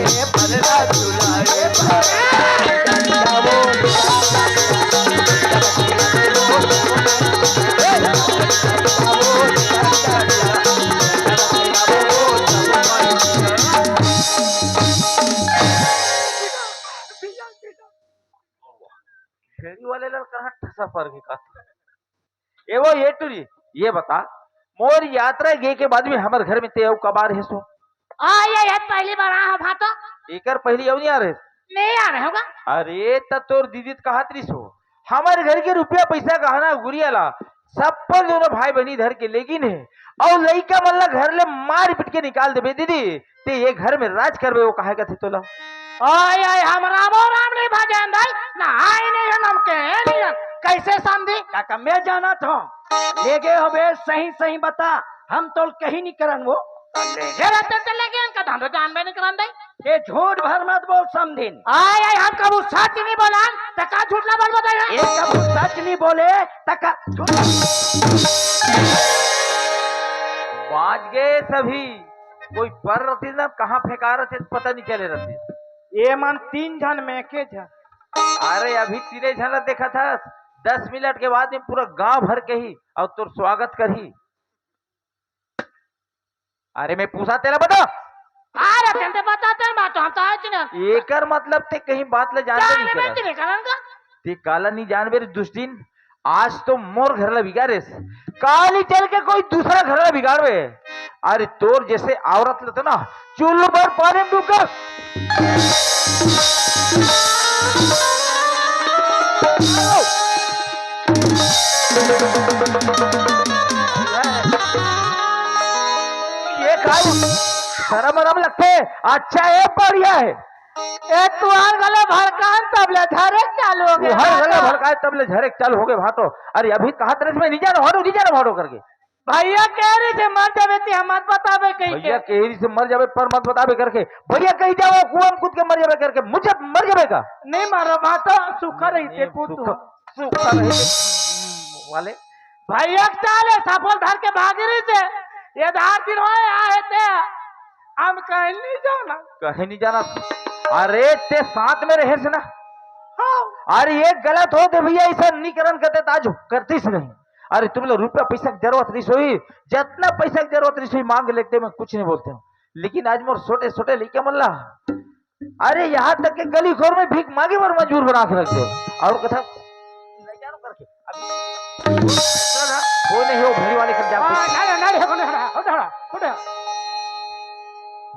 फेरी वाले लड़का हट ठसा पर भी का। ए वो ये टूरी, ये बता, मोर यात्रा गे के बाद में हमर घर में ते अउ कबार हे सो? आ, ये, ये पहली बार आ हो भाटो। एकर पहली अउ नहीं आ रहे? नहीं आ रहे होगा। अरे, त तोर दीदी त कहत रहिस हो, हमर घर के रुपया पैसा गहना गुरिया ला सब अपन दोनों भाई बहनी धर के लेगिन हे, अउ लइका मन ला घर ले मार पीट के निकाल देबे दीदी। ते ये घर में राज करबे, वो काहे कथे तोला? ओए, ओए, हम रामो राम नहीं भजन दई, ना आई नहीं है, नमके नहीं है। कैसे समधी? काका, मैं जानत हूँ, ले गए होबे, सही सही बता, हम तो कहीं नहीं करन वो। ले गए रहते तो ले गए, इनका धंधो जानबे नहीं करन दई। ते झूठ भर मत बोल समधिन। आय, आय, हम कभू सच नहीं बोलन, त का झूठ ला बोलबो दई? ये कभू सच नहीं बोले, त का झूठ? बाज गए सभी। कोई पर रतिस ना, कहाँ फेंका रतिस, पता नहीं चले रतिस। ये मन तीन झन में के झन। अरे, अभी तीने झन ला देखत हस, दस मिनट के बाद में पूरा गांव भर के ही अउ तोर स्वागत करही। अरे, मैं पूछा तेला बता। अरे, तेंते बता तेरे बात, हम तो आज ना। एकर मतलब ते कहीं बात ले जानबे नहीं करत। नहीं करन का? ते काला नहीं जानबे रे दुष्टिन, आज तो मोर घर ला बिगाड़ेस, काली चल के कोई दूसरा घर ला बिगाड़बे। अरे तोर जैसे औरत ला तो ना चूल्हो भर पानी में डूबा। ये खाई शरम वरम लगथे। अच्छा, ये बढ़िया है। ए, तुहर गला भड़कान तब ले झरे चालू हो गए तुहर गला भाटो। भड़काए तब ले झरे चालू हो गए भाटो। अरे अभी कहा तरह से मैं नहीं जाना भाटो, नहीं जाना भाटो करके। भैया कह रही थे मर जावे ती हम मत बतावे कहीं भैया के। कह रही से मर जावे पर मत बतावे करके। भैया कही जाओ कुआं में कूद के मर जावे करके। मुझे मर जावे का? नहीं मारो भाटो, सुखा रही थे पूत। सुखा रही थे वाले। भैया चाले सफल धर के भागी रही थे। ये धार दिन होए आए थे। हम कहीं नहीं जाना। कहीं नहीं जाना। अरे ते साथ में रहे से ना। हाँ। अरे ये गलत होथे भैया, ऐसा नहीं करन करते ताज करतीस नहीं। अरे तुम लोग रुपया पैसा की जरूरत नहीं सोई, जितना पैसा की जरूरत नहीं सोई मांग लेते, मैं कुछ नहीं बोलते हूँ। लेकिन आज मोर छोटे छोटे लइका मन ला, अरे यहाँ तक के गली खोर में भीख मांगे बर मजबूर बना के रख दे। और कथा नहीं जानो करके। अभी कोई नहीं हो, भीड़ वाले कर जा। हाँ, नहीं, नहीं, नहीं, हो, नहीं, हो, नहीं, हो, नहीं।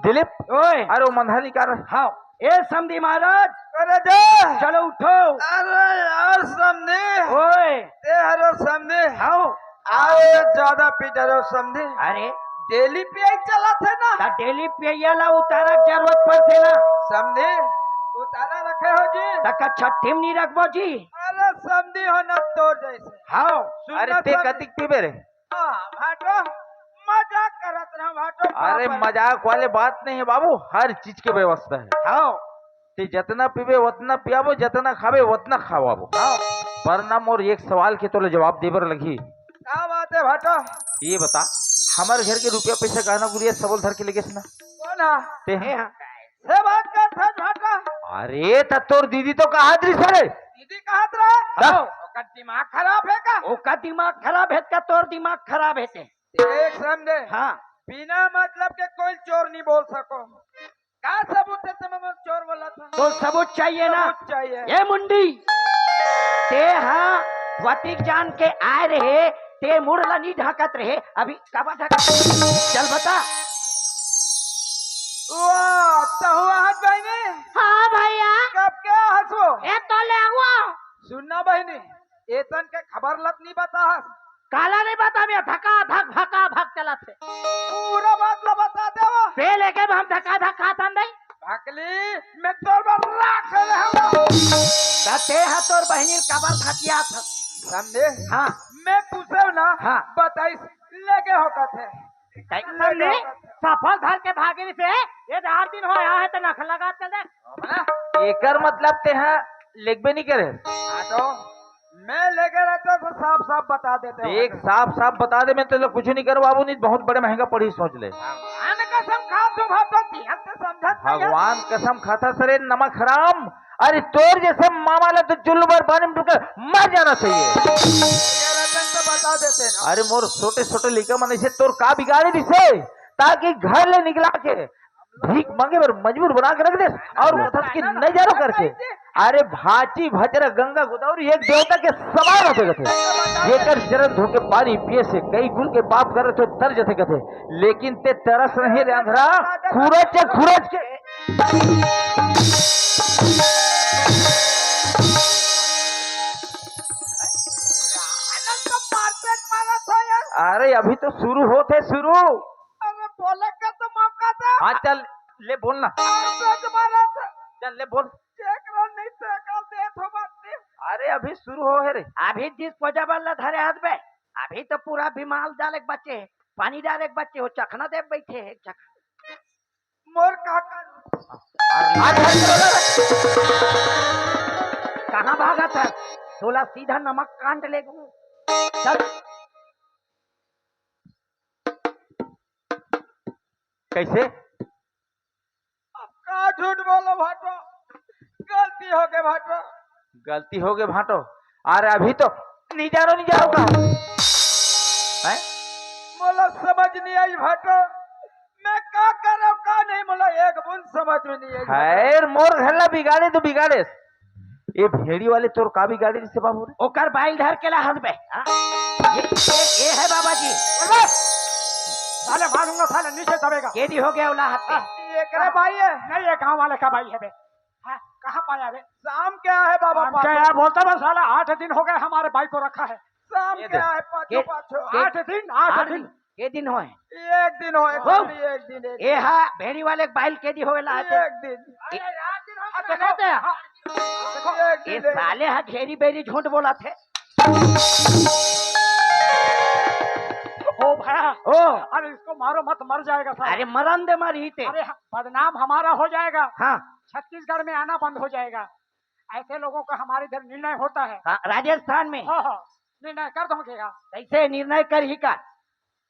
दिलीप, ओए। अरे वो मंधानी का रहा। हाँ, ए समधी महाराज। अरे जा। चलो उठो। अरे यार समधी। ओए। ए हरो समधी। हाँ। अरे ज्यादा पी डरो समधी। अरे। डेली पियाई चलत हे ना। त डेली पियैया ला उतारा के जरूरत पड़थे ना। समधी, उतारा रखे हो जी। त का छट्ठी में नहीं रखबो जी? अरे समधी हो ना तोर जैसे। हाँ। सुन अरे ना ते समधी। कतिक पीबे रे? हाँ, भाटो, मजाक करत रहा भाटो, अरे बाप रे। मजाक वाले बात नहीं है बाबू, हर चीज के व्यवस्था है। हाँ। ते जतना पीबे उतना पियाबो, जतना खाबे उतना खवाबो। हाँ। पर ना मोर एक सवाल के तोले जवाब देबर लगही। का बात है भाटो? ये बता, हमारे घर के रुपया पैसा गहना गुरिया सबल धर के लेगेस ना? कौन है? ते हैं? ए हाँ। से बात करत हस भाटो? अरे त तोर दीदी तो कहत रहिस रे। दीदी कहत रहे? हाँ। ओकर दिमाग खराब है का? ओकर दिमाग खराब है का? तोर दिमाग खराब है ते। एक समधी। हाँ। बिना मतलब के कोई चोर नहीं बोल सको। का सबूत है तुम्हें चोर बोला था? तो सबूत चाहिए ना? सबूत चाहिए। ये मुंडी, ते हाँ वतिक जान के आए रहे, ते मुड़ ला नी ढाकत रहे, अभी काबर ढाकत? चल बता। वाह, तहु आहत बहिनी? हाँ भैया। कब के आहस वो? ए तो ले वो। सुनना बहिनी, एतन के खबर लत नी बताहस। काला नहीं बता, मैं धका धक भका भक चलत हे। पूरा बात ला बता देवा। ते लेके हम धका धक खात हन दई। भकली, मैं तोर बर राख ले हूँ। त ते ह तोर बहिनी काबर खतियात ह? समझे? हाँ। मैं पूछे ना, हाँ। बताइस लेके हो कथे। तई लेके हमने हो कथे। सफल धर के भागे से ये चार दिन हो आया है तो नखल लगा चल दे। एकर मतलब ते ह लेगबे नहीं करे। हाँ तो मैं लेके रहता तो साफ साफ बता देते हो। देख, साफ साफ बता दे, मैं तेला कुछ नहीं करवाबू, नहीं बहुत बड़े महंगा पड़ी, सोच ले। भगवान कसम खा तू भाई, तो ध्यान से समझत नहीं है। भगवान कसम खाता सरे नमक हराम। अरे तोर जैसे मामा ला तो चुल्लू बर पानी में डूबकर मर जाना चाहिए। लेके रहते तो बता देते ना। अरे मोर छोटे छोटे लइका मन ऐसे तोर का बिगाड़े दिसे, ताकि घर ले निकला के भीख मांगे बर मजबूर बना के रख दे और कथस कि नहीं जानो करके। अरे भांची भचरा गंगा गोदावरी एक देवता के समान होथे कथे। जेकर चरण धो के पानी पिए से कई कुल के पाप करे तो तर जथे कथे। लेकिन ते तरस नहीं रे अंधरा, खुरच खुरच के। अरे अभी तो शुरू होथे शुरू। अरे बोले का तो मौका दे। हाँ चल, ले बोल ना। मारपेट मारा था। चल ले बोल। एक रन नहीं फेंका दे तो बात नहीं। अरे अभी शुरू हो है रे। अभी disposable ला धरे हाथ में, अभी तो पूरा बिमाल डाले के बच्चे, पानी डाले के बच्चे, वो चखना दे बैठे हैं, चखना। मोर का करूं? अरे कहाँ भागा था? तोला सीधा नमक कांड ले गूं। चल। कैसे? अब का झूठ बोलो भाटो, गलती हो गए भाटो। गलती हो गए भाटो। अरे अभी तो नहीं जानो, नहीं जानो का है? मोला समझ नहीं आई भाटो, मैं का करो का नहीं, मोला एक बूंद समझ में नहीं आई। खैर, मोर घर ला बिगाड़े तो बिगाड़े, ये भेड़ी वाले तोर का बिगाड़े से बाबू रे? ओकर बाइल धर के ला हंसबे। हाँ? ये, ये, ये है बाबा जी। बोल बे। साले मारूंगा, साले नीचे दबेगा। केदी हो गया उला हाथ पे। हाँ, ये एकरा भाई है। नहीं, ये गांव वाले का भाई है बे। हाँ, कहाँ पाया बे? शाम क्या है बाबा शाम पाछो? क्या है बोलता बस साला, आठ दिन हो गए हमारे भाई को रखा है। शाम ये क्या दे। है पाछो के-, पाछो? के-, आठ दिन, आठ आठ दिन। दिन। के दिन होए? एक दिन होए, हो। खाली एक दिन, एक ए दिन। हा भेड़ी वाले के बाइल के दी होवेला आते। एक दिन। ए-, अरे यार, दिन हम अरे देखो, कहते हैं। हाँ, देखो, एक ये दिन, एक साले हा घेरी बेरी झूठ बोला थे। ओ भैया, ओ। अरे इसको मारो मत, मर जाएगा साला। अरे मरन दे, मर ही ते। अरे ह-, बदनाम हमारा हो जाएगा। हाँ। छत्तीसगढ़ में आना बंद हो जाएगा। ऐसे लोगों का हमारे इधर निर्णय होता है। हाँ, राजस्थान में। हाँ, हाँ, निर्णय कर दो क्या? कैसे निर्णय कर ही का?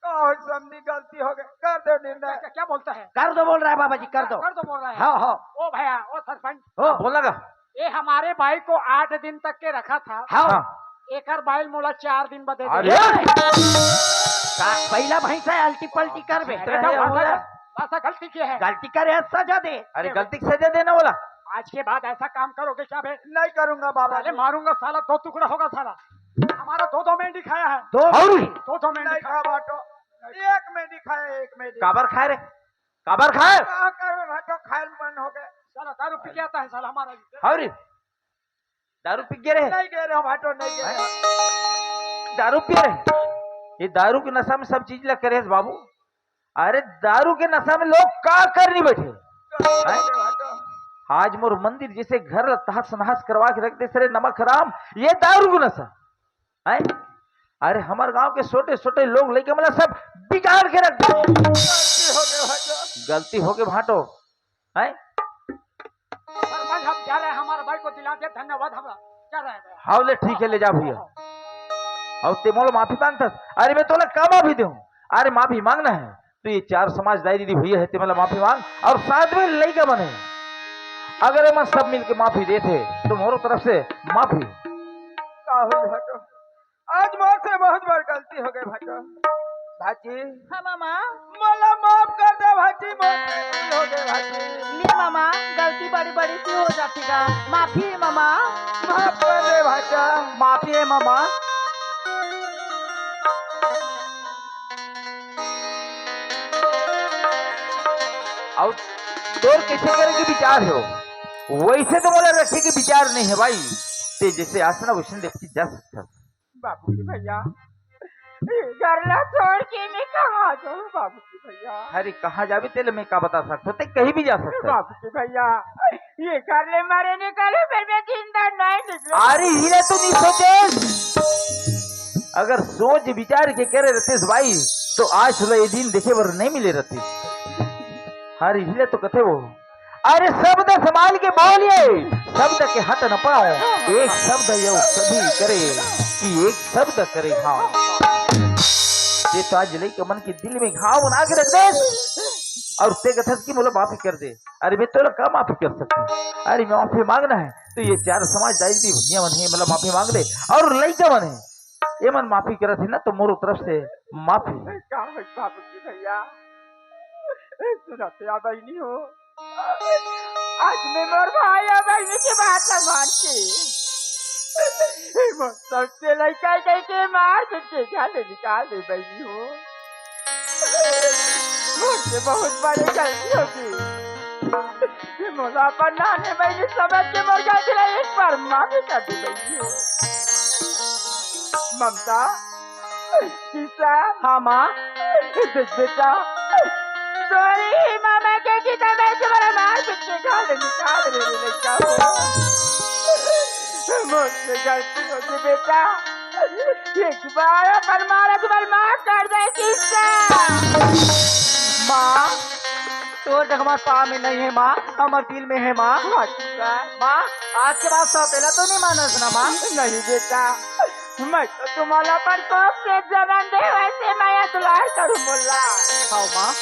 का हो समधी, गलती हो गई, कर दो निर्णय। क्या, क्या बोलता है? कर दो बोल रहा है बाबा जी, कर दो। कर दो बोल रहा है। हाँ, हाँ। ओ भैया, ओ सरपंच। हो। बोला का? ये हमारे भाई को आठ दिन तक के रखा था। हाँ। हाँ। एकर बाइल मोला चार दिन बदे अरे! दे। का, पहला भैंसा है, अल्टी पल्टी कर बे। अरे तो भाषा, भाषा गलती किया है। गलती करे है, सजा दे। अरे गलती की सजा देना बोला। आज के बाद ऐसा काम करोगे क्या बे? नहीं करूंगा बाबा साले जी। मारूंगा साला, दो टुकड़ा होगा साला। हमारा दो दो मेंढी खाया है। दो और? दो दो मेंढी नहीं खाया। खा बाटो। एक मेंढी खाया, एक मेंढी। काबर खाए रे? काबर खाए? का करबे भाटो, खाए मन हो गए। साला दारू पी के आता है साला हमारा। और? दारू पी के रहे? नहीं गे रहे हो भाटो, नहीं गे रहे हो। दारू पी रहे? ये दारू के नशा में सब चीज ला करे है बाबू। अरे दारू के नशा में लोग का कर नहीं बैठे? हैं? आज मोर मंदिर जैसे घर ला तहस नहस करवा के रख दे सरे नमक हराम, ये दारू के नशा है। अरे हमर गांव के छोटे छोटे लोग लइका मन ला सब बिगाड़ के रख दे। गलती हो गया भाटो। गलती हो गए भाटो। हैं? सरपंच, हम जा रहे हैं, हमारे भाई को दिला दे, धन्यवाद, हम जा रहे हैं। हाव ले, ठीक है, ले जा भैया। हाव, ते मोला माफी मांगथस। अरे मैं तोला का माफी देहूं? अरे माफी मांगना है तो ये चार समाज दाई दीदी भैया है, ते मोला माफी मांग। और साथ में लइका मन है, अगर एमन सब मिलके माफी देथे तो मोरो तरफ से माफी। का होई भाटो? आज मोर से बहुत बड़ गलती हो गई भाटो। भाजी। हाँ मामा। मोला माफ कर दे भाजी, मोर से गलती हो गई भाजी। ले मामा, गलती बड़ी बड़ी सी हो जाती गा। माफी है मामा। माफ कर दे भाजा। माफी है मामा। अउ तोर कइसे करे के विचार हे, वइसे तो मोला रखे के विचार नइ हे भाई। तें जइसे आस ना वइसने देख के जा सकथस। बाबूजी भैया, ये घर ला छोड़ के मैं कहाँ जाऊँ बाबूजी भैया? अरे कहाँ जाबे तेला मैं का बता सकथों, तें कहीं भी जा सकथस। बाबूजी भैया, ये घर ले मारे निकले, फिर मैं जिंदा नहीं निकलूँ। अरे इही ला तो नइ सोचे, अगर सोच विचार के करे रहतेस भाई, तो आज तोला ये दिन देखे बर नइ मिले रहतिस। अरे इही ला तो कथे वो, अरे शब्द संभाल के बोलिए, शब्द के हट न पाओ, एक शब्द यो सभी करे, कि एक शब्द करे घाव। तें तो आज लइका मन के दिल में घाव बना के रख देस, अउ तें कथस कि मोला माफी कर दे। अरे मैं तोला का माफी कर सकथों? अरे मैं माफी मांगना हे तो ये चार समाज दाई दीदी भैया मन हे, मतलब माफी मांग ले, अउ लइका मन हे, ये मन माफी करत हे ना तो मोर तरफ से माफी। का होइस बाबूजी भैया, सुनत या बहिनी हो, आज मैं मोर भाई अउ बहिनी के बात ला मान के मोर सबसे लइका कहि के मार पीट के घर ले निकाल दे बहिनी हो। मोर से बहुत बड़े गलती होगे। मोला अपन नाने बहिनी समझ के मोर गलती ला एक बार माफी कर दे बहिनी हो। ममता, शीशा। हाँ माँ। देख बेटा, तोरी मामा के की तबे से बड़ा मार पीट के घर ले निकाल दे रे लइका हो। मोर से गलती होगे बेटा, एक बार अपन माँ ला माफ कर दे शीशा। माँ, तोर जगह हमर पाँव में नइ हे माँ, हमर दिल में हे माँ। हाँ शीशा। माँ, आज के बाद सौतेला तो नइ मानस ना माँ? नहीं बेटा, मैं तो तुम्हारा अपन कोख से जन्म दे वइसे मया दुलार करूँ मोला। हाँ माँ।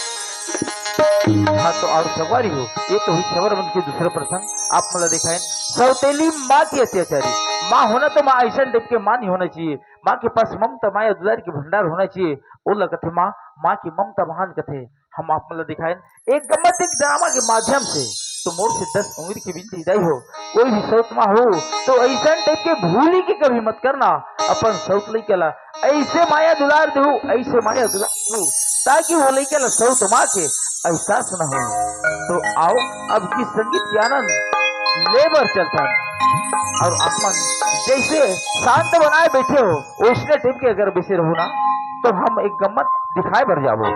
हाँ तो अउ संगवारी हो, ये तो होइस हमर मन के दूसरा प्रसंग। आप मन ला देखाएन सौतेली माँ के अत्याचारी। माँ होना तो माँ अइसन type के माँ नइ होना चाहिए, माँ के पास ममता मया दुलार के भंडार होना चाहिए। ओला कथे माँ, माँ के ममता महान कथे। हम आप मन ला देखाएन एक गम्मत एक drama के माध्यम से। तो मोर से दस उंगरी के बिनती दाई हो, कोई भी सौत माँ हो तो अइसन type के भूली के कभी मत करना। अपन सौत लइका ला अइसे मया दुलार देहू, अइसे मया दुलार देहू, ताकि वो लइका ला सौत माँ के एहसास न हो। तो आओ, अब की संगीत के आनंद ले बर चलथन अउ अपन जइसे शांत बनाए बइठे हो, वइसने type के अगर बइठे रहो ना, तो हम एक गम्मत दिखाए बर जाबो।